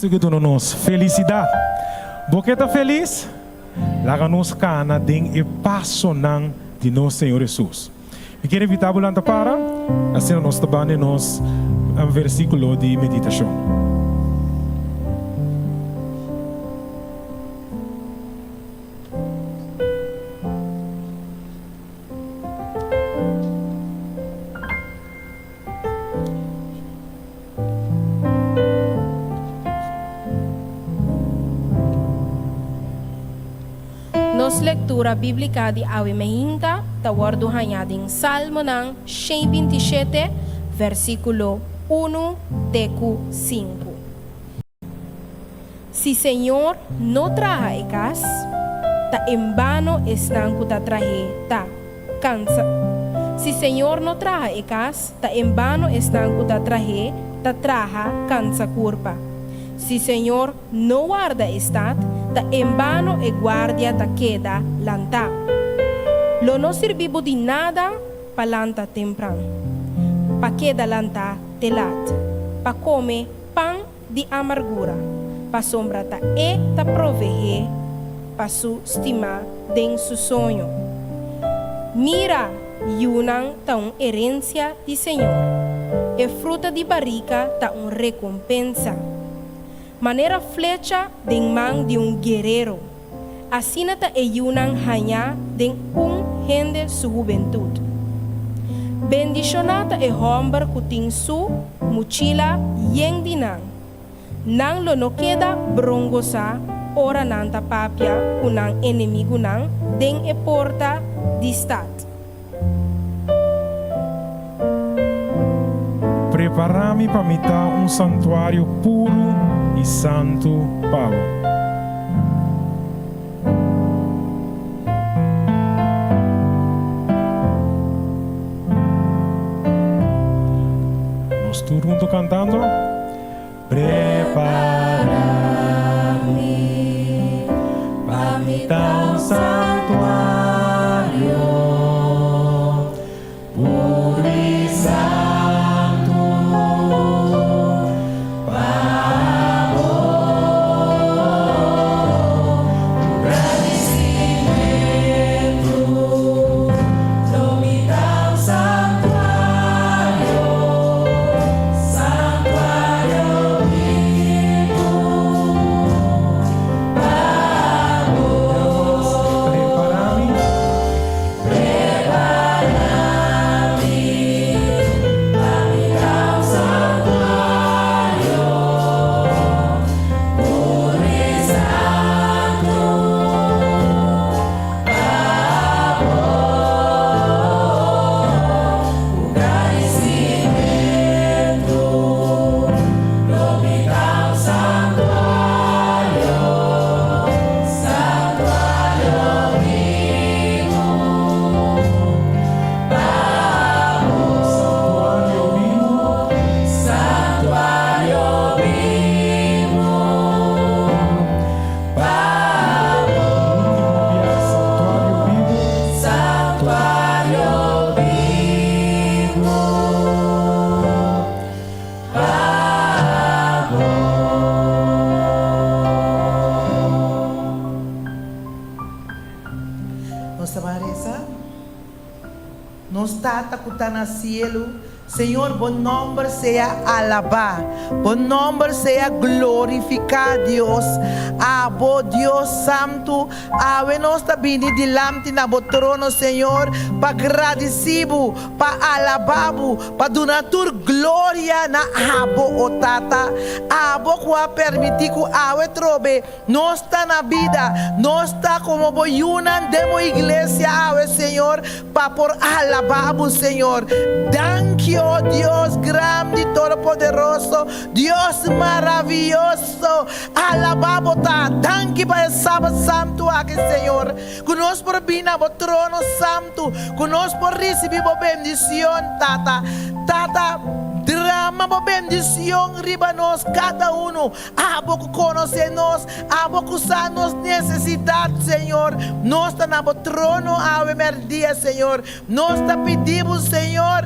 Kristu ke duna nos felisidat. Bo ke ta felis? Laga nos kana den e pasonan di nos Señor Hesus. Mi kier invitá bo lanta para, asina nos ta banda nos versíkulo di meditashon. Nos lektura bíblika di awe meinta ta wòrdu hañá den Salmonan 127, versíkulo unu te ku sinku. Si Señor no traha e kas, ta en bano esnan ku ta trah'é ta kansa. Si Señor no traha e kas, ta en bano esnan ku ta trah'é ta traha kansa kurpa. Si Señor no warda e stat, ta en bano e guardia ta keda lantá. Lo no sirbi bo di nada pa lanta tempran, pa keda lantá te lat, pa kome pan di amargura, pasobra ta e ta proveé pa su stimá den su soño. Mira, yunan ta un herensia di Señor, e fruta di barika ta un rekompensa. Manera flecha den man di un guerero, asina ta e yunan hañá den un hende su hubentut. Bendishoná ta e hòmber ku tin su muchila yen di nan. Nan lo no keda brongosá ora nan ta papia ku nan enemigunan den e porta di stat. Prepará mi pa mi ta un santuario puru i santu pa bo. Nos tur hunto cantando. Prepará mi pa mi ta un santuario puru i santu pa bo. Ku gradisimentu lo mi ta un santuario. Santuario bibu pa bo. Prepara mi. Prepara mi pa mi ta un santuario puru i santu pa bo. Ku gradisimentu lo mi ta un santuario, santuario bibu pa bo. Santuario bibu, santuario bibu pa bo. Santuario bibu pa bo. Nos ta ban resa. Nos Tata ku ta na sielu, Señor bo nomber sea alabá, bo nomber sea glorificá, Dios. Abo, Dios Santu, awe nos ta bini dilanti na bo trono, Señor, pa gradicí bo, pa alabá bo, pa duna tur gloria na abo, o Tata. Abo ku a permití ku awe trobe Nos ta na bida, nos ta como bo yunan den bo iglesia awe, Señor, pa por alaba bo, Señor. Danki, oh Dios grandi, todopoderoso, Dios maraviyoso. Alaba bo ta. Danki pa e Sabat santu aki, Señor, cu nos por bini na bo trono santu, cu nos por ricibi bo bendicion, Tata. Tata, drama bo bendicion riba nos cada uno. Abo ku konosé nos, abo ku sa nos nesesidat, Señor. Nos ta na bo trono awe mèrdia, Señor. Nos ta pidi bo, Señor,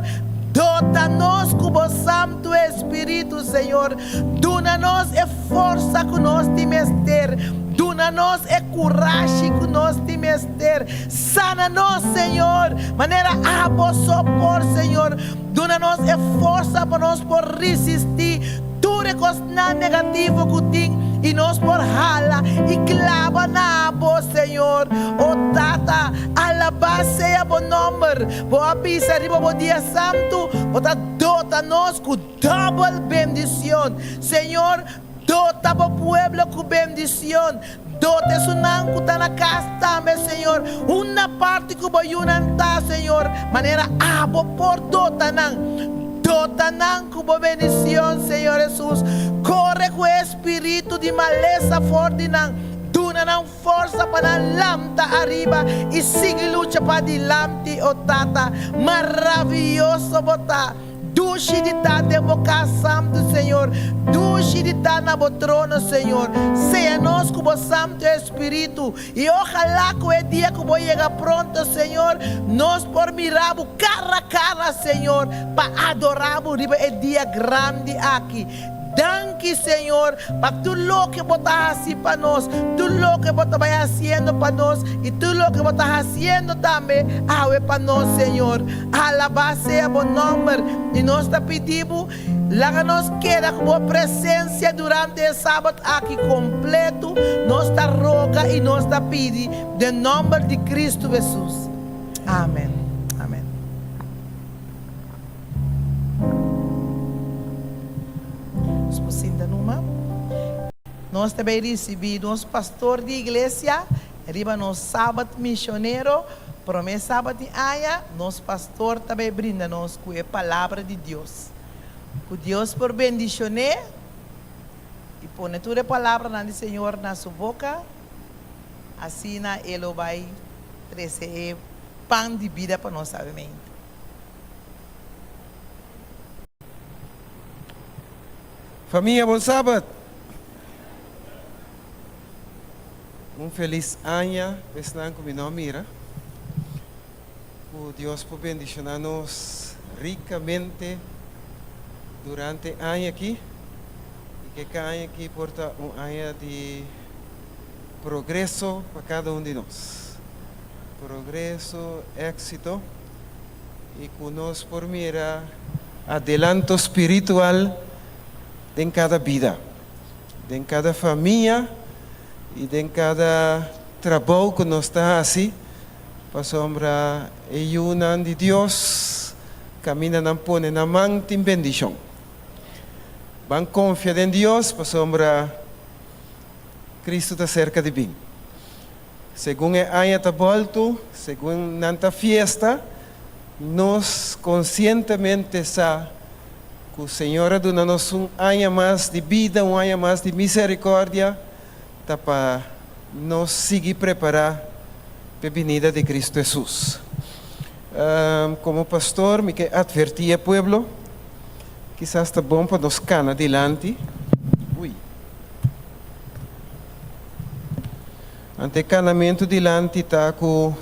Dota nos ku bo Santu Espíritu, Señor. Duna nos e forsa ku nos tin mester. Duna nos e kurashi ku nos tin mester. Sana nos, Señor, manera abo so por, Señor. Duna nos e forsa pa nos por risistí tur e kosnan negativo ku tin i nos por hala i klaba na abo, Señor. O Tata, alabá sea bo nòmber. Bo a bisa riba bo dia santu, bo ta dota nos ku dòbel bendishon. Señor, dota bo pueblo ku bendishon. Dota esunnan ku ta na kas tambe, Señor. Unda parti ku bo yunan ta, Señor, manera abo por dota nan. Dota nan ku bo bendishon, Señor Hesus. Kore ku e spiritu di malesa for di nan. Duna nan forsa pa nan lanta ariba i sigui lucha padilanti, o Tata. Maravioso bo ta. Dushi di ta den bo kas santu, Señor. Dushi di ta na bo trono, Señor. Sea nos ku bo Santu Espíritu, i ojalá ku e dia ku bo yega pronto, Señor, nos por mira bo kara kara, Señor, pa adorá bo riba e dia grandi aki. Danki, Señor, pa tur loke bo ta hasi pa nos, tur loke bo ta bai hasiendo pa nos i tur loke bo ta hasiendo tambe awe pa nos, Señor. Alabá sea bo nòmber, i nos ta pidi bo, laga nos keda ku bo presensia durante e sabat aki kompletu, nos ta roga i nos ta pidi den nòmber di Kristu Hesus. Amen. Amen. Nos por sinta numa. Nos ta bay ricibi nos pastor di iglesia riba nos Sabat Misionero. Prome Sabat di aña nos pastor ta bay brinda nos cu e Palabra di Dios. Cu Dios por bendicione y pone tur e palabranan di Señor na su boca, asina e lo bay trece e pan di bida pa nos awe-mente. Famia bon sabat! Un felis aña pa esnan ku mi no a mira. Ku Dios por bendishoná nos rikamente durante e aña aki i ku e aña aki por ta un aña di progreso pa kada un di nos. Progreso, éksito. I ku nos por mira adelanto spiritual den kada bida, den kada famia i den kada trabou ku nos ta hasi, pasobra e yunan di Dios kaminda nan pone nan man tin bendishon. Ban konfia den Dios pasobra Kristu ta serka di bin. Segun e aña ta boltu, segun nan ta fiesta, nos konsientemente sa ku Señor a duna nos un aña mas di bida, un aña mas di miserikòrdia, ta pa nos sigui prepará p'e binida di Kristu Hesus. Komo pastor mi ke atvertí e pueblo, kisas ta bon pa nos kana dilanti. Ui. Ante kanamentu dilanti ta ku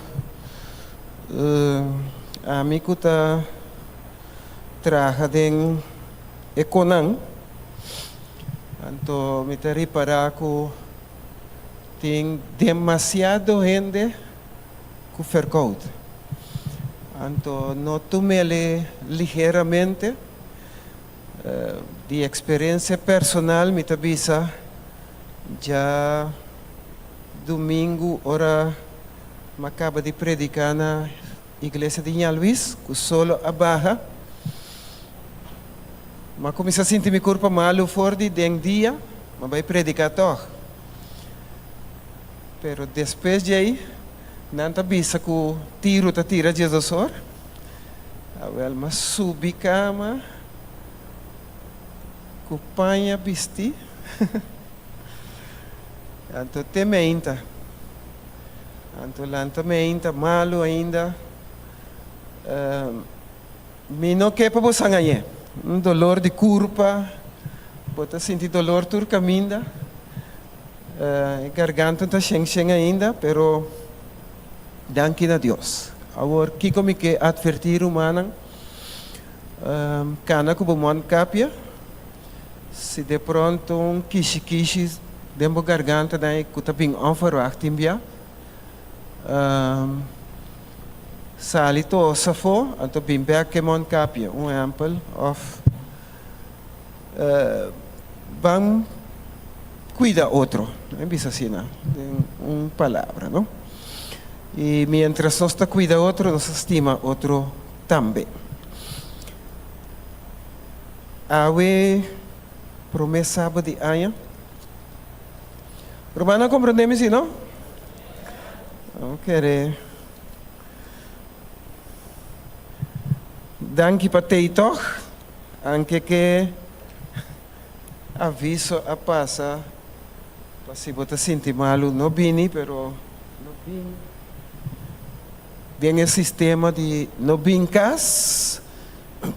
ami ku ta traha den e konan, anto mi ta ripará ku tin demasiado hende ku fèrkout. Anto no tum'el ligeramente. Di eksperensia personal mi ta bisa dja dumingu ora m'a kaba di prediká na iglesia di Ña Luis ku solo a baha, m'a kuminsá sinti mi kurpa malu for di den dia, m'a bai prediká tòg. Pero despues djei nan ta bisa ku tiru ta tira diesdosor. Awel m'a subi kama ku paña bisti. Anto te meinta. Anto lanta meinta malu ainda. Mi no ke pa bo sangañ'é. Un dolor di kurpa, bo ta sinti dolor tur kaminda. E garganta ta shen shen ainda, pero danki na Dios. Awor, kiko mi ke atvertí rumannan? Kana ku bo mondkapje. Si de pronto un kishi kishi den bo garganta dan ku ta bin onverwacht tin bia, sali tos afó anto bin bek ku e mondkapje, un ehèmpel, òf ban kuida otro, mi bisa asina den un palabra, no? I miéntras nos ta kuida otro, nos ta stima otro tambe. Awe promé saba di aña. Rumannan komprendé mi si no? No kere. Danki pa tei tòg, anke ke aviso a pasa pa si bo ta sinti malu no bini, pero no bin den e sistema di no bin kas.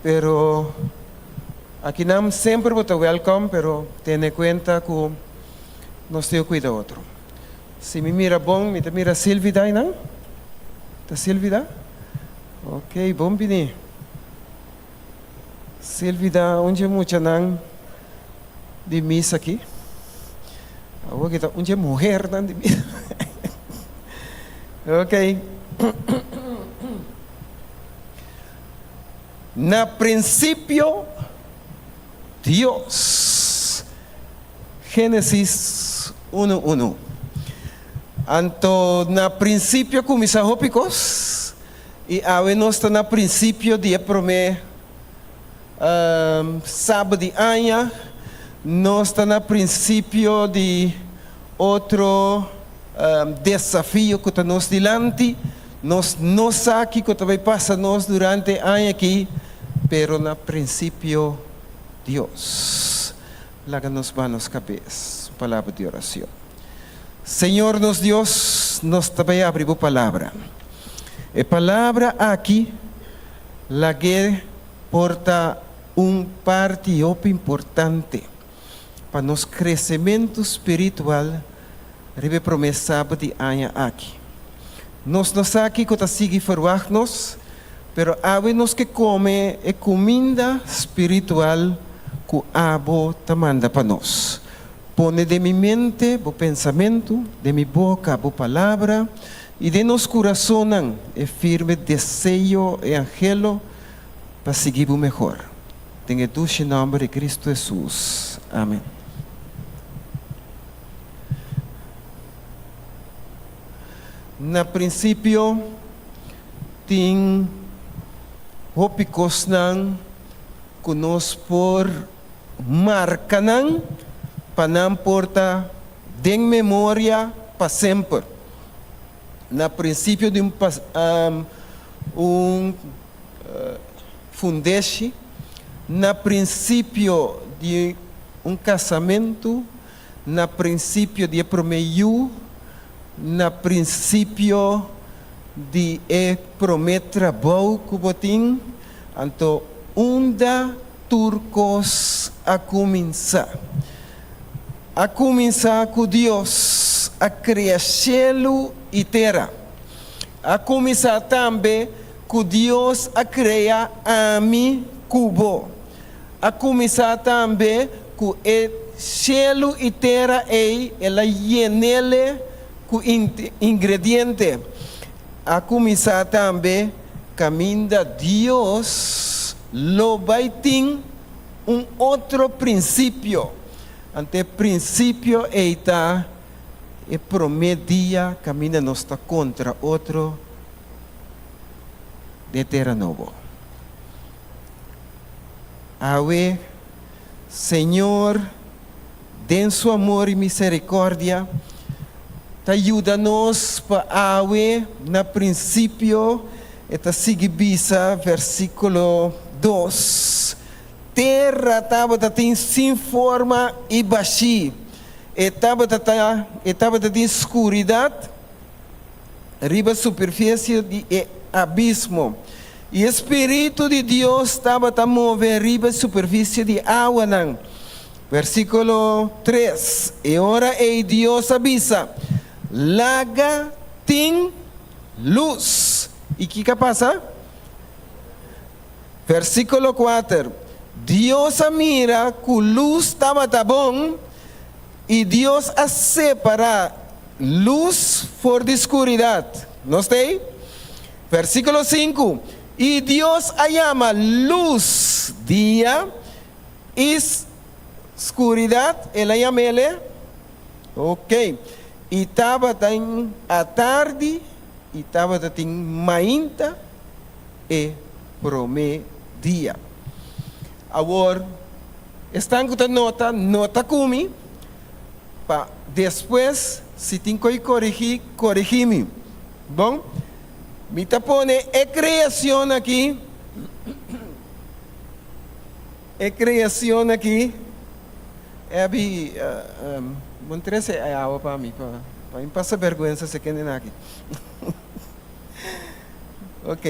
Pero akinan semper bo ta welcome pero tene cuenta cu nos tin cu cuida otro. Si mi mira bon mi ta mira Silvida einan? Ta Silvida? Ok bon bini. Silvida un dje muchanan di misa aki. Awor ki ta un dje muhernan di misa. Ok. Na prinsipio Dios. Génesis unu unu. Anto na prinsipio kuminsá hopi kos, i awe nos ta na prinsipio di e promé saba di aña, nos ta na prinsipio di otro desafio ku ta nos dilanti. Nos no sa kiko ta bai pasa nos durante e aña aki, pero na prinsipio Dios. Laga nos baha nos kabes. Un palabra di oracion. Señor nos Dios, nos ta bai abri bo palabra. E palabra aki lag'e por ta un parti hopi importante pa nos kresementu spiritual riba e promé sabat di aña aki. Nos no sa kiko ta sigui ferwagt nos, pero awe nos ke kome e kuminda spiritual ku abo ta manda pa nos. Pone den mi mente bo pensamentu, den mi boka bo palabra, i den nos kurasonnan e firme deseo e anhelo pa sigui bo mehor. Den e dushi nòmber di Kristu Hesus. Amen. Na prinsipio tin hopi kosnan ku nos por marka nan pa nan por ta den memoria pa semper. Na prinsipio di un un fundeshi, na prinsipio di un kasamentu, Na prinsipio di e promé yu, na prinsipio di e promé trabou ku bo tin, anto unda tur kos a kuminsá? A kuminsá ku Dios a krea shelu i tera. A kuminsá tambe ku Dios a krea ami ku bo. A kuminsá tambe ku e shelu i tera ei el a yen'ele ku ingrediente. A kuminsá tambe kaminda Dios lo bai tin un otro prinsipio. Anto e prinsipio ei ta e promé dia kaminda nos ta kontra otro den tera nobo. Awe, Señor, den Su amor i misericordia, ta yuda nos pa awe na principio, e ta sigui bisa, versiculo dos, Tera tabata tin sin forma i bashí, e tabata ta, e tabata tin scuridad, riba superficie di e abismo, i e Spiritu di Dios tabata move riba e superficie di awanan. Versiculo tres, E ora ei Dios a bisa, Laga tin lus. I kiko a pasa? Versíkulo kuater, Dios a mira ku lus tabata bon, i Dios a separá lus for di skuridat. Nos ta ei? Versíkulo sinku, I Dios a yama lus dia, i skuridat el a yam'el. Ok. I tabatin atardi i tabatatin mainta e promé dia. Awor, esnan ku ta nota, nota ku mi, pa despues si tin ku korigí, korigí mi. Bon, mi ta pone e kreashon aki, e kreashon aki, Abby, bon trese e awa pa mi, pa mi pasa bergwensa si kende aki. Ok,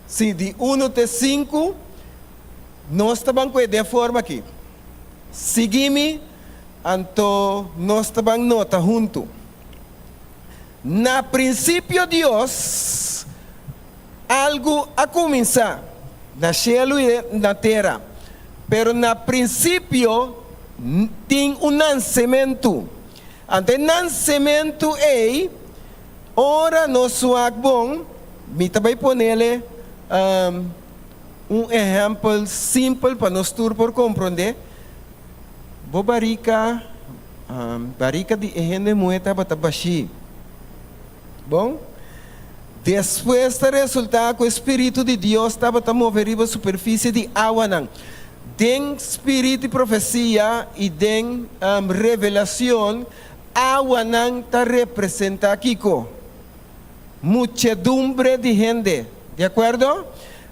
si, di uno te sinku, nos ta ban kue den forma aki. Sigui mi, anto nos ta ban nota huntu. Na prinsipio Dios, algu a kuminsá na shelu i na tera, pero na prinsipio tin un nansementu. Anto e nansementu ei, ora nos wak bon, mi ta bai ponele un ehèmpel simpel pa nos tur por komprondé. Bo barika, barika di e hende muhé tabata bashí. Bon, despues ta resultá ku e spiritu di Dios tabata move riba superfisie di awanan. Den spiritu di profesia i den revelacion, awanan ta representá kiko? Muchedumbre di hende. Di akuerdo?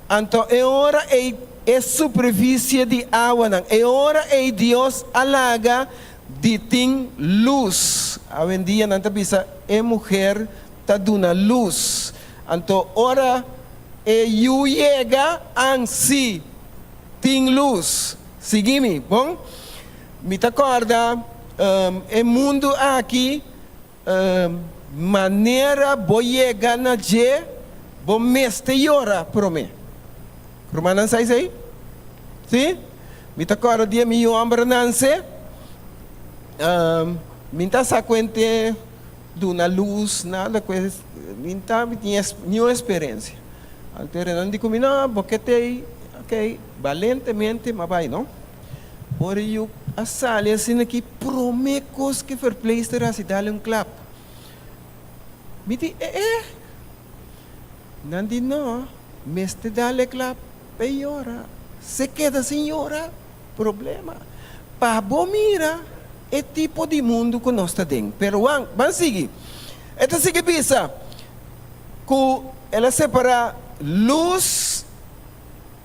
Anto e ora ei e superfisie di awanan, e ora ei Dios a laga di tin lus. Awendia nan ta bisa e muher ta duna lus. Anto ora e yu yega, an si tin lus. Sigui mi, bon? Mi ta kòrda e mundu aki manera bo yega na dje, bo mester yora promé. Rumannan sa esei? Sí? Mi ta kòrda dia mi yu hòmber a nanse, mi ta sa kuente duna lus, nada ku es, mi ta tin niun eksperensia. Anto e renan di ku mi, no, bo ke t'ei, ok, balentemente m'a bai, no. Ora yu a sali asina ki promé kos ku e verpleegster hasi dale un klap. Mi di, e e. Nan di, no, mester dale klap p'e yora. Se keda sin yora, problema. Pa bo mira e tipo di mundu ku nos ta den. Pero wan, ban sigui. E ta sigui bisa ku el a separá lus.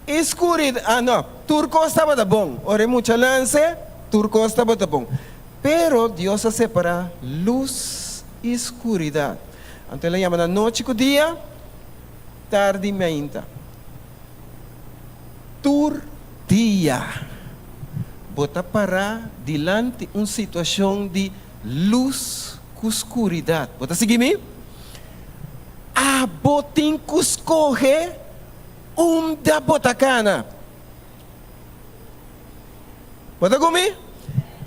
E skurid, ah no, tur kos tabata bon. Ora e mucha lanse, tur kos tabata bon. Pero Dios a separá lus i skuridat. Anto el a yama nan nochi ku dia, tardi mainta. Tur dia bo ta pará dilanti un situashon di lus ku skuridat. Bo ta sigui mi? Abo tin ku skohe. Unda bo ta kana? Bo ta ku mi?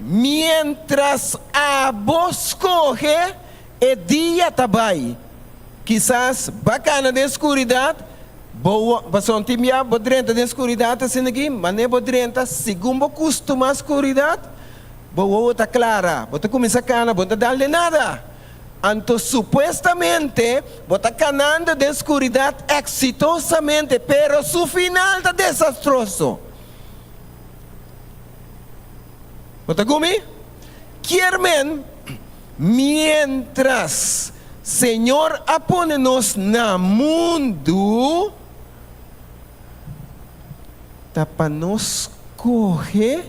Miéntras abo skohe, e dia ta bai. Kisas ba kana den skuridat, bo pasobra tin bia bo drenta den skuridat asina aki, manera bo drenta, segun bo kustumá skuridat, bo wowo ta klara, bo ta kuminsá kana, bo no ta dal den nada. Anto supuestamente bo ta kanando den skuridat eksitosamente, pero su final ta desastroso. Bo ta ku mi? Kier men, miéntras Señor a pone nos na mundu, ta pa nos skohe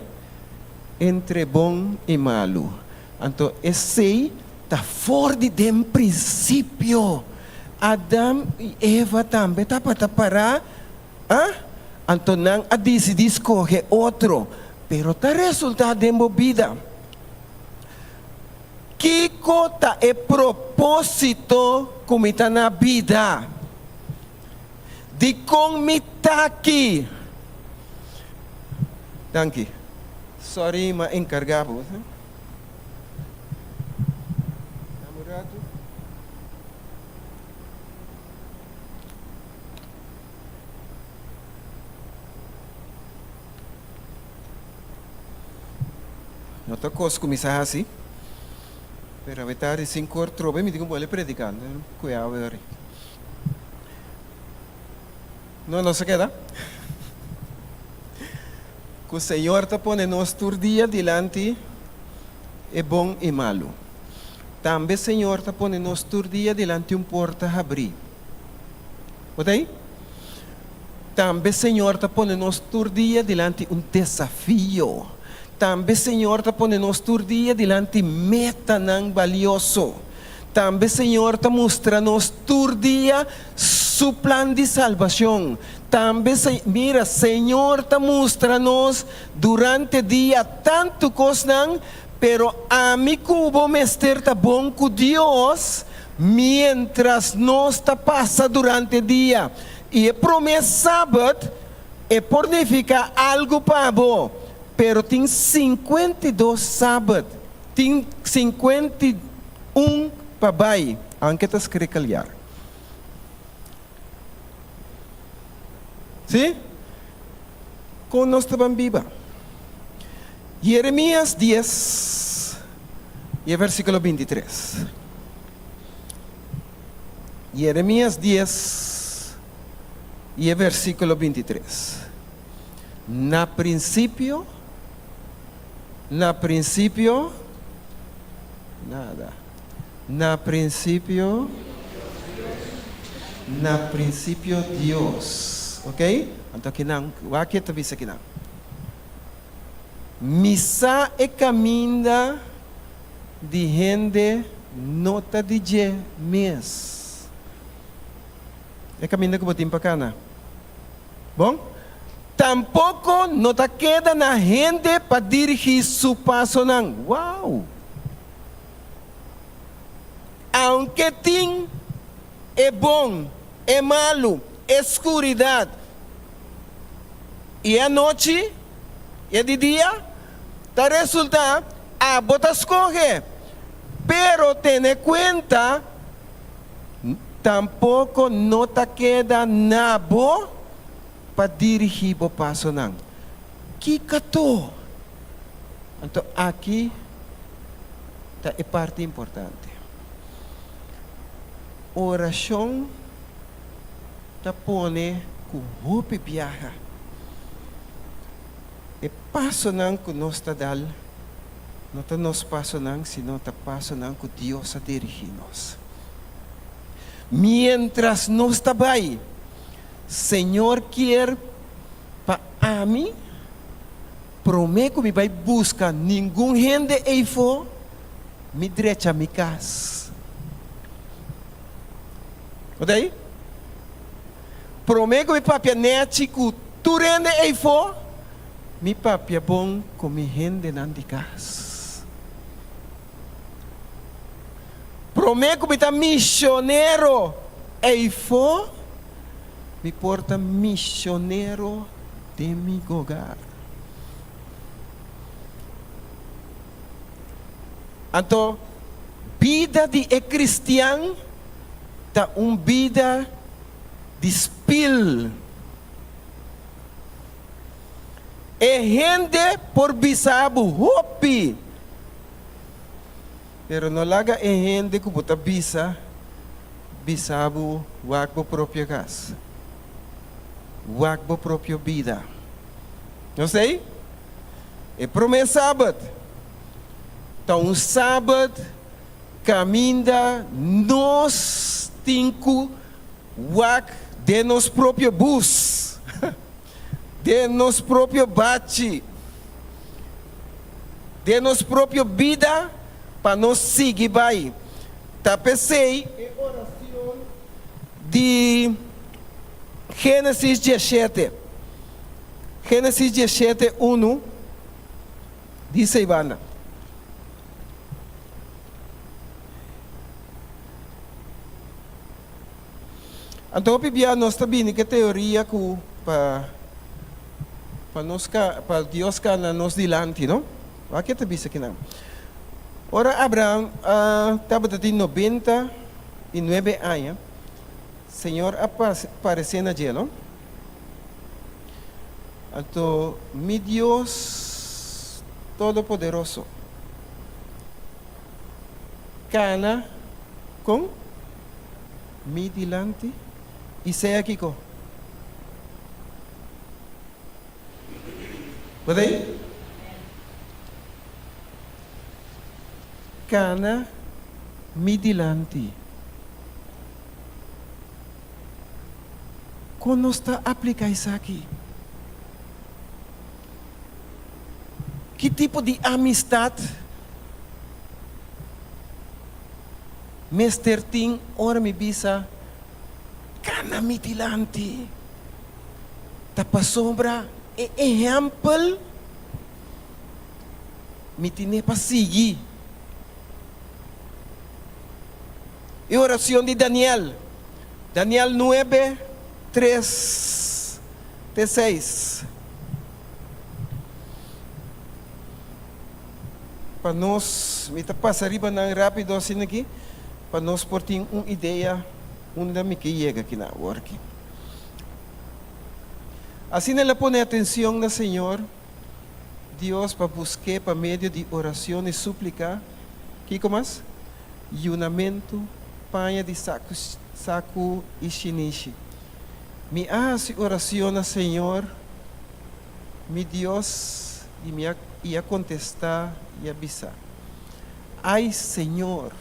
entre bon i malu. Anto esei ta for di den prinsipio. Adam i Eva tambe tabata pará, ah? Anto nan a disidí skohe otro. Pero ta resultá den bo bida. Kiko ta e propósito ku mi ta na bida? Dikon mi t'aki? Danki. Sorry m'a enkargá bo. Dame un ratu. No ta kos ku mi sa hasi, pero awe tardi sinkor trobe mi tin ku bole prediká. Kue awe ori. No, nos a keda. Ku Señor ta pone nos tur dia dilanti e bon i malu. Tambe Señor ta pone nos tur dia dilanti un porta habrí. Bo ta ei? Tambe Señor ta pone nos tur dia dilanti un desafio. Tambe Señor ta pone nos tur dia dilanti metanan balioso. Tambe Señor ta mustra nos tur dia Su plan di salbacion. Tambe, mira, Señor ta mustra nos durante dia tantu cosnan, pero ami cu bo mester ta bon cu Dios mientras nos ta pasa durante dia. Y e prome Sabbat e por nifica algo pa bo, pero tin 52 Sabbat. Tin 51 pa bai, aunke ta skrikeliar. Sí? Kon nos ta ban biba? Jeremias dies i e versíkulo bintitres. Jeremias dies i e versíkulo bintitres. Na prinsipio. Na prinsipio, nada. Na prinsipio, na prinsipio Dios. Ok? Anto akinan, wak ke ta bisa akinan. Mi sa e kaminda di hende no ta di dje mes. E kaminda ku bo tin pa kana. Bon, tampoko no ta keda na hende pa dirigí su pasonan. Wow! Aunke tin e bon, e malu, e skuridat i e anochi i e di dia, ta resultá abo ta skohe. Pero tene kuenta. Tampoko no ta keda na bo pa dirigí bo pasonan. Kiko to? Anto aki ta e parti importante. Orashon ta pone ku hopi biaha e pasonan ku nos ta dal no ta nos pasonan, sino ta pasonan ku Dios a dirigí nos. Miéntras nos ta bai, Señor kier pa ami, promé ku mi bai buska ningun hende eifó, mi drecha mi kas. Bo ta ei? Promé ku mi papia nèchi ku tur hende eifó, mi papia bon ku mi hendenan di kas. Promé ku mi ta misionero eifó, mi por ta misionero den mi hogar. Anto, bida di e kristian ta un bida di spil. E hende por bisa bo hopi. Pero no laga e hende ku bo ta bisa, bisa bo wak bo propio kas, wak bo propio bida. No sei? E promé Sabat ta un Sabat kaminda nos tin ku wak den nos propio bus, den nos propio bachi. Den nos propio bida pa nos sigui bai. Ta p'esei e oracion di Génesis diesshete, Génesis diesshete unu, dice ei banda. Anto hopi bia nos ta bini ku e teoria ku pa pa nos ka pa Dios kana nos dilanti, no? Wak ke ta bisa kinan. Ora Abraham a tabata tin 99 aña, Señor a paresé na dje, no? Anto mi Dios Todopoderoso kana kon mi dilanti i sea kiko? Bo ta ei? Kana mi dilanti. Kon nos ta apliká esaki? Ki tipo di amistat mester tin ora mi bisa kana mi dilanti? Ta pasobra e ehèmpel mi tine pa sigui. E oracion di Daniel, Daniel nuebe, tres te seis. Pa nos, mi ta pasa riba nan rapido asina aki, pa nos por tin un idea unda mi ke yega aki na awor aki. Asina el a pone atencion na Señor Dios pa busk'é pa medio di oracion i suplica, kiko mas? Yunamentu, paña di saku saku i shinishi. Mi a hasi oracion na Señor mi Dios i mi a i a contesta i a bisa, Ai Señor,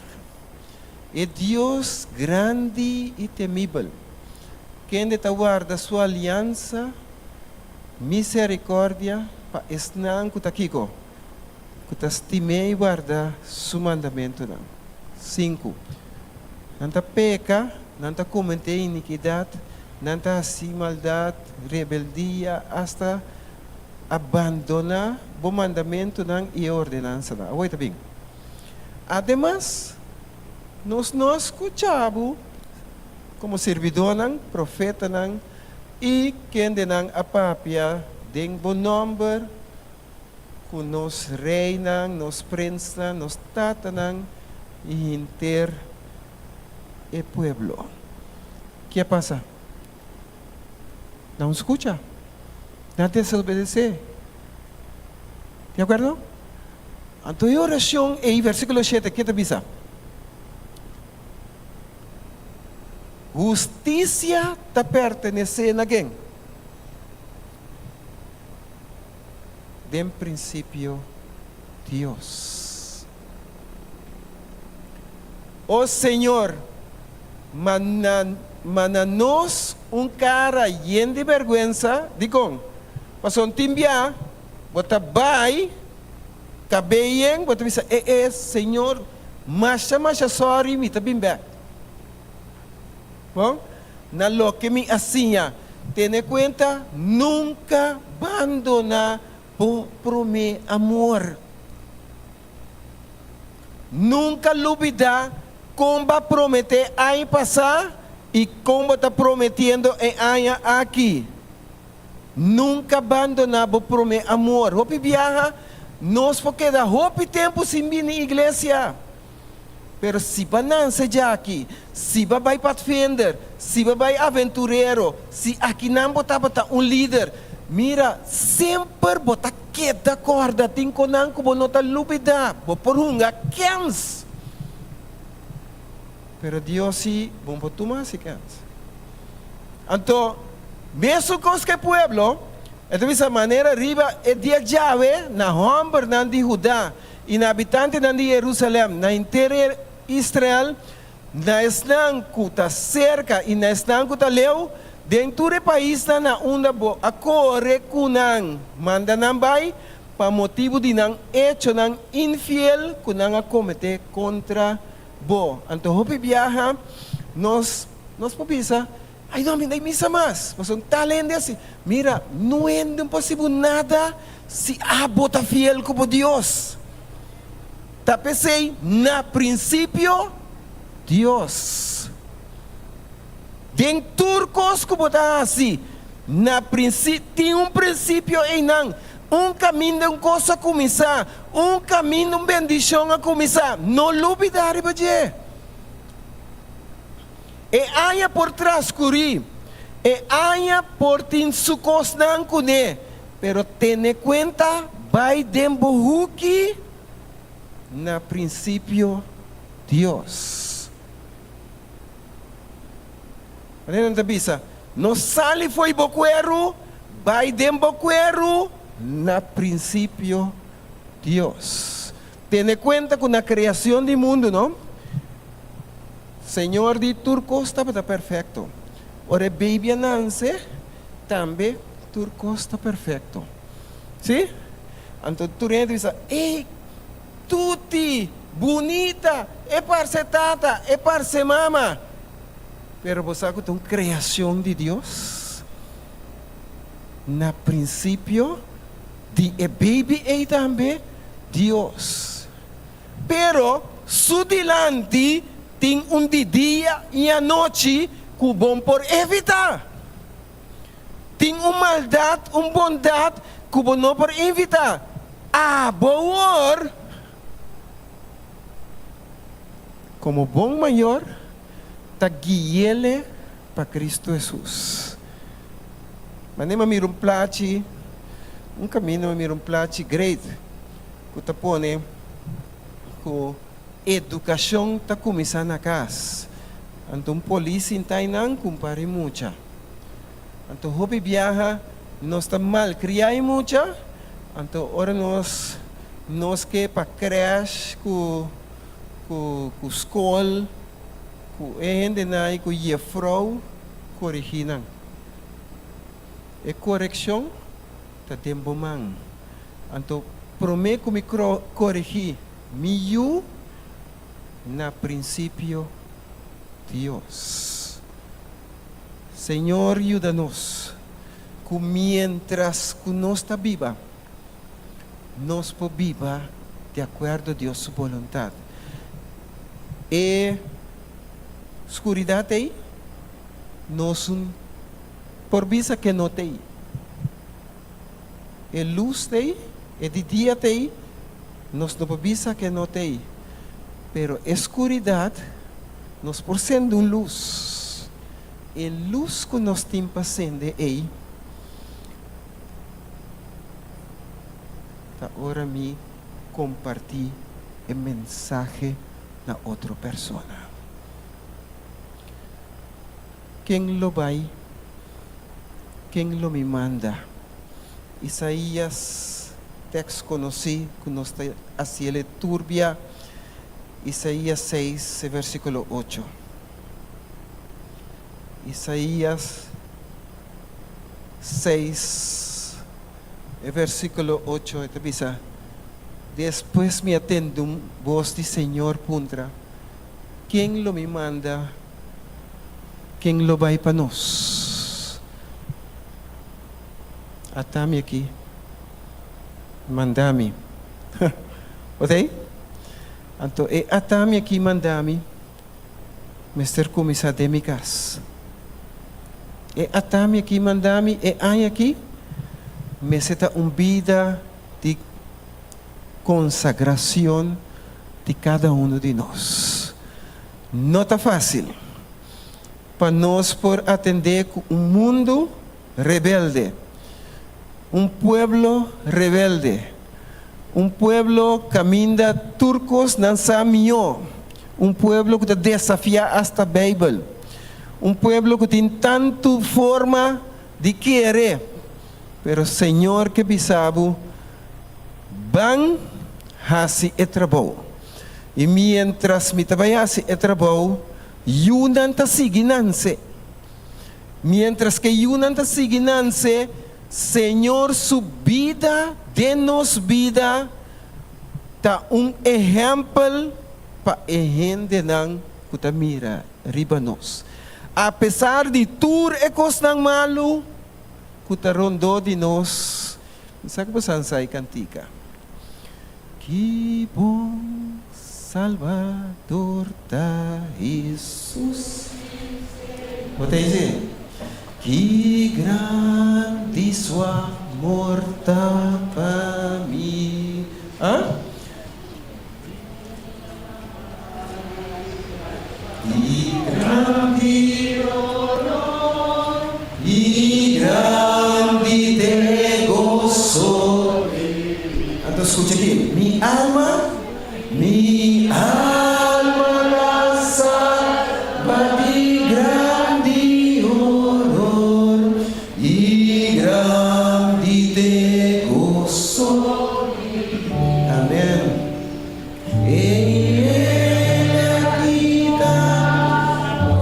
e Dios grandi i temibel, kende ta warda su aliansa, misericordia pa esnan ku ta kiko? Ku ta stim'é i warda su mandamentunan. Sinku. Nan ta peka, nan ta kometé inikidat, nan ta hasi maldat, rebeldia, asta a bandoná bo mandamentunan i e ordenansanan. Awor e ta bin. Ademas, nos no a skucha bo komo sirbidónan, profetanan i kendenan a papia den bo nòmber ku nos reinan, nos prensnan, nos tatanan i henter e pueblo. Ke a pasa? Nan skucha. Nan desobedesé. Di akuerdo? Anto e orashon ei, versíkulo shete, ke ta bisa? Hustisia ta pertenesé na ken? Den prinsipio, Dios. O Señor, manda nos un kara yen di bèrgwensa. Dikon? Pasobra tin bia bo ta bai kabei yen, bo ta bisa, E e, Señor, masha masha sòri, mi ta bin bèk. Bon, na loke mi a siña, tene kuenta, nunka bandoná bo promé amor. Nunka lubidá kon bo a prometé aña pasá i kon bo ta prometiendo e aña aki. Nunka bandoná bo promé amor. Hopi biaha nos por keda hopi tempu sin bini iglesia. Pero si bo a nanse djaki, si bo a bai patfender, si bo a bai aventurero, si akinan bo tabata un lider, mira, semper bo ta keda kòrda tin konan ku bo no ta lubidá. Bo por hunga kèns. Pero Dios si, bo no por tuma hasi kèns. Anto, mesun kos ku e pueblo, e ta bisa manera riba e dia djawe na hòmbernan di Hudá i na habitantenan di Jerusalèm, na henter Israel, na esnan ku ta serka i na esnan ku ta leu, den tur e paisnan na unda bo a kore ku nan, manda nan bai, pa motibu di nan echonan infiel ku nan a kometé kontra bo. Anto hopi biaha nos nos por bisa, Ai no, mi no misa mas, pasobra tal hende asi. Mira, no hende no por hasi bo nada si abo ta fiel ku bo Dios. Ta p'esei, na prinsipio, Dios. Den tur kos ku bo ta hasi, na prinsi tin un prinsipio einan. Un kaminda un kos a kuminsá, un kaminda un bendishon a kuminsá. No lubidá riba dje. E aña por transkurí, e aña por tin su kosnan kuné, pero tene kuenta bai den bo huki na prinsipio Dios. Manera nan ta bisa, No sali fo'i bo kueru, bai den bo kueru na prinsipio Dios. Tene kuenta ku na kreasion di mundu, no? Señor di tur kos tabata perfekto. Ora e baby a nanse, tambe tur kos ta perfekto. Sí? Anto tur hende ta bisa, Ey, Tuti, bunita, e parse tata, e parse mama. Pero bo sa ku ta un kreashon di Dios? Na prinsipio di e baby ei tambe, Dios. Pero su dilanti tin un di dia i anochi ku bon por evitá. Tin un maldat, un bondat ku bo no por invitá. Abo wor, komo bon mayor, ta gui'ele pa Kristu Hesus. Manera mi a mira un plachi, un kaminda mi a mira un plachi great ku ta pone ku edukashon ta kuminsá na kas. Anto un polis sinta einan ku un par di mucha. Anto hopi biaha nos ta malkriá e mucha, anto ora nos nos ke pa crèsh ku ku ku skol ku e hendenan i ku jefrou korigí nan. E korekshon ta den bo man. Anto promé ku mi korigí mi yu na prinsipio Dios. Señor yuda nos cu mientras cu nos ta biba, nos por biba di acuerdo Dios su boluntad. E scuridad ey nos un por bisa ke no t'ey. E luz t'ey, e di dia t'ey, nos no por bisa ke no t'ey. Pero e scuridad nos por sende un luz. E luz cu nos tin pa sende ey ta ora mi comparti e mensahe na otro persona. Ken lo bai? Ken lo mi manda? Isaías, tekst konosí ku nos ta hasiel e tur bia, Isaías seis, e versíkulo ocho. Isaías seis, e versíkulo ocho, e ta bisa, Despues mi a tende un bos di Señor puntra, Ken lo mi manda? Ken lo bai pa nos? Ata mi aki, manda mi. Bo ta ei? Anto e ata mi aki, manda mi mester kuminsá den mi kas. E ata mi aki, manda mi e aña aki mester ta un bida di konsagracion di kada uno di nos. No ta fácil pa nos por atendé ku un mundu rebelde, un pueblo rebelde, un pueblo kaminda tur kos nan sa mihó, un pueblo ku ta desafiá asta Beibel, un pueblo ku tin tantu forma di kere, pero Señor ke bisa bo, Ban hasi e trabou. I miéntras mi ta bai hasi e trabou, yunan ta sigui nanse. Miéntras ku e yunan ta sigui nanse, Señor su bida den nos bida ta un ehèmpel pa e hendenan ku ta mira riba nos. Apesar di tur e kosnan malu ku ta rondó di nos, Mi sa ku bo sa nsai kantika. Ki bon Salbador ta Hesus. Bo ta hezi? Ki grandi su amor ta pa mi. Ah? Ki grandi honor i grandi t'e goso. Anto skucha aki, Mi alma, mi alma ta salba di grandi honor i grandi t'e goso. Amen. El a kita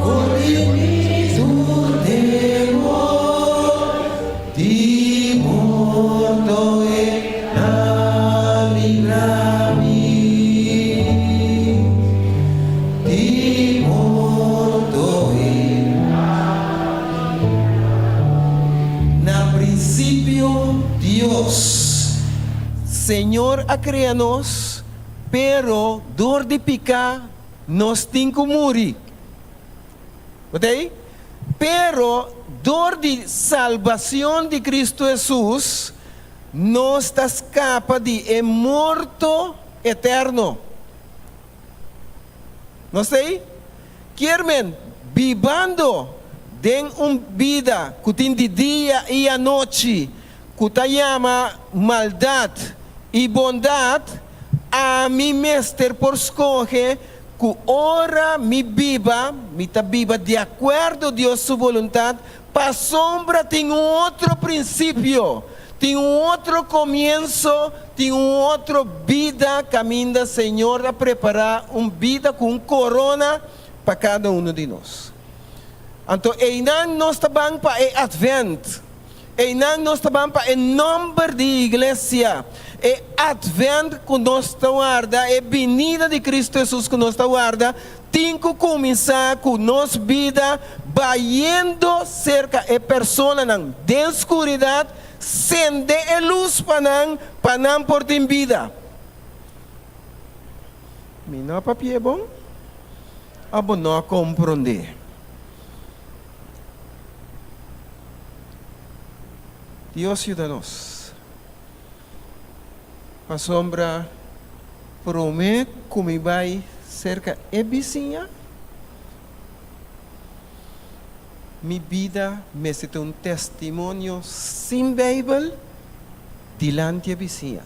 for di mi tur temor, di morto el a libra mi, di morto el a libra mi. Na prinsipio Dios. Señor a crea nos, pero door di pica nos tin cu muri. Bo ta ey? Pero door di salbacion di Cristo Jesus, nos ta scapa di e morto eterno. Nos ta ey? Kier men, bibando den un bida cu tin di dia y anochi, ku ta yama maldat i bondat, ami mester por skohe ku ora mi biba, mi ta biba di akuerdo Dios su boluntat, pasobra tin un otro prinsipio, tin un otro komienso, tin un otro bida kaminda Señor a prepará un bida ku un korona pa kada uno di nos. Anto einan nos ta ban pa e Atvènt. Einan nos ta ban pa e nomber di iglesia, e Advent ku nos ta warda, e binida di Cristo Jesus ku nos ta warda, tin ku kuminsá ku nos bida bayendo serka e personanan den skuridat, sende e lus pa nan, pa nan por tin bida. Mi no a papia bon? Òf bo no a komprondé? Dios yuda nos. Pasobra promé ku mi bai serka e bisiña, mi bida mester ta un testimonio sin Beibel dilanti e bisiña.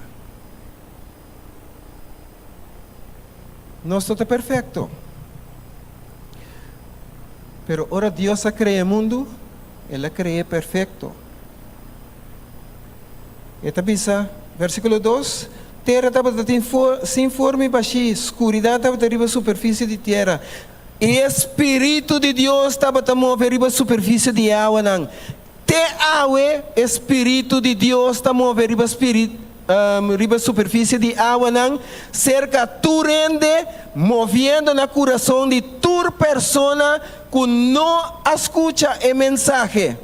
Nos no ta perfecto. Pero ora Dios a crea e mundu, El a cre'é perfecto. E ta bisa, versiculo dos, Tera tabata tin sin forma i bashí, scuridad tabata riba superficie di tera, i e Spiritu di Dios tabata move riba superficie di e awanan. Te awe e Spiritu di Dios ta move riba riba superfisie di awanan serka tur hende, moviendo na kurason di tur persona ku no a skucha e mensahe,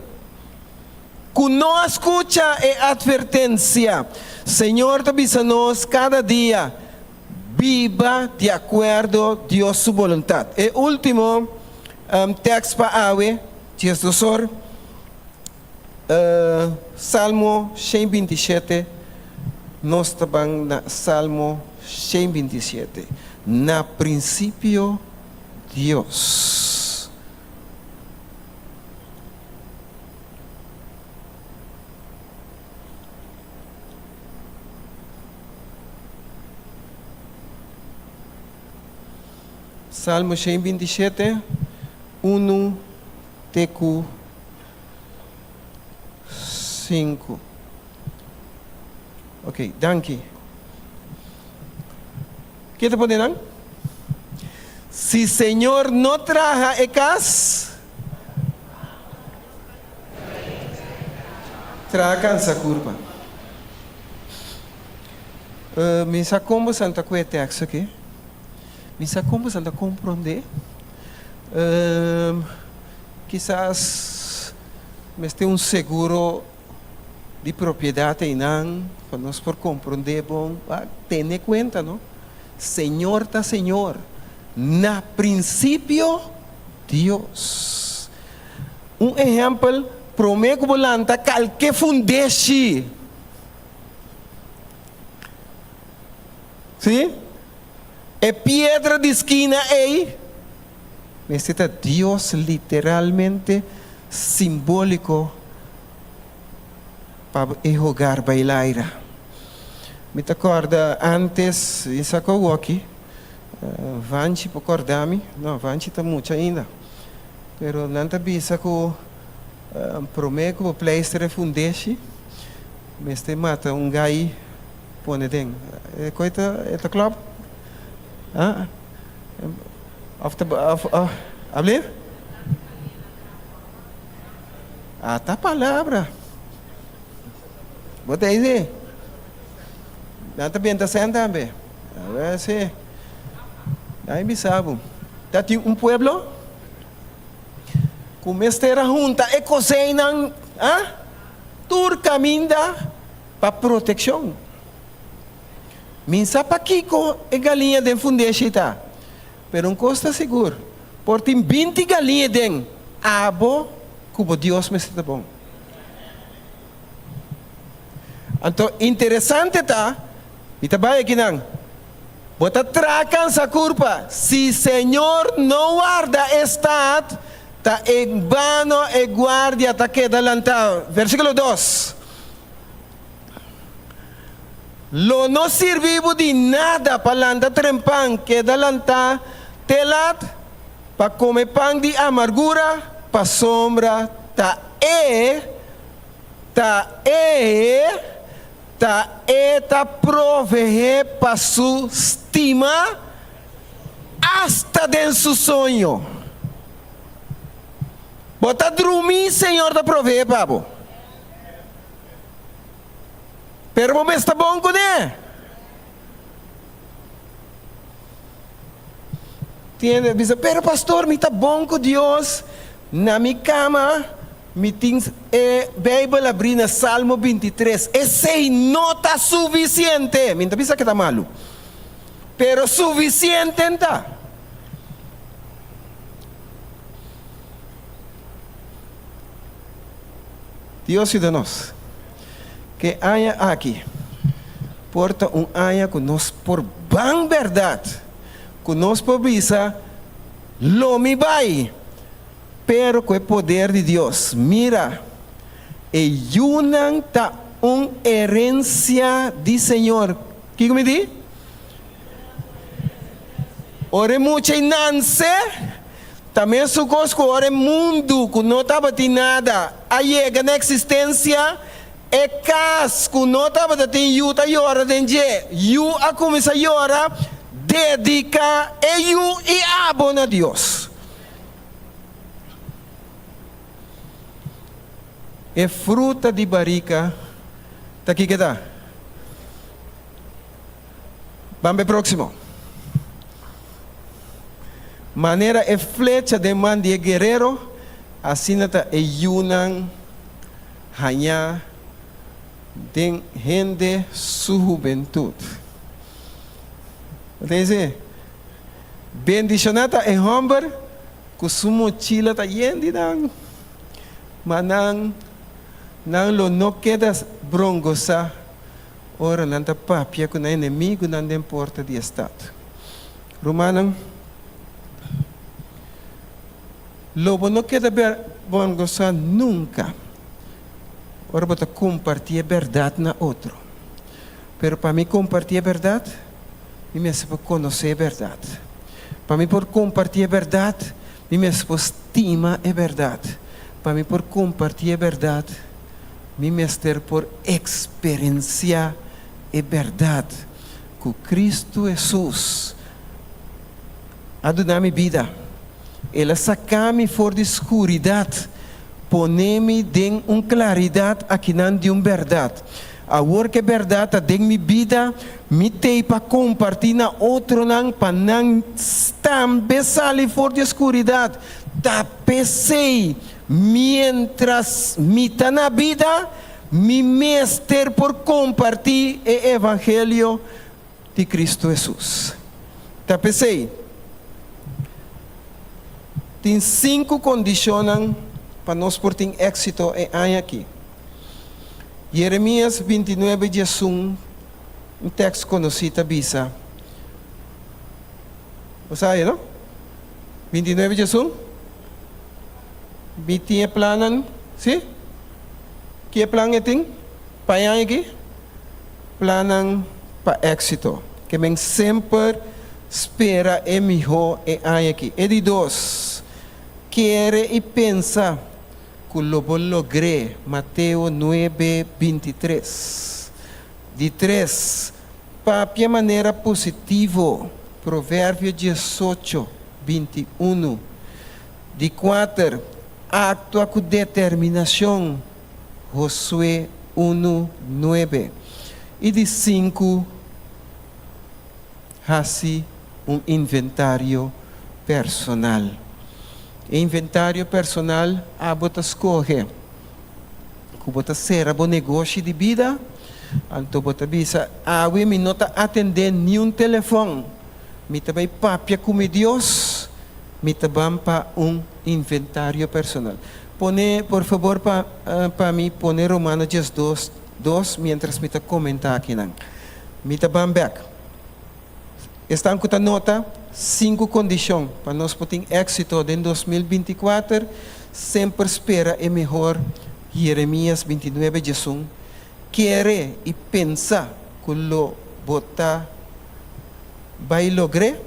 ku no a skucha e atvertensia. Señor ta bisa nos kada dia, Biba di akuerdo Dios su boluntat. E último tèks pa awe, diesdosor, Salmo 127, nos ta ban na Salmo 127. Na prinsipio Dios. Salmo 127, unu te ku sinku. Ok, danki. Ke ta pone nan? Si Señor no traha e kas, traha kansa kurpa. Mi sa kon boso ta ku e teksto aki. Mi sa kon boso ta komprondé. Kisas mester un seguro di propiedat einan pa nos por komprondé bon. Tene kuenta no, Señor ta Señor. Na prinsipio Dios. Un ehèmpel, promé ku bo lanta kalke fundeshi. Sí? E piedra di skina ei mester ta Dios literalmente simbóliko pa e hogar bai laira. Mi ta kòrda ántes, mi sa ku awoki, Vanchi por kòrda mi, no, Vanchi ta mucha ainda, pero nan ta bisa ku promé ku bo pleister e fundeshi, mester mata un gai pone den. E koi ta, e ta klòp? Ah? Of ta, of, abli? Ata palabra. Bo ta ey si? Nan ta benta sèn tambe. Awe si. Nan bisa bo. Ta tin un pueblo ku mester a hunta e koseinan, ah, tur kaminda pa protekshon. Mi sa pakiko e galiña den fundeshi ta. Pero un kos ta sigur, por tin binti galiña den abo ku bo Dios mester ta bon. Anto interesante ta, mi ta bai akinan, bo ta traha kansa kurpa, si Señor no warda e stat, ta en bano e guardia ta keda lantá. Versíkulo dos. Lo no sirbi bo di nada pa lanta trempan, keda lantá te lat pa kome pan di amargura, pasobra ta e, ta e, ta e ta proveé pa su stima asta den su soño. Bo ta drumí, Señor ta proveé pa bo. Pero bo mes ta bon kuné. Tin hende bisa, pero pastor mi ta bon ku Dios, na mi kama mi tin e Beibel abrí na Salmo 23. Esei no ta sufisiente. Mi no ta bisa ke ta malu, pero sufisiente ta. Dios yuda nos ke aña aki por ta un aña ku nos por ban bèrdat, ku nos por bisa, Lo mi bai, pero ku e poder di Dios. Mira, e yunan ta un herensia di Señor. Kiko mi di? Ora e mucha i nanse, ta mesun kos ku ora e mundu ku no tabatin nada a yega na eksistensia, e kas ku no tabata tin yu ta yora den dje. Yu a kuminsá yora, Dediká e yu i abo na Dios. E fruta di barika ta kiko ta? Ban p'e próksimo. Manera e flecha den man di e guerero, asina ta e yunan hañá den hende su hubentut. Bo ta hesé? Bendishoná ta e hòmber ku su mochila ta yen di nan, ma nan nan lo no keda brongosá Ora nan ta papia ku nan enemigunan den porta di e stat. Rumannan, lo bo no keda bergonsá nunka ora bo ta kompartí e bèrdat na otro. Pero pa mi kompartí e bèrdat, mi mester por konosé e bèrdat. Pa mi por kompartí e bèrdat, mi mester por stima e bèrdat. Pa mi por kompartí e bèrdat, Mi mester por eksperensiá e bèrdat ku Kristu Hesus a duna mi bida. El a saka mi for di skuridat, pone mi den un klaridat akinan di un bèrdat. Awor ku e bèrdat ta den mi bida, mi t'ei pa kompartí na otronan pa nan tambe sali for di e skuridat. Ta p'esei Miéntras mi ta na bida, mi mester por kompartí e evangelio di Kristu Hesus. Ta p'esei, tin sinku kondishonnan. pa nos por tin éksito e aña akí. Jeremias bintinuebe diesun, un tèkst konosí ta bisa, Bo sa e, no? Bintinuebe diesun? Mi tin e plannan, sí? Ki e plan e tin pa e aña akí? Plannan pa éksito. Ke men semper spera e mihó e aña akí. E di dos, kere i pensa ku lo bo logr'é, Mateo nuebe, bintitres. Di tres, papia manera positivo, Proverbio diesocho, bintiunu. Di kuater, aktua ku determinashon, Josué unu, nuebe. I di sinku, hasi un inventario personal. E inventario personal abo ta skohe ku bo ta sera bo negoshi di bida, anto bo ta bisa, Awe mi no ta atendé niun telefòn, mi ta bai papia ku mi Dios, mi ta ban pa un inventario personal. Pone, por fabor, pa pa mi pone Romano diesdos, dos miéntras mi ta komentá akinan. Mi ta ban bèk. Esnan ku ta nota sinku kondishon pa nos por tin éksito den 2024, semper spera e mehor Jeremias 29 diesun, Kere i pensa ku lo bo ta bai logr'é,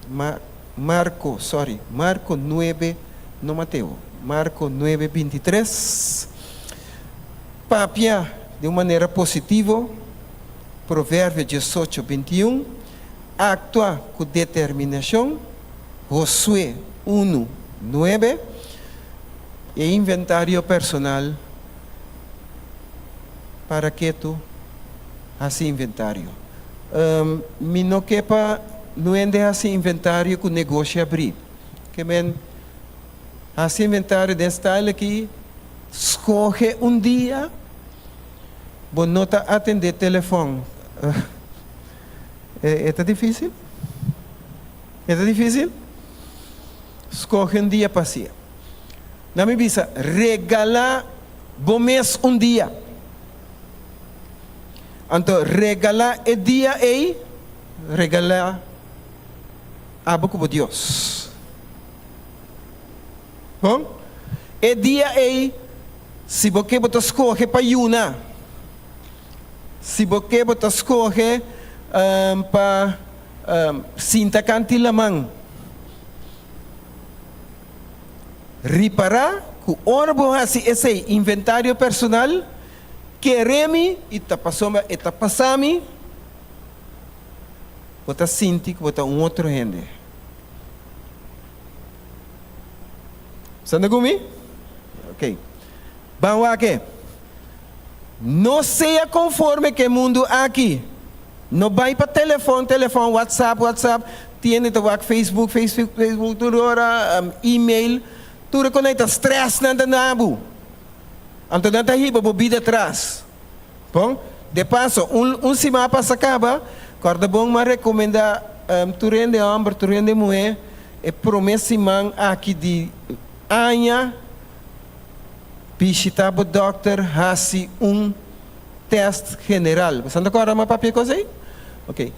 ma Marko, sorry, Marko nuebe, no Mateo, Marko nuebe bintitres, Papia di un manera positivo, Proverbio diesocho bintiun, Aktua ku determinashon, Josué unu, nuebe, E inventario personal, Para ke tu hasi inventario? Mi no ke pa no hende hasi inventario ku negoshi abrí. Ke men hasi inventario den style aki, skohe un dia. Bo no ta atendé telefòn. E ta difísil? E ta difísil? Skohe un dia pa hasia. Nan mi bisa, regalá bo mes un dia. Anto regalá e dia ei, regalá abo ku bo Dios. Bon, e dia ei, si bo ke bo ta skohe pa yuna, si bo ke bo ta skohe pa sinta kanti laman, ripará ku ora bo hasi esei inventario personal, kere mi i ta pasobra e ta pasa mi, bo ta sinti ku bo ta un otro hende. Santa ku mi? Ok. Ban wak e. No sea konforme ku e mundu aki. No bai pa telefòn, telefòn, whatsapp, whatsapp, tiende ta wak Facebook, Facebook, Facebook tur ora, email, tur e konai ta stress nan ta na bo. Anto nan ta hiba bo bida atras. Bon, de paso, un un siman a pasa kaba, kòrda bon m'a rekomendá tur hende hòmber, tur hende muhé, e promé siman aki di aña, bishitá bo dòkter, hasi un tèst general. Boso ta kòrda m'a papia e kos ei? Oke.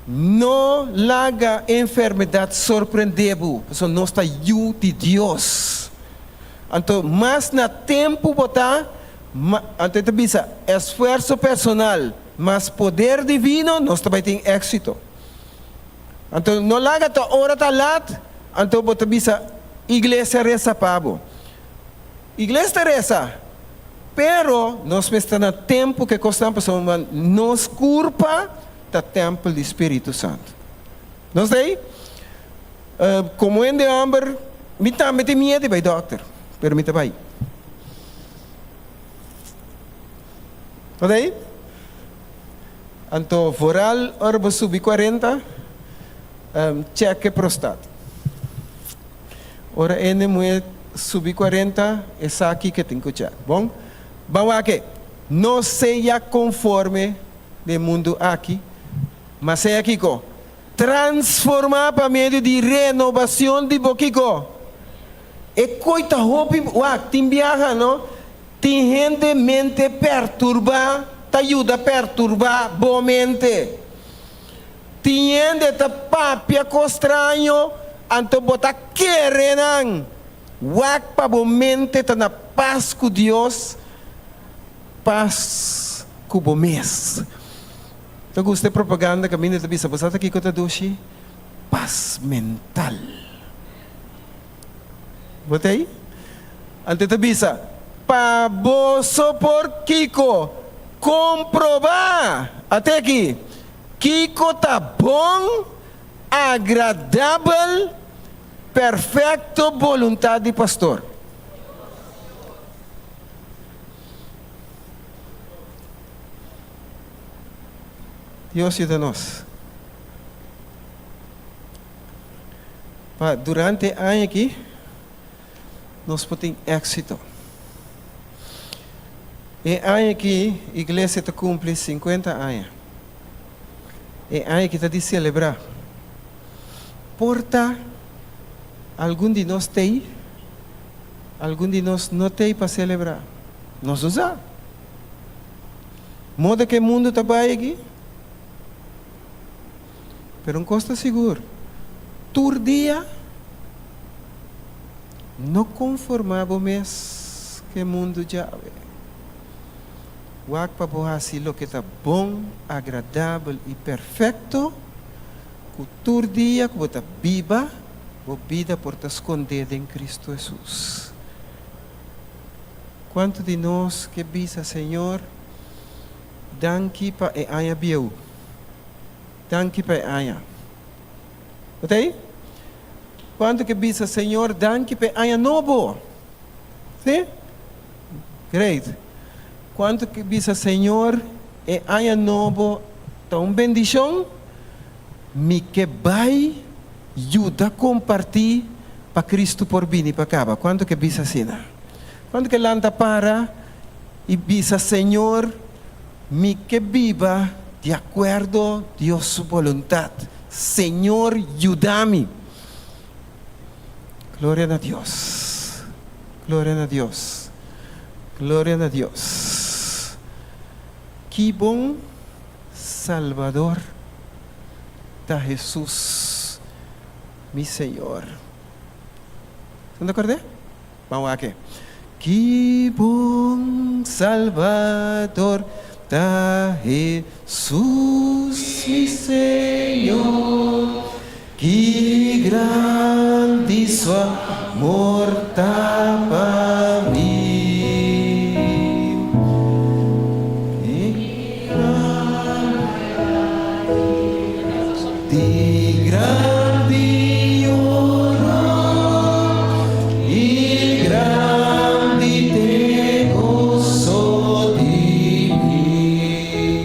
No laga enfermedat sorprendé bo, pasobra nos ta yu di Dios. Anto mas na tempu bo ta, Ma, anto e ta bisa, esfuerso personal mas poder divino, nos ta bai tin éxito. Anto no laga ta ora ta lat, anto bo ta bisa, iglesia resa pa bo. Iglesia ta resa, pero nos mester na tempu ku e kosnan pasobra nos kurpa ta tèmpel di Spiritu Santu. Nos ta ei? Komo hende hòmber, mi tambe tin miedu di bai dòkter, pero mi ta bai. Oké? Anto vooral ora bo subi cuarenta, check e prostat. Ora hende muhe subi cuarenta, e sa kiko e tin ku check. Bon, ban wak e. No sea conforme den mundu aki, ma sea kiko? Transforma pa medio di renobacion di bo kiko? E koi ta hopi, wak, tin biaha no, tin hende mente perturbá ta yuda perturbá bo mente. Tin hende ta papia kos straño, anto bo ta kere nan. Wak pa bo mente ta na pas ku Dios, pas ku bo mes. Ta gusta e propaganda kaminda ta bisa, bo sa ta kiko ta dushi? Pas mental. Bo ta ei? Anto e ta bisa, Pa boso por kiko? Komprobá! Ate aki, kiko ta bon, agradabel, perfekto boluntat di pastor. Dios yuda nos. Pa durante e aña aki nos por tin éxito. E aña aki iglesia ta cumpli 50 aña. E aña aki ta di celebra. Por ta algun di nos t'ey, algun di nos no t'ey pa celebra. Nos no sa. Moda cu e mundo ta bay aki. Pero un kos ta sigur, tur dia no konformá bo mes ku e mundu djawe. Wak pa bo hasi loke ta bon, agradabel i perfekto, ku tur dia ku bo ta biba, bo bida por ta skondé den Kristu Hesus. Kuantu di nos ke bisa, Señor, danki pa e aña bieu. Danki pa e aña. Bo ta ei? Kuantu ke bisa Señor danki pa e aña nobo? Si? Great. Kuantu ke bisa Señor e aña nobo ta un bendishon? Mi ke bai yuda kompartí pa Kristu por bini pa kaba. Kuantu ke bisa asina? Kuantu ke lanta para i bisa Señor Mi ke biba di akuerdo Dios su boluntat. Señor yuda mi. Gloria na Dios. Gloria na Dios. Gloria na Dios. Ki bon Salbador ta Jesus mi Señor. Esnan ta kord'é? Ban wak e. Ki bon Salbador ta Hesus mi Señor, ki grandi su amor ta pa mi. Di grandi honor i grandi t'e goso di mi.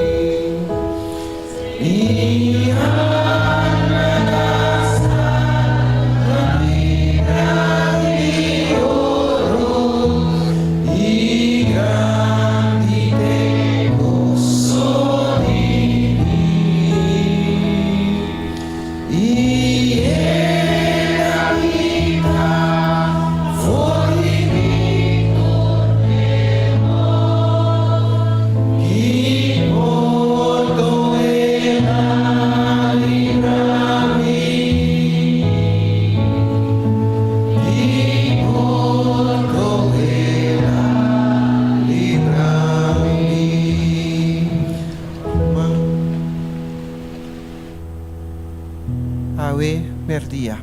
Mi alma ta salba di grandi honor i grandi t'e goso di mi. I el a kita for di mi tur temor. Ki morto el a libra mi. Di morto el a libra mi. Awe merdia.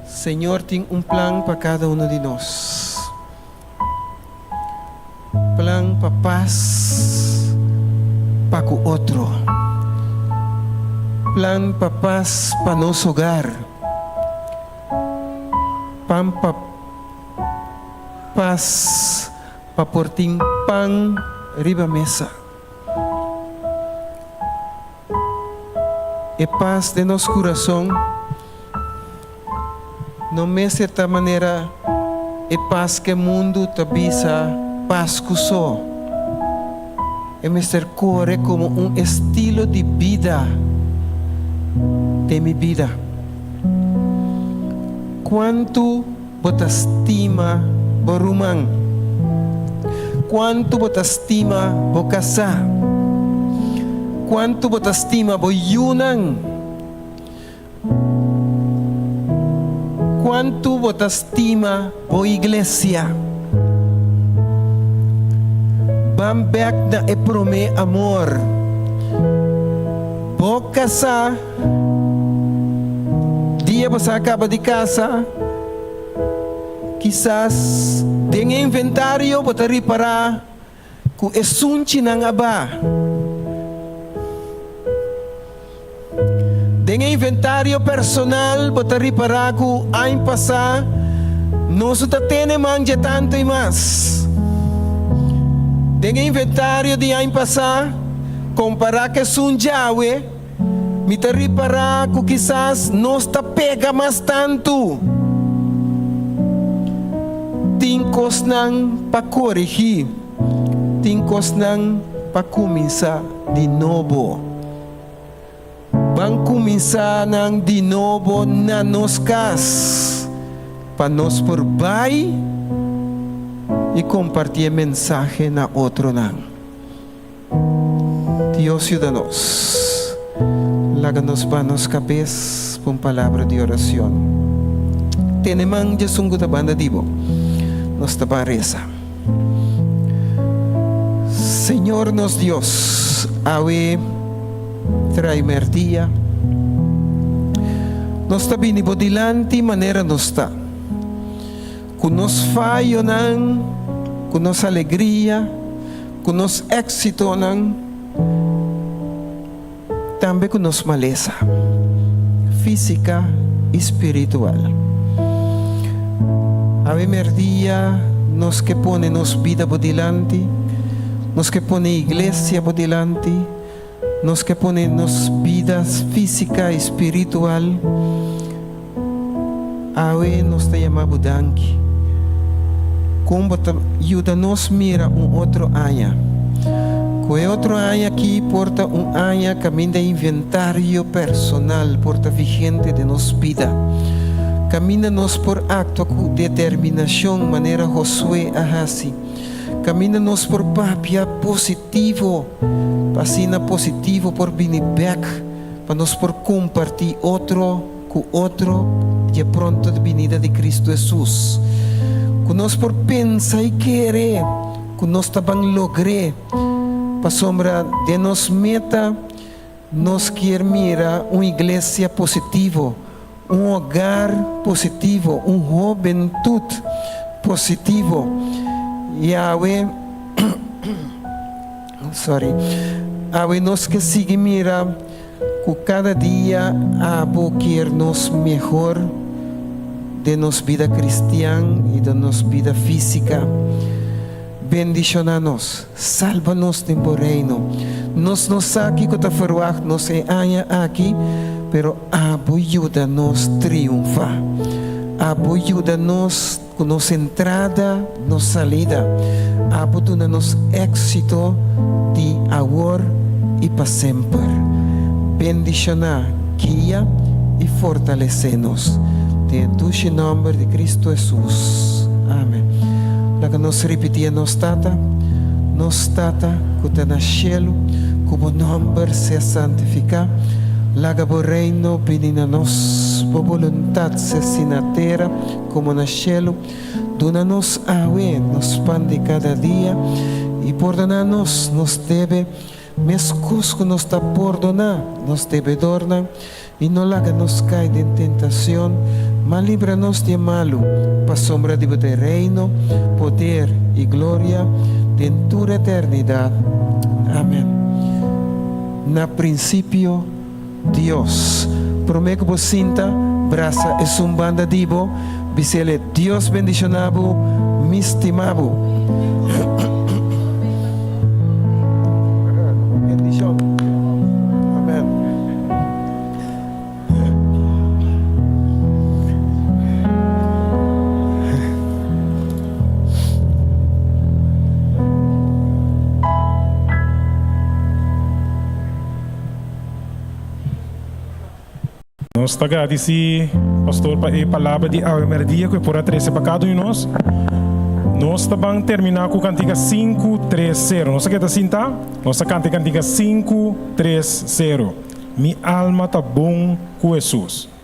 Señor tin un plan pa cada uno di nos. Plan pa pas pa cu otro. Plan pa pas pa nos hogar. Pan pa pas pa por tin pan riba mesa. E pas den nos kurason no mester ta manera e pas ku e mundu ta bisa pas ku so. E mester kore komo un estilo di bida den mi bida. Kuantu bo ta stima bo ruman? Kuantu bo ta stima bo kasá? Kuantu bo ta stima bo yunan? Kuantu bo ta stima bo iglesia? Ban bèk na e promé amor. Bo kasá, dia bo sa kaba di kasa, kisas den e inventario bo ta ripará Ku e sunchinan a ba. Den e inventario personal bo ta ripará ku añ pasá nos no ta tene man dje tantu i mas. Den e inventario di añ pasá, kompará ku esun djawe, Mi ta ripará ku kisas nos ta pega mas tantu. Tin kosnan pa korigí, tin kosnan pa kuminsá di nobo. Ban kuminsá nan di nobo na nos kas, pa nos por bai i kompartí e mensahe na otronan. Dios yuda nos. Laga nos ba nos kabes pa un palabra di oracion. Tene man djesun ku ta banda di bo. Nos ta ban resa. Señor nos Dios, awe trai merdia. Nos ta bini bo dilanti manera nos ta. Ku nos fayonan, ku nos alegria, ku nos éksitonan, tambe ku nos malesa físika i spiritual. Awe merdia nos ke pone nos bida bo dilanti, nos ke pone iglesia bo dilanti, nos ke pone nos bida físika i spiritual. Awe nos ta yama bo danki. Kon bo ta yuda nos mira un otro aña. Ku e otro aña aki por ta un aña kaminda inventario personal por ta vigente den nos bida. Kaminda nos por aktua ku determinashon manera Josué a hasi. Kaminda nos por papia positivo pa asina positivo por bini bèk pa nos por kompartí otro ku otro dje pronto di binida di Kristu Hesus, ku nos por pensa i kere ku nos ta ban logr'é, pasobra den nos meta nos kier mira un iglesia positivo, un hogar positivo, un hobentut positivo. Yahweh, sorry, awe nos ke sigui mira. Ku kada dia abo kier nos mehor den nos bida kristian i den nos bida físika. Bendishoná nos, salba nos den bo Reino. Nos no sa kiko ta ferwagt nos e aña aki, pero abo yuda nos triunfá. Abo yuda nos ku nos entrada, nos salida. Abo duna nos éksito di awor i pa semper. Bendishoná, guia i fortalesé nos. Den e dushi nòmber di Kristu Hesus. Amen. Laga nos ripití e Nos Tata, Nos Tata ku ta na shelu, ku bo nòmber sea santifiká. Laga bo Reino bini na nos. Bo boluntat sea si na tera Komo na shelu, duna nos awe nos pan di kada dia, i pordoná nos nos debe, meskos ku nos ta pordoná nos debedornan, i no laga nos kai den tentashon, ma libra nos di e malu, pasobra di bo ta e reino, poder i gloria den tur eternidat. Amen. Na prinsipio. Dios. Promé ku bo sinta, brasa esun banda di bo, bis'el, Dios bendishoná bo, mi stima bo. Bendishon. Amen. Nos ta gradisí pastor pa e palabra di awe merdia ku e por a trese pa kada un di nos. Nos ta ban terminá ku kantika sinku, tres, sero. Nos a keda sintá, nos a kanta e kantika sinku, tres, sero. Mi alma ta bon ku Hesus.